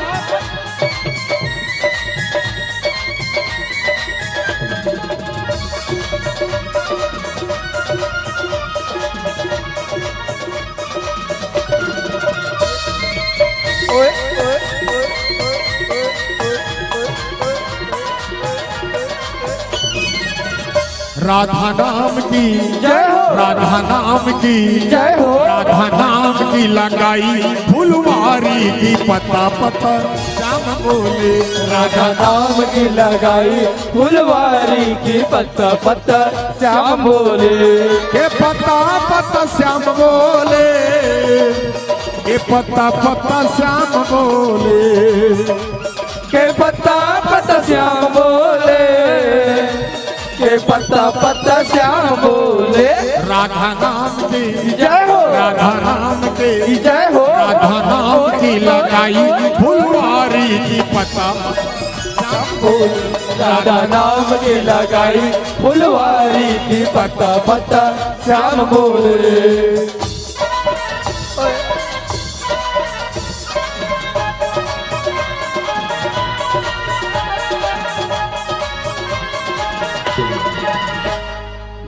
राधा नाम की जय हो। राधा नाम की जय हो। राधा नाम की लगाई फुलवारी की, पत्ता पत्ता श्याम बोले। राधा नाम की लगाई फुलवारी की, पत्ता पत्ता श्याम बोले। के पत्ता पत्ता श्याम बोले, के पत्ता पत्ता श्याम बोले, के पत्ता पत्ता श्याम बोले, के पत्ता पत्ता श्याम बोले। राधा नाम की जय हो। राधा नाम की जय हो। राधा नाम की लगाई फुलवारी की, पत्ता श्याम बोले। राधा नाम की लगाई फुलवारी की, पत्ता पत्ता श्याम बोले।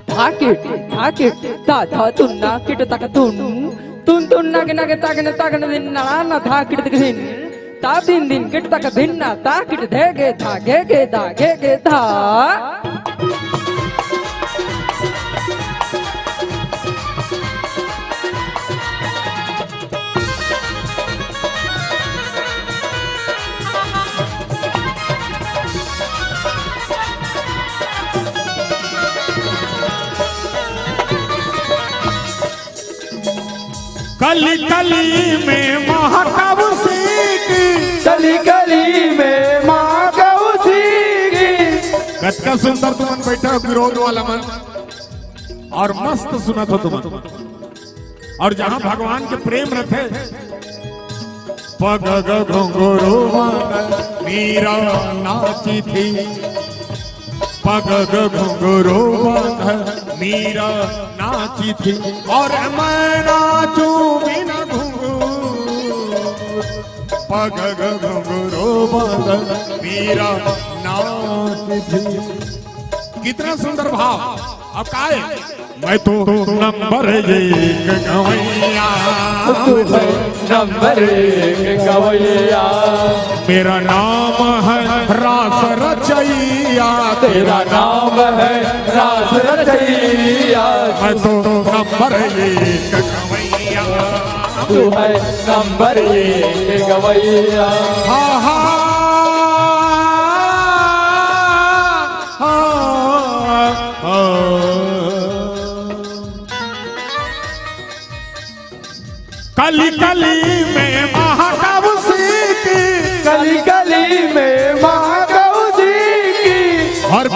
धाकिट धाकिट ता धा तुन्ना किट तक तुन, तुन तुन नग नग तगन तगन दिन नड़ा न धाकिट तक दिन, ता दिन दिन किट तक दिन ना ता किट धे गे धा गे गे धा गे गे धा। कली कली में महाकाबू सीख। कली कली में महाकाबू सीख। कतका सुंदर तुमन बैठे हो विरोध वाला मन, और मस्त सुनत हो तुमन। और जहां भगवान के प्रेम रथे, पग ग घुंघरू बांध मीरा नाची थी, पग ग घुंघरू बांध मीरा नाची थी, और मैं नाचूं बिना घुंघरू, पग ग घुंघरू बांध मीरा नाची थी। कितना सुंदर भाव। अब का है? मैं तो नंबर एक गवैया। तू है नंबर एक गवैया। मेरा नाम है रास रचैया। तेरा नाम है रास रचैया। मैं तो नंबर एक गवैया। तू है नंबर एक गवैया। हाँ, हाँ, हाँ, हाँ।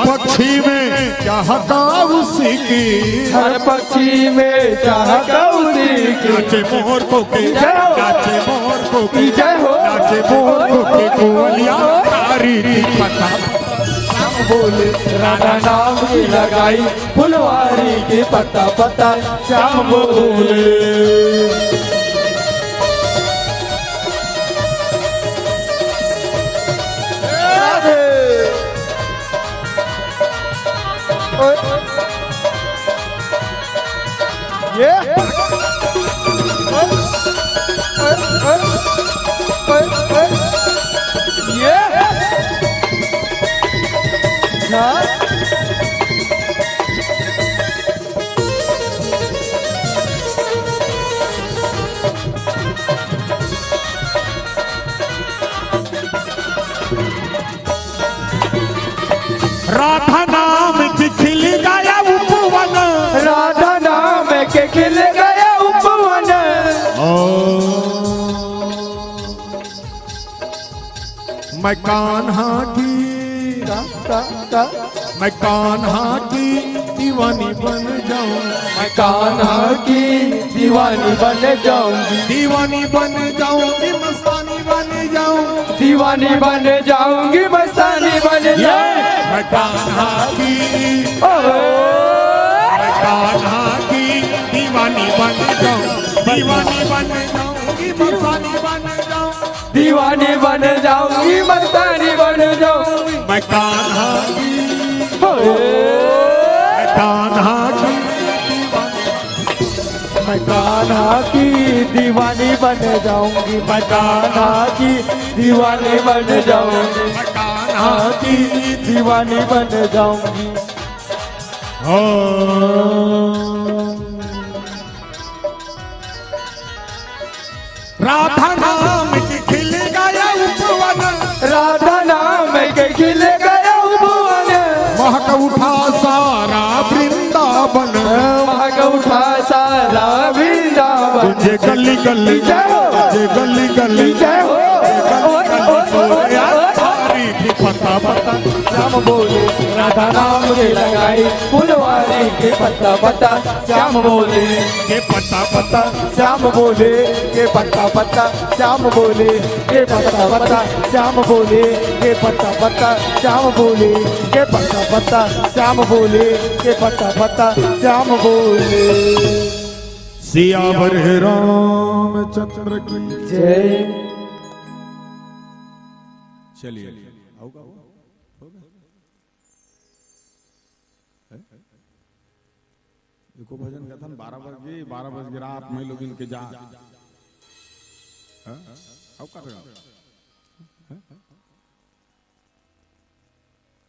पक्षी में चहका उसी की। हर पक्षी में चहका उसी की। नाचे मोर कोकिल, जय हो। नाचे मोर कोकिल, जय हो। नाचे मोर कोकिल, कोयलिया तारी की पता। श्याम बोले, राधा नाम की लगाई, फुलवारी की पता पता, श्याम बोले। राधे। ओए। ये। ओए, ओए, ओए, ओए, ओए। ये। हाँ। राधा नाम के खिल गया उपवन। राधा नाम के खिल गया उपवन। ओ। मैं कान्हा की, ता, ता, ता। मैं कान्हा की दीवानी बन जाऊं। मैं कान्हा की दीवानी बन जाऊंगी। दीवानी बन जाऊंगी, मस्तानी बन जाऊंगी। दीवानी बन जाऊंगी, मस्तानी बन ये जाऊंगी। मैं कान्हा की, ओए। मैं कान्हा की दीवानी बन जाऊं। दीवानी बन जाऊंगी, मस्तानी बन जाऊं। दीवानी बन जाऊंगी, मस्तानी बन जाऊंगी। मैं कान्हा की, ओए। मैं कान्हा की दीवानी, मैं कान्हा की दीवानी बन जाऊंगी। मैं कान्हा की दीवानी बन जाऊंगी। मैं कान्हा की दीवानी बन जाऊंगी। ओ। राधा नाम के खिल गया उपवन। राधा नाम के खिल गया उपवन। महक उठा सारा वृंदावन। महक उठा सारा वृंदावन। गूंजे गली गली, जय हो। गूंजे गली गली, जय हो। गूंजे गली गली, ओए, ओए, सोहरा ओए, ओए। तारी की पता पता। श्याम बोले, राधा नाम के लगाई फुलवारी के पत्ता पत्ता। श्याम बोले, के पत्ता पत्ता। श्याम बोले, के पत्ता पत्ता। श्याम बोले, के पत्ता पत्ता। श्याम बोले, के पत्ता पत्ता। श्याम बोले, के पत्ता पत्ता। श्याम बोले, के पत्ता पत्ता। श्याम बोले। सियावर रामचंद्र की जय। चलिए, आओ, आओ। हैं? एको भजन गाथन, बारह बज गे, बारह बज गे रात में लोग इनके जा। हैं? अब का लगा? हैं?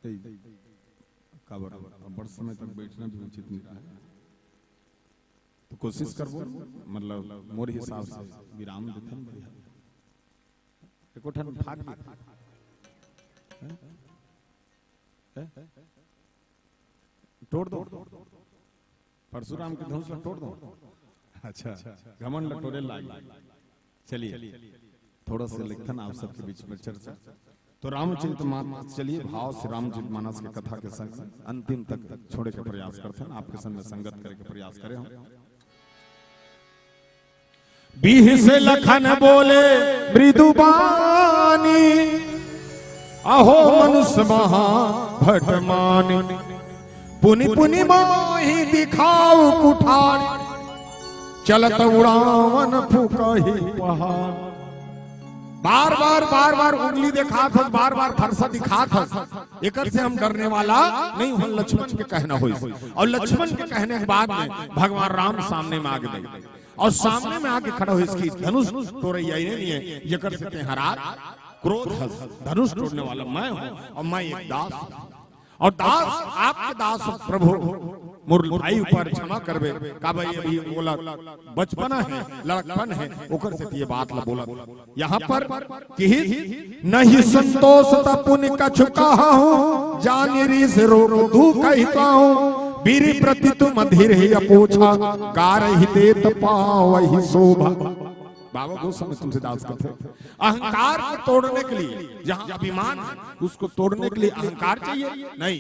यही। काबर, अब बड़ समय तक बैठना भी उचित नहीं है। तो कोशिश करबो, मतलब, मोर हिसाब से विराम देथन बढ़िया। एको ठन फाट के। हैं? हैं? तोड़ दो। परशुराम के धनुष ला तोड़ दो। अच्छा, घमंड ला टोरे लाग। चलिए, थोड़ा सा लिखथन आप सबके बीच में चर्चा। तो रामचरित मानस, चलिए, भाव से रामचरित मानस के कथा के संग अंतिम तक छोड़े के प्रयास करथन, आपके संग में संगत करे के प्रयास करे हम। बिहसे लखन बोले मृदुबानी, अहो मनुष्य महा भट मानी। पुनि पुनि माहि दिखाउ कुठार, चलत उड़ावन फुकही पहाड़। बार बार, बार बार उंगली देखात हस, बार बार फरसा दिखात हस। एकर से हम डरने वाला नहीं हन, लक्ष्मण के कहना होइस। और लक्ष्मण के कहने के बाद में भगवान राम सामने में आगे दे, और सामने में आके खड़ा होइस कि धनुष टोरइया ये नहीं है, जेकर से तें हरात, क्रोध हस, धनुष टोरने वाला मैं हूँ और मैं एक दास हूँ। और दास, आपके दास प्रभु, मोर भाई ऊपर क्षमा करबे, काबर ये अभी बोला बचपना है, लड़कपन है, ओकर से ये बात ला बोला। यहाँ पर किहिस, "नहीं संतोष त पुनि कछु कहाहूँ, जानि रीस रोग दुख कहि पाहूँ। वीर प्रति तुम धीर ही अपोछा, कारहि देत पावहि शोभा।" बाबा गोस्वामी तुलसीदास कहते हैं, अहंकार को तोड़ने के लिए, जहां अभिमान है, उसको तोड़ने के लिए अहंकार चाहिए? नहीं।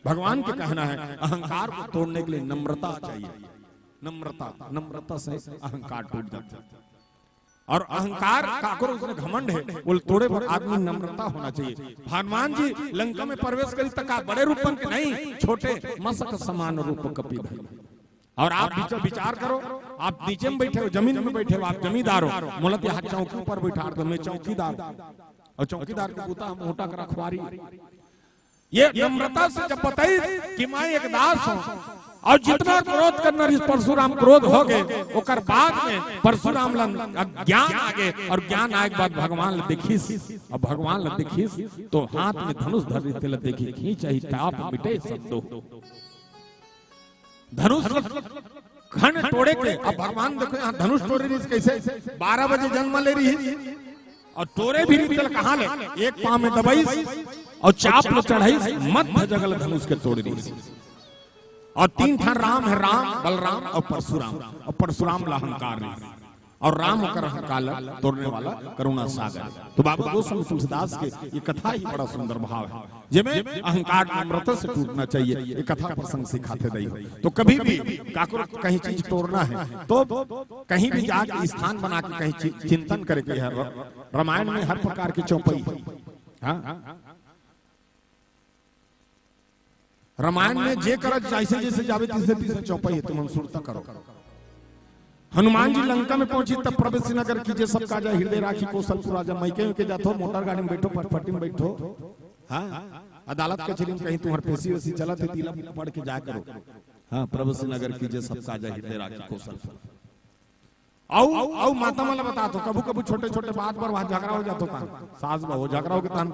भगवान के कहना है, अहंकार को तोड़ने के लिए नम्रता चाहिए। नम्रता, नम्रता से अहंकार टूट जाता है। और अहंकार काकरो उसने घमंड है, वो तोड़े बर आदमी नम्रता होना चाहिए। हनुमान जी लंका में प्रवेश करी त का बड़े रूप बन के नहीं, छोटे मसक समान रूप कपि धरी। और आप विच-, विचार करो, आप नीचे में बैठे हो, जमीन में बैठे हो, आप जमींदार हो, मोला तो यहाँ चौकी पर बैठा दो, मैं चौकीदार हूँ। और चौकीदार के बूता मोटा कर रखवारी। ये नम्रता से जब बताई कि मैं एक दास हूँ, और जितना क्रोध करना रहिस परशुराम क्रोध हो गए, ओकर बाद में परशुराम ला ज्ञान आ गए, और ज्ञान आए के बाद भगवान ला देखिस, और भगवान ला देखिस तो हाथ में धनुष धर रहिस, तेला देखी खींचहि टाप मिटे सब दोष। धनुष खंड टोरे के, अब भगवान देखो यहाँ धनुष टोरे रहिस कैसे, बारह बजे जन्म ले रहिस, और टोरे भी रहिस तेला कहाँ ले, एक पाँव में दबाइस और चाप ला चढ़ाइस, मध्य जगह ले धनुष के तोड़ दिस। और तीन ठन राम है, राम, बलराम और परशुराम। और परशुराम ला अहंकार रहिस, और राम ओकर अहंकार ला तोड़ने वाला करुणा सागर। तो बाबा गोस्वामी तुलसीदास के ये कथा ही बड़ा सुंदर भाव है, जेमे अहंकार नम्रता से टूटना चाहिए। ये कथा प्रसंग सिखाथे दई हो। तो कभी भी काकरो कहीं चीज तोड़ना है तो कहीं भी जाके स्थान बना के कहीं चि-, चिंतन करे के है। र-, रामायण में हर प्रकार के चौपाई है। हाँ, रामायण में जे करत जैसे जैसे जावे तीसरे तीसरे चौपाई है, तुम हम सुरता करो। हनुमान जी लंका में पहुंची तब प्रवेश नगर कीजे सब काजा, हृदय राखी कौशलपुर राजा। मइके उइके जाथो, मोटर गाड़ी में बैठो, फटफटी में बैठो, हाँ, अदालत कचहरी में कहीं तुम्हार पेशी वेशी चलत है, तिला पढ़ के जाया करो। हाँ, प्रवेश नगर कीजे सब काजा, हृदय राखी कौशलपुर। अउ, अउ माता मन ला बता तो, कभू कभू छोटे छोटे बात पर वहां झगड़ा हो जातो। तान सास बहू झगड़ा हो के तान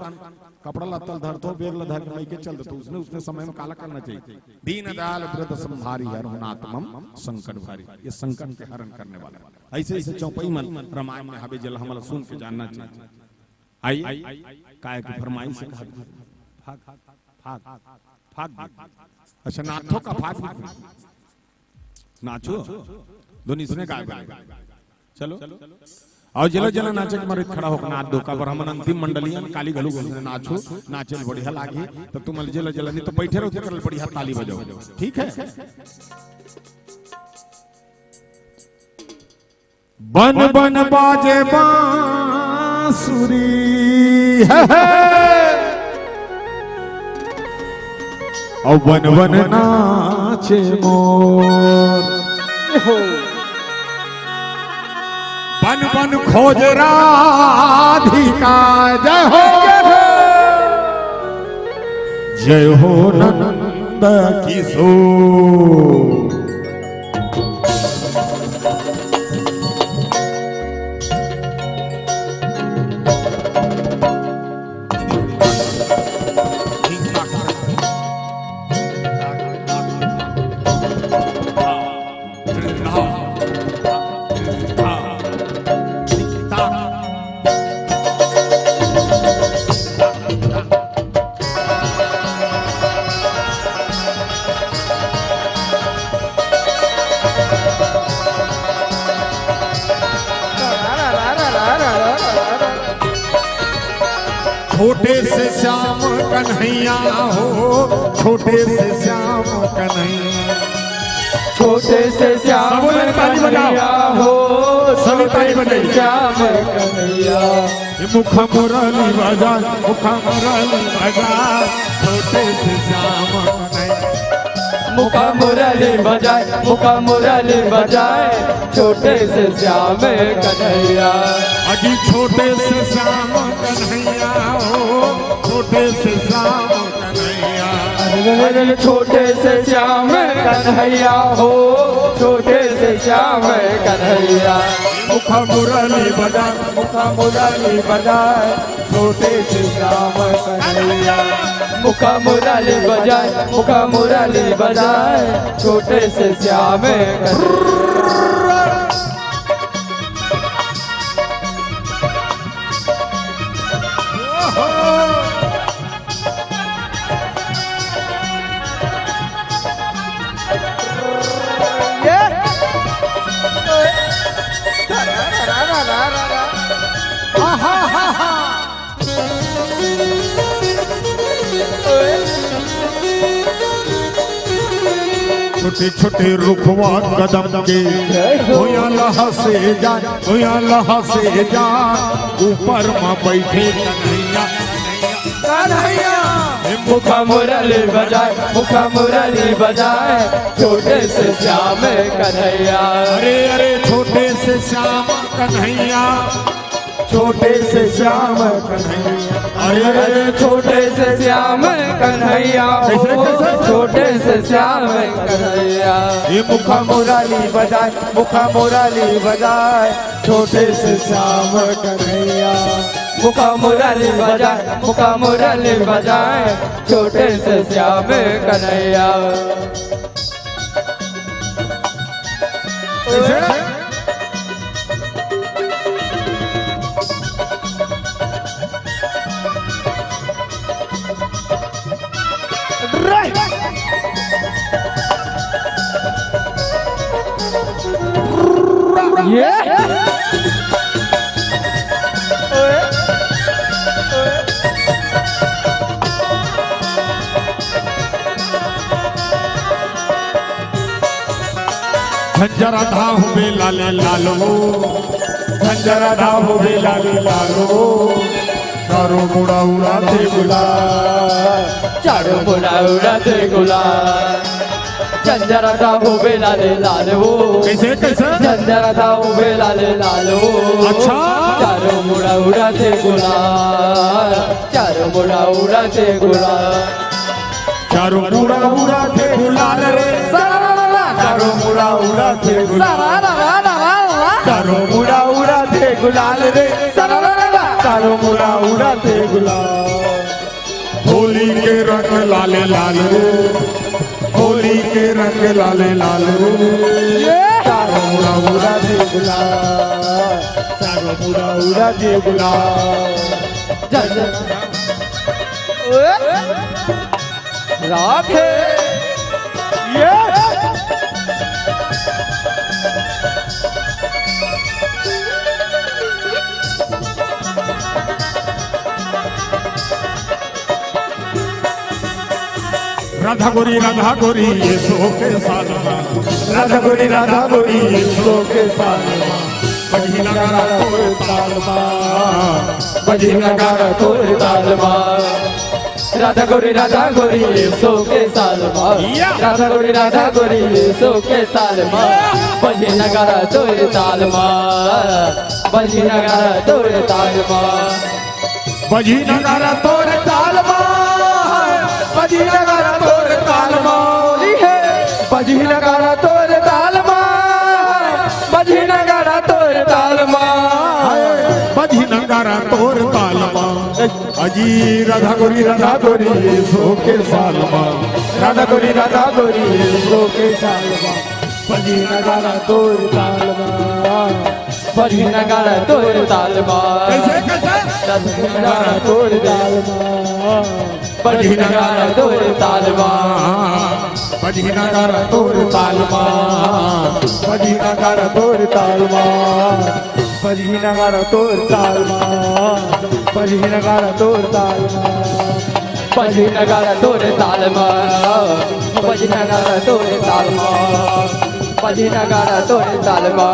कपड़ा लत्ता धरतो, बैग ला धर के लइके चल देतो। उसने, उसने समय में काला करना चाहिए। दीन दयाल व्रत संभारी हरहु नाथ मम संकट भारी। ये संकट के हरण करने वाला। ऐसे ऐसे चौपाई मन रामायण में हवे, जेला हमला सुन के जानना चाहिए। आई, काय के फरमाइश है? फाग, फाग, फाग। अच्छा, नाथो का फाग। नाचो, दोनों इसने गाय बने। चलो। अउ जेला जेला नाचे के मरित खड़ा होकर नाच दो, काबर हमन अंतिम मंडलियन काली घलो घलो नाचो, नाचे ल बढ़िया लागी, तो तुम जेला जेला नहीं तो बैठे रहो, तेकर बढ़िया ताली बजाओ, ठीक है? बन बन बाजे बांसुरी, हे, हे। अउ बन बन नाचे मोर। बन बन खोज राधिका, जय हो, जय हो नंद किशोर। छोटे से श्याम कन्हैया हो, छोटे से श्याम कन्हैया। छोटे से श्याम सबो जन ताली बजाओ। कन्हैया हो, सभी ताली छोटे से बजाइए। श्याम कन्हैया। ये मुख मुरली बजा, मुख मुरली बजा, छोटे से श्याम कन्हैया। मुख मुरली बजाए, मुख मुरली बजाए, छोटे से श्याम कन्हैया। अजी छोटे से श्याम कन्हैया हो, छोटे से श्याम कन्हैया। अरे छोटे से श्याम कन्हैया हो, छोटे से श्याम कन्हैया। मुख मुरली बजा, मुख मुरली बजाए, छोटे से श्याम कन्हैया। मुख मुरली बजाए, मुख मुरली बजाए, छोटे से श्याम कन्हैया। छोटे छोटे रुखवा कदम के, भुइयां लहसे जाए, भुइयां लहसे जाए, ऊपर म बैठे कन्हैया। कन्हैया। मुखा मुरली बजाए, मुखा मुरली बजाए, छोटे से श्याम कन्हैया। अरे अरे, छोटे से श्याम कन्हैया, छोटे से श्याम कन्हैया। अरे अरे, छोटे से श्याम कन्हैया, कैसे, कैसे? छोटे से श्याम कन्हैया। ये मुखा मुरली बजाए, मुखा मुरली बजाए, छोटे से श्याम कन्हैया। मुखा मुरली बजाए, मुखा मुरली बजाए, छोटे से श्याम कन्हैया। ये झंझरा धाहू बे लाले लालो, झंझरा धाहू बे लाले लालो, चारों मुड़ा उड़ाथे गुलाल। चारों मुड़ा उड़ाथे गुलाल। झंझरा धाहू बे लाले लालो। कैसे, कैसे? झंझरा धाहू बे लाले लालो। अच्छा। चारों मुड़ा उड़ाथे गुलाल। चारों मुड़ा उड़ाथे गुलाल। चारों मुड़ा उड़ाथे गुलाल रे, सारा रा रा रा। चारों मुड़ा उड़ाथे गुलाल। सारा रा रा रा रा रा। चारों मुड़ा उड़ाथे गुलाल रे, सारा रा रा रा। चारों मुड़ा उड़ाथे गुलाल। होली के रंग लाले लाल रे, होली के रंग लाले लाल रे। ये। चारों मुड़ा उड़ाथे गुलाल, चारों मुड़ा उड़ाथे गुलाल। जय जय। ओए। राधे। ये। राधा गोरी, राधा गोरी, ये सो के साल मा। राधा गोरी, राधा गोरी, ये सो के साल मा। बजही नगारा तोर ताल मा। बजही नगारा तोर ताल मा। राधा गोरी, राधा गोरी, ये सो के साल मा। या। राधा गोरी, राधा गोरी, ये सो के साल मा। बजही नगारा तोर ताल मा। बजही नगारा तोर ताल मा। बजही नगारा तोर ताल मा, बजही नगारा तोर ताल मा। होली है। बजही नगारा तोर ताल मा, बजही नगारा तोर ताल मा। हाय, बजही नगारा तोर ताल मा। अजी राधा गोरी, राधा गोरी, ये सो के साल मा। राधा गोरी, राधा गोरी, ये सो के साल मा। बजही नगारा तोर ताल मा। बजही नगारा तोर ताल मा। कैसे, कैसे? बजही नगारा तोर ताल मा। बजही नगारा तोर ताल मा। बजही नगारा तोर ताल मा। बजही नगारा तोर ताल मा। बजही नगारा तोर ताल मा। बजही नगारा तोर ताल मा। बजही नगारा तोर ताल मा। बजही नगारा तोर ताल मा। बजही नगारा तोर ताल मा।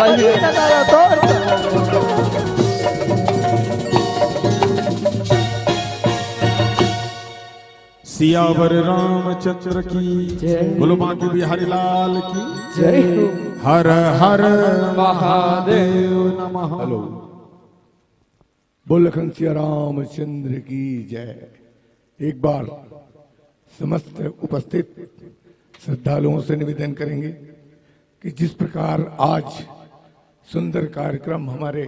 बजही नगारा तोर ताल मा। सियावर रामचंद्र की जय। बोलो बांके बिहारी लाल की जय हो। हर हर महादेव नमः। हेलो। बोल लखन सिया रामचंद्र की जय। एक बार समस्त उपस्थित श्रद्धालुओं से निवेदन करेंगे कि जिस प्रकार आज सुंदर कार्यक्रम हमारे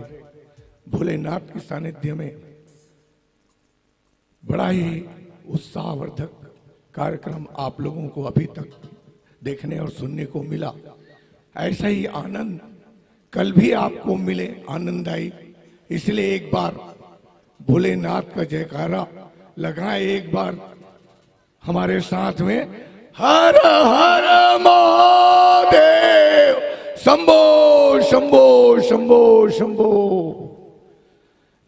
भोलेनाथ के सानिध्य में, बड़ा ही उत्साहवर्धक कार्यक्रम आप लोगों को अभी तक देखने और सुनने को मिला, ऐसा ही आनंद कल भी आपको मिले, आनंद आई। इसलिए एक बार भोलेनाथ का जयकारा लगाएं, एक बार हमारे साथ में, हर हर महादेव, शंभो शंभो शंभो शंभो।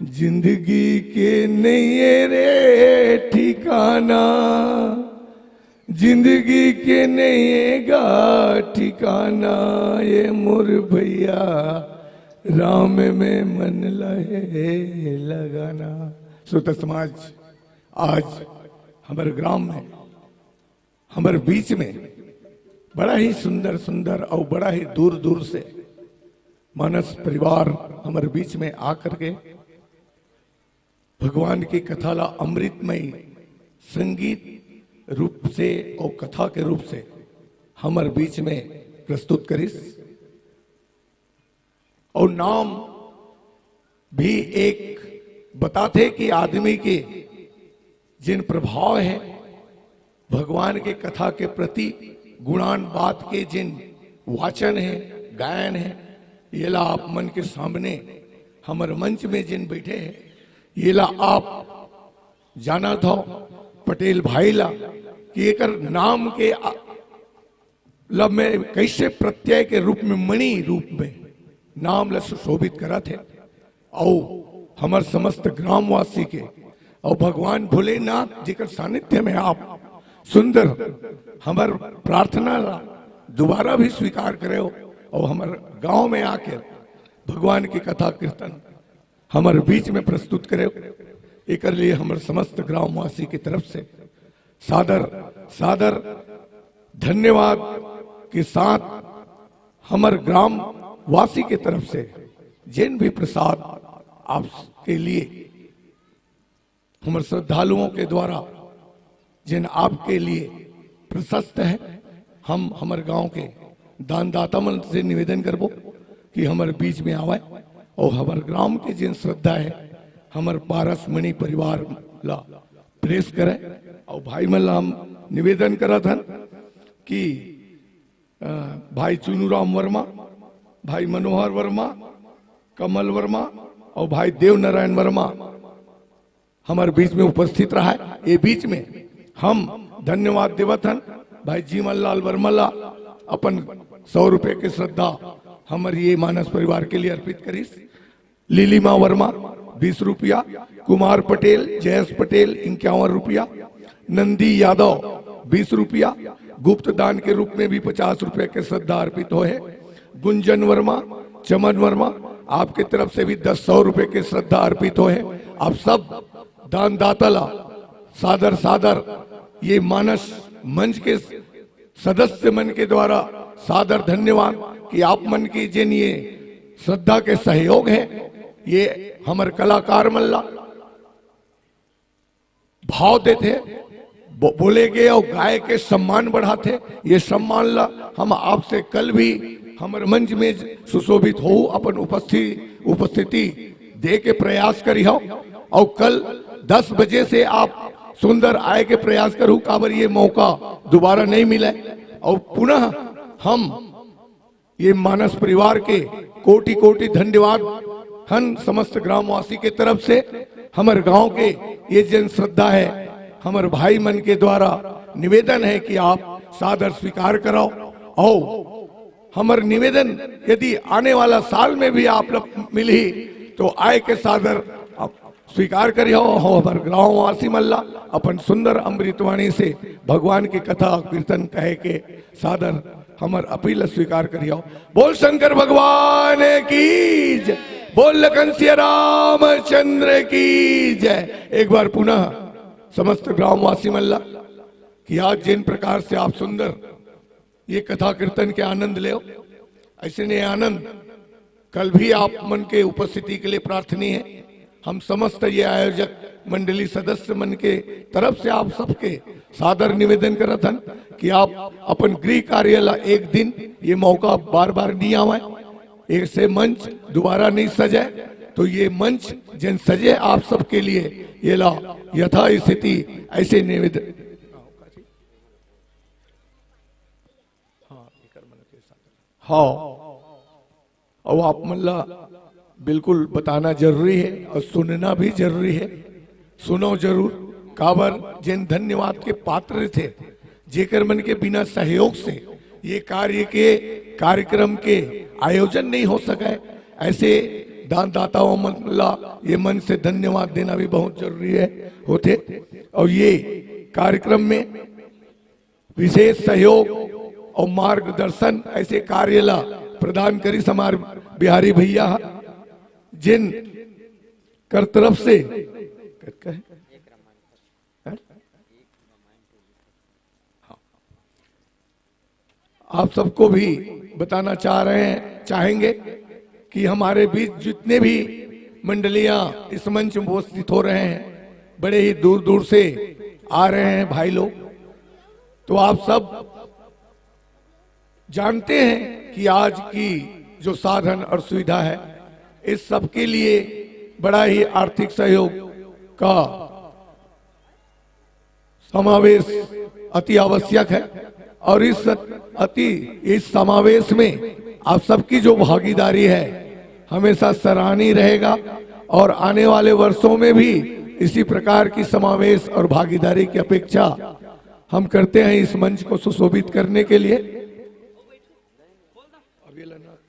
जिंदगी के नइये रे ठिकाना, जिंदगी के नइये गा ठिकाना, ये मोर भैया, राम में मन लहे लगाना। श्रोता समाज, आज हमर ग्राम में, हमर बीच में बड़ा ही सुंदर सुंदर और बड़ा ही दूर दूर से मानस परिवार हमर बीच में आकर के भगवान की कथा ला अमृतमय संगीत रूप से और कथा के रूप से हमर बीच में प्रस्तुत करिस। और नाम भी एक बताथे कि आदमी के जिन प्रभाव है, भगवान के कथा के प्रति गुणान बात के जिन वाचन है, गायन है, येला आप मन के सामने हमर मंच में जिन बैठे हैं, येला आप जानत हो पटेल भाई ला कि एकर नाम के आ-, लब में कैसे प्रत्यय के रूप में, मणि रूप में नाम ला सुशोभित करत है। और हमर समस्त ग्रामवासी के और भगवान भोलेनाथ जी के सानिध्य में आप सुंदर हमर प्रार्थना ला दोबारा भी स्वीकार करे हो और हमर गांव में आके भगवान की कथा कीर्तन हमर बीच में प्रस्तुत करे हो। एकर लिए हमर समस्त ग्रामवासी की तरफ से सादर, सादर धन्यवाद के साथ हमर ग्रामवासी के तरफ से जिन भी प्रसाद आपके लिए हमर श्रद्धालुओं के द्वारा जिन आपके लिए प्रशस्त है, हम हमर गांव के दानदाता मन से निवेदन करबो कि हमर बीच में आवे और हमर ग्राम के जिन श्रद्धा है, हमर पारस मणि परिवार ला प्रेस करे। और भाई मन ला हम निवेदन करत हन कि, अ, भाई चुनूराम वर्मा, भाई मनोहर वर्मा, कमल वर्मा और भाई देवनारायण वर्मा हमर बीच में उपस्थित रहा है। ये बीच में हम धन्यवाद देवत हन भाई जीवन लाल वर्मा ला अपन सौ रुपए के श्रद्धा हमर ये मानस परिवार के लिए अर्पित करिस। लिलिमा वर्मा बीस रुपया, कुमार पटेल, जयेश पटेल इक्यावन रुपया, नंदी यादव बीस रुपया, गुप्त दान के रूप में भी पचास रुपया के श्रद्धा अर्पित होहे। गुंजन वर्मा, चमन वर्मा, आपके तरफ से भी दस सौ रुपए के श्रद्धा अर्पित होहे। आप सब दानदाता ला सादर सादर ये मानस मंच के सदस्य मन के द्वारा सादर धन्यवाद कि आप मन के जिन ये श्रद्धा के सहयोग है, ये हमर कलाकार मन ला भाव देथे, बो-, बोले के और गाय के सम्मान बढ़ाथे। ये सम्मान ला हम आपसे कल भी हमर मंच में सुशोभित हो अपन उपस्थिति, उपस्थिति दे के प्रयास करी हो। और कल दस बजे से आप सुंदर आए के प्रयास करू, काबर ये मौका दोबारा नहीं मिले। और पुनः हम ये मानस परिवार के कोटि कोटि धन्यवाद हन समस्त ग्रामवासी के तरफ से। हमर गांव के ये जन श्रद्धा है, हमर भाई मन के द्वारा निवेदन है कि आप सादर स्वीकार कराओ। और हमर निवेदन यदि आने वाला साल में भी आप लोग मिलही तो आए के सादर आप स्वीकार करिहो। हो हमर ग्रामवासी मन ला अपन सुंदर अमृतवाणी से भगवान की कथा कीर्तन कहे के सादर हमर अपील स्वीकार करिहो। बोल शंकर भगवान की जय, बोल लखन सिया रामचंद्र की जय। एक बार पुनः समस्त ग्रामवासी मन ला कि आज जिन प्रकार से आप सुंदर ये कथा कीर्तन के आनंद लेव, ऐसे ने आनंद कल भी आप मन के उपस्थिति के लिए प्रार्थनीय है। हम समस्त ये आयोजक मंडली सदस्य मन के तरफ से आप सबके सादर निवेदन करत हन कि आप अपन गृह कार्य ला एक दिन, ये मौका बार बार नहीं आवे, ऐसे मंच दोबारा नहीं सजे, तो ये मंच जन सजे आप सबके लिए, ये ला यथास्थिति ऐसे निवेदन। हाँ, और आप मन ला बिल्कुल बताना जरूरी है और सुनना भी जरूरी है। सुनो जरूर, काबर जेन धन्यवाद के पात्र थे, जेकर मन के बिना सहयोग से ये कार्य के, कार्यक्रम के आयोजन नहीं हो सका है। ऐसे दानदाताओं मन ला ये मन से धन्यवाद देना भी बहुत जरूरी है, होथे। और ये कार्यक्रम में विशेष सहयोग और मार्गदर्शन ऐसे कार्य ला प्रदान करिस हमार बिहारी भैया, जिन कर तरफ से कर कहे? हैं? हाँ। आप सबको भी बताना चाह रहे हैं, चाहेंगे कि हमारे बीच जितने भी मंडलियां इस मंच में उपस्थित हो रहे हैं, बड़े ही दूर दूर से आ रहे हैं भाई लोग, तो आप सब जानते हैं कि आज की जो साधन और सुविधा है, इस सब के लिए बड़ा ही आर्थिक सहयोग का समावेश अति आवश्यक है। और इस अति इस समावेश में आप सबकी जो भागीदारी है, हमेशा सराहनीय रहेगा और आने वाले वर्षों में भी इसी प्रकार की समावेश और भागीदारी की अपेक्षा हम करते हैं इस मंच को सुशोभित करने के लिए।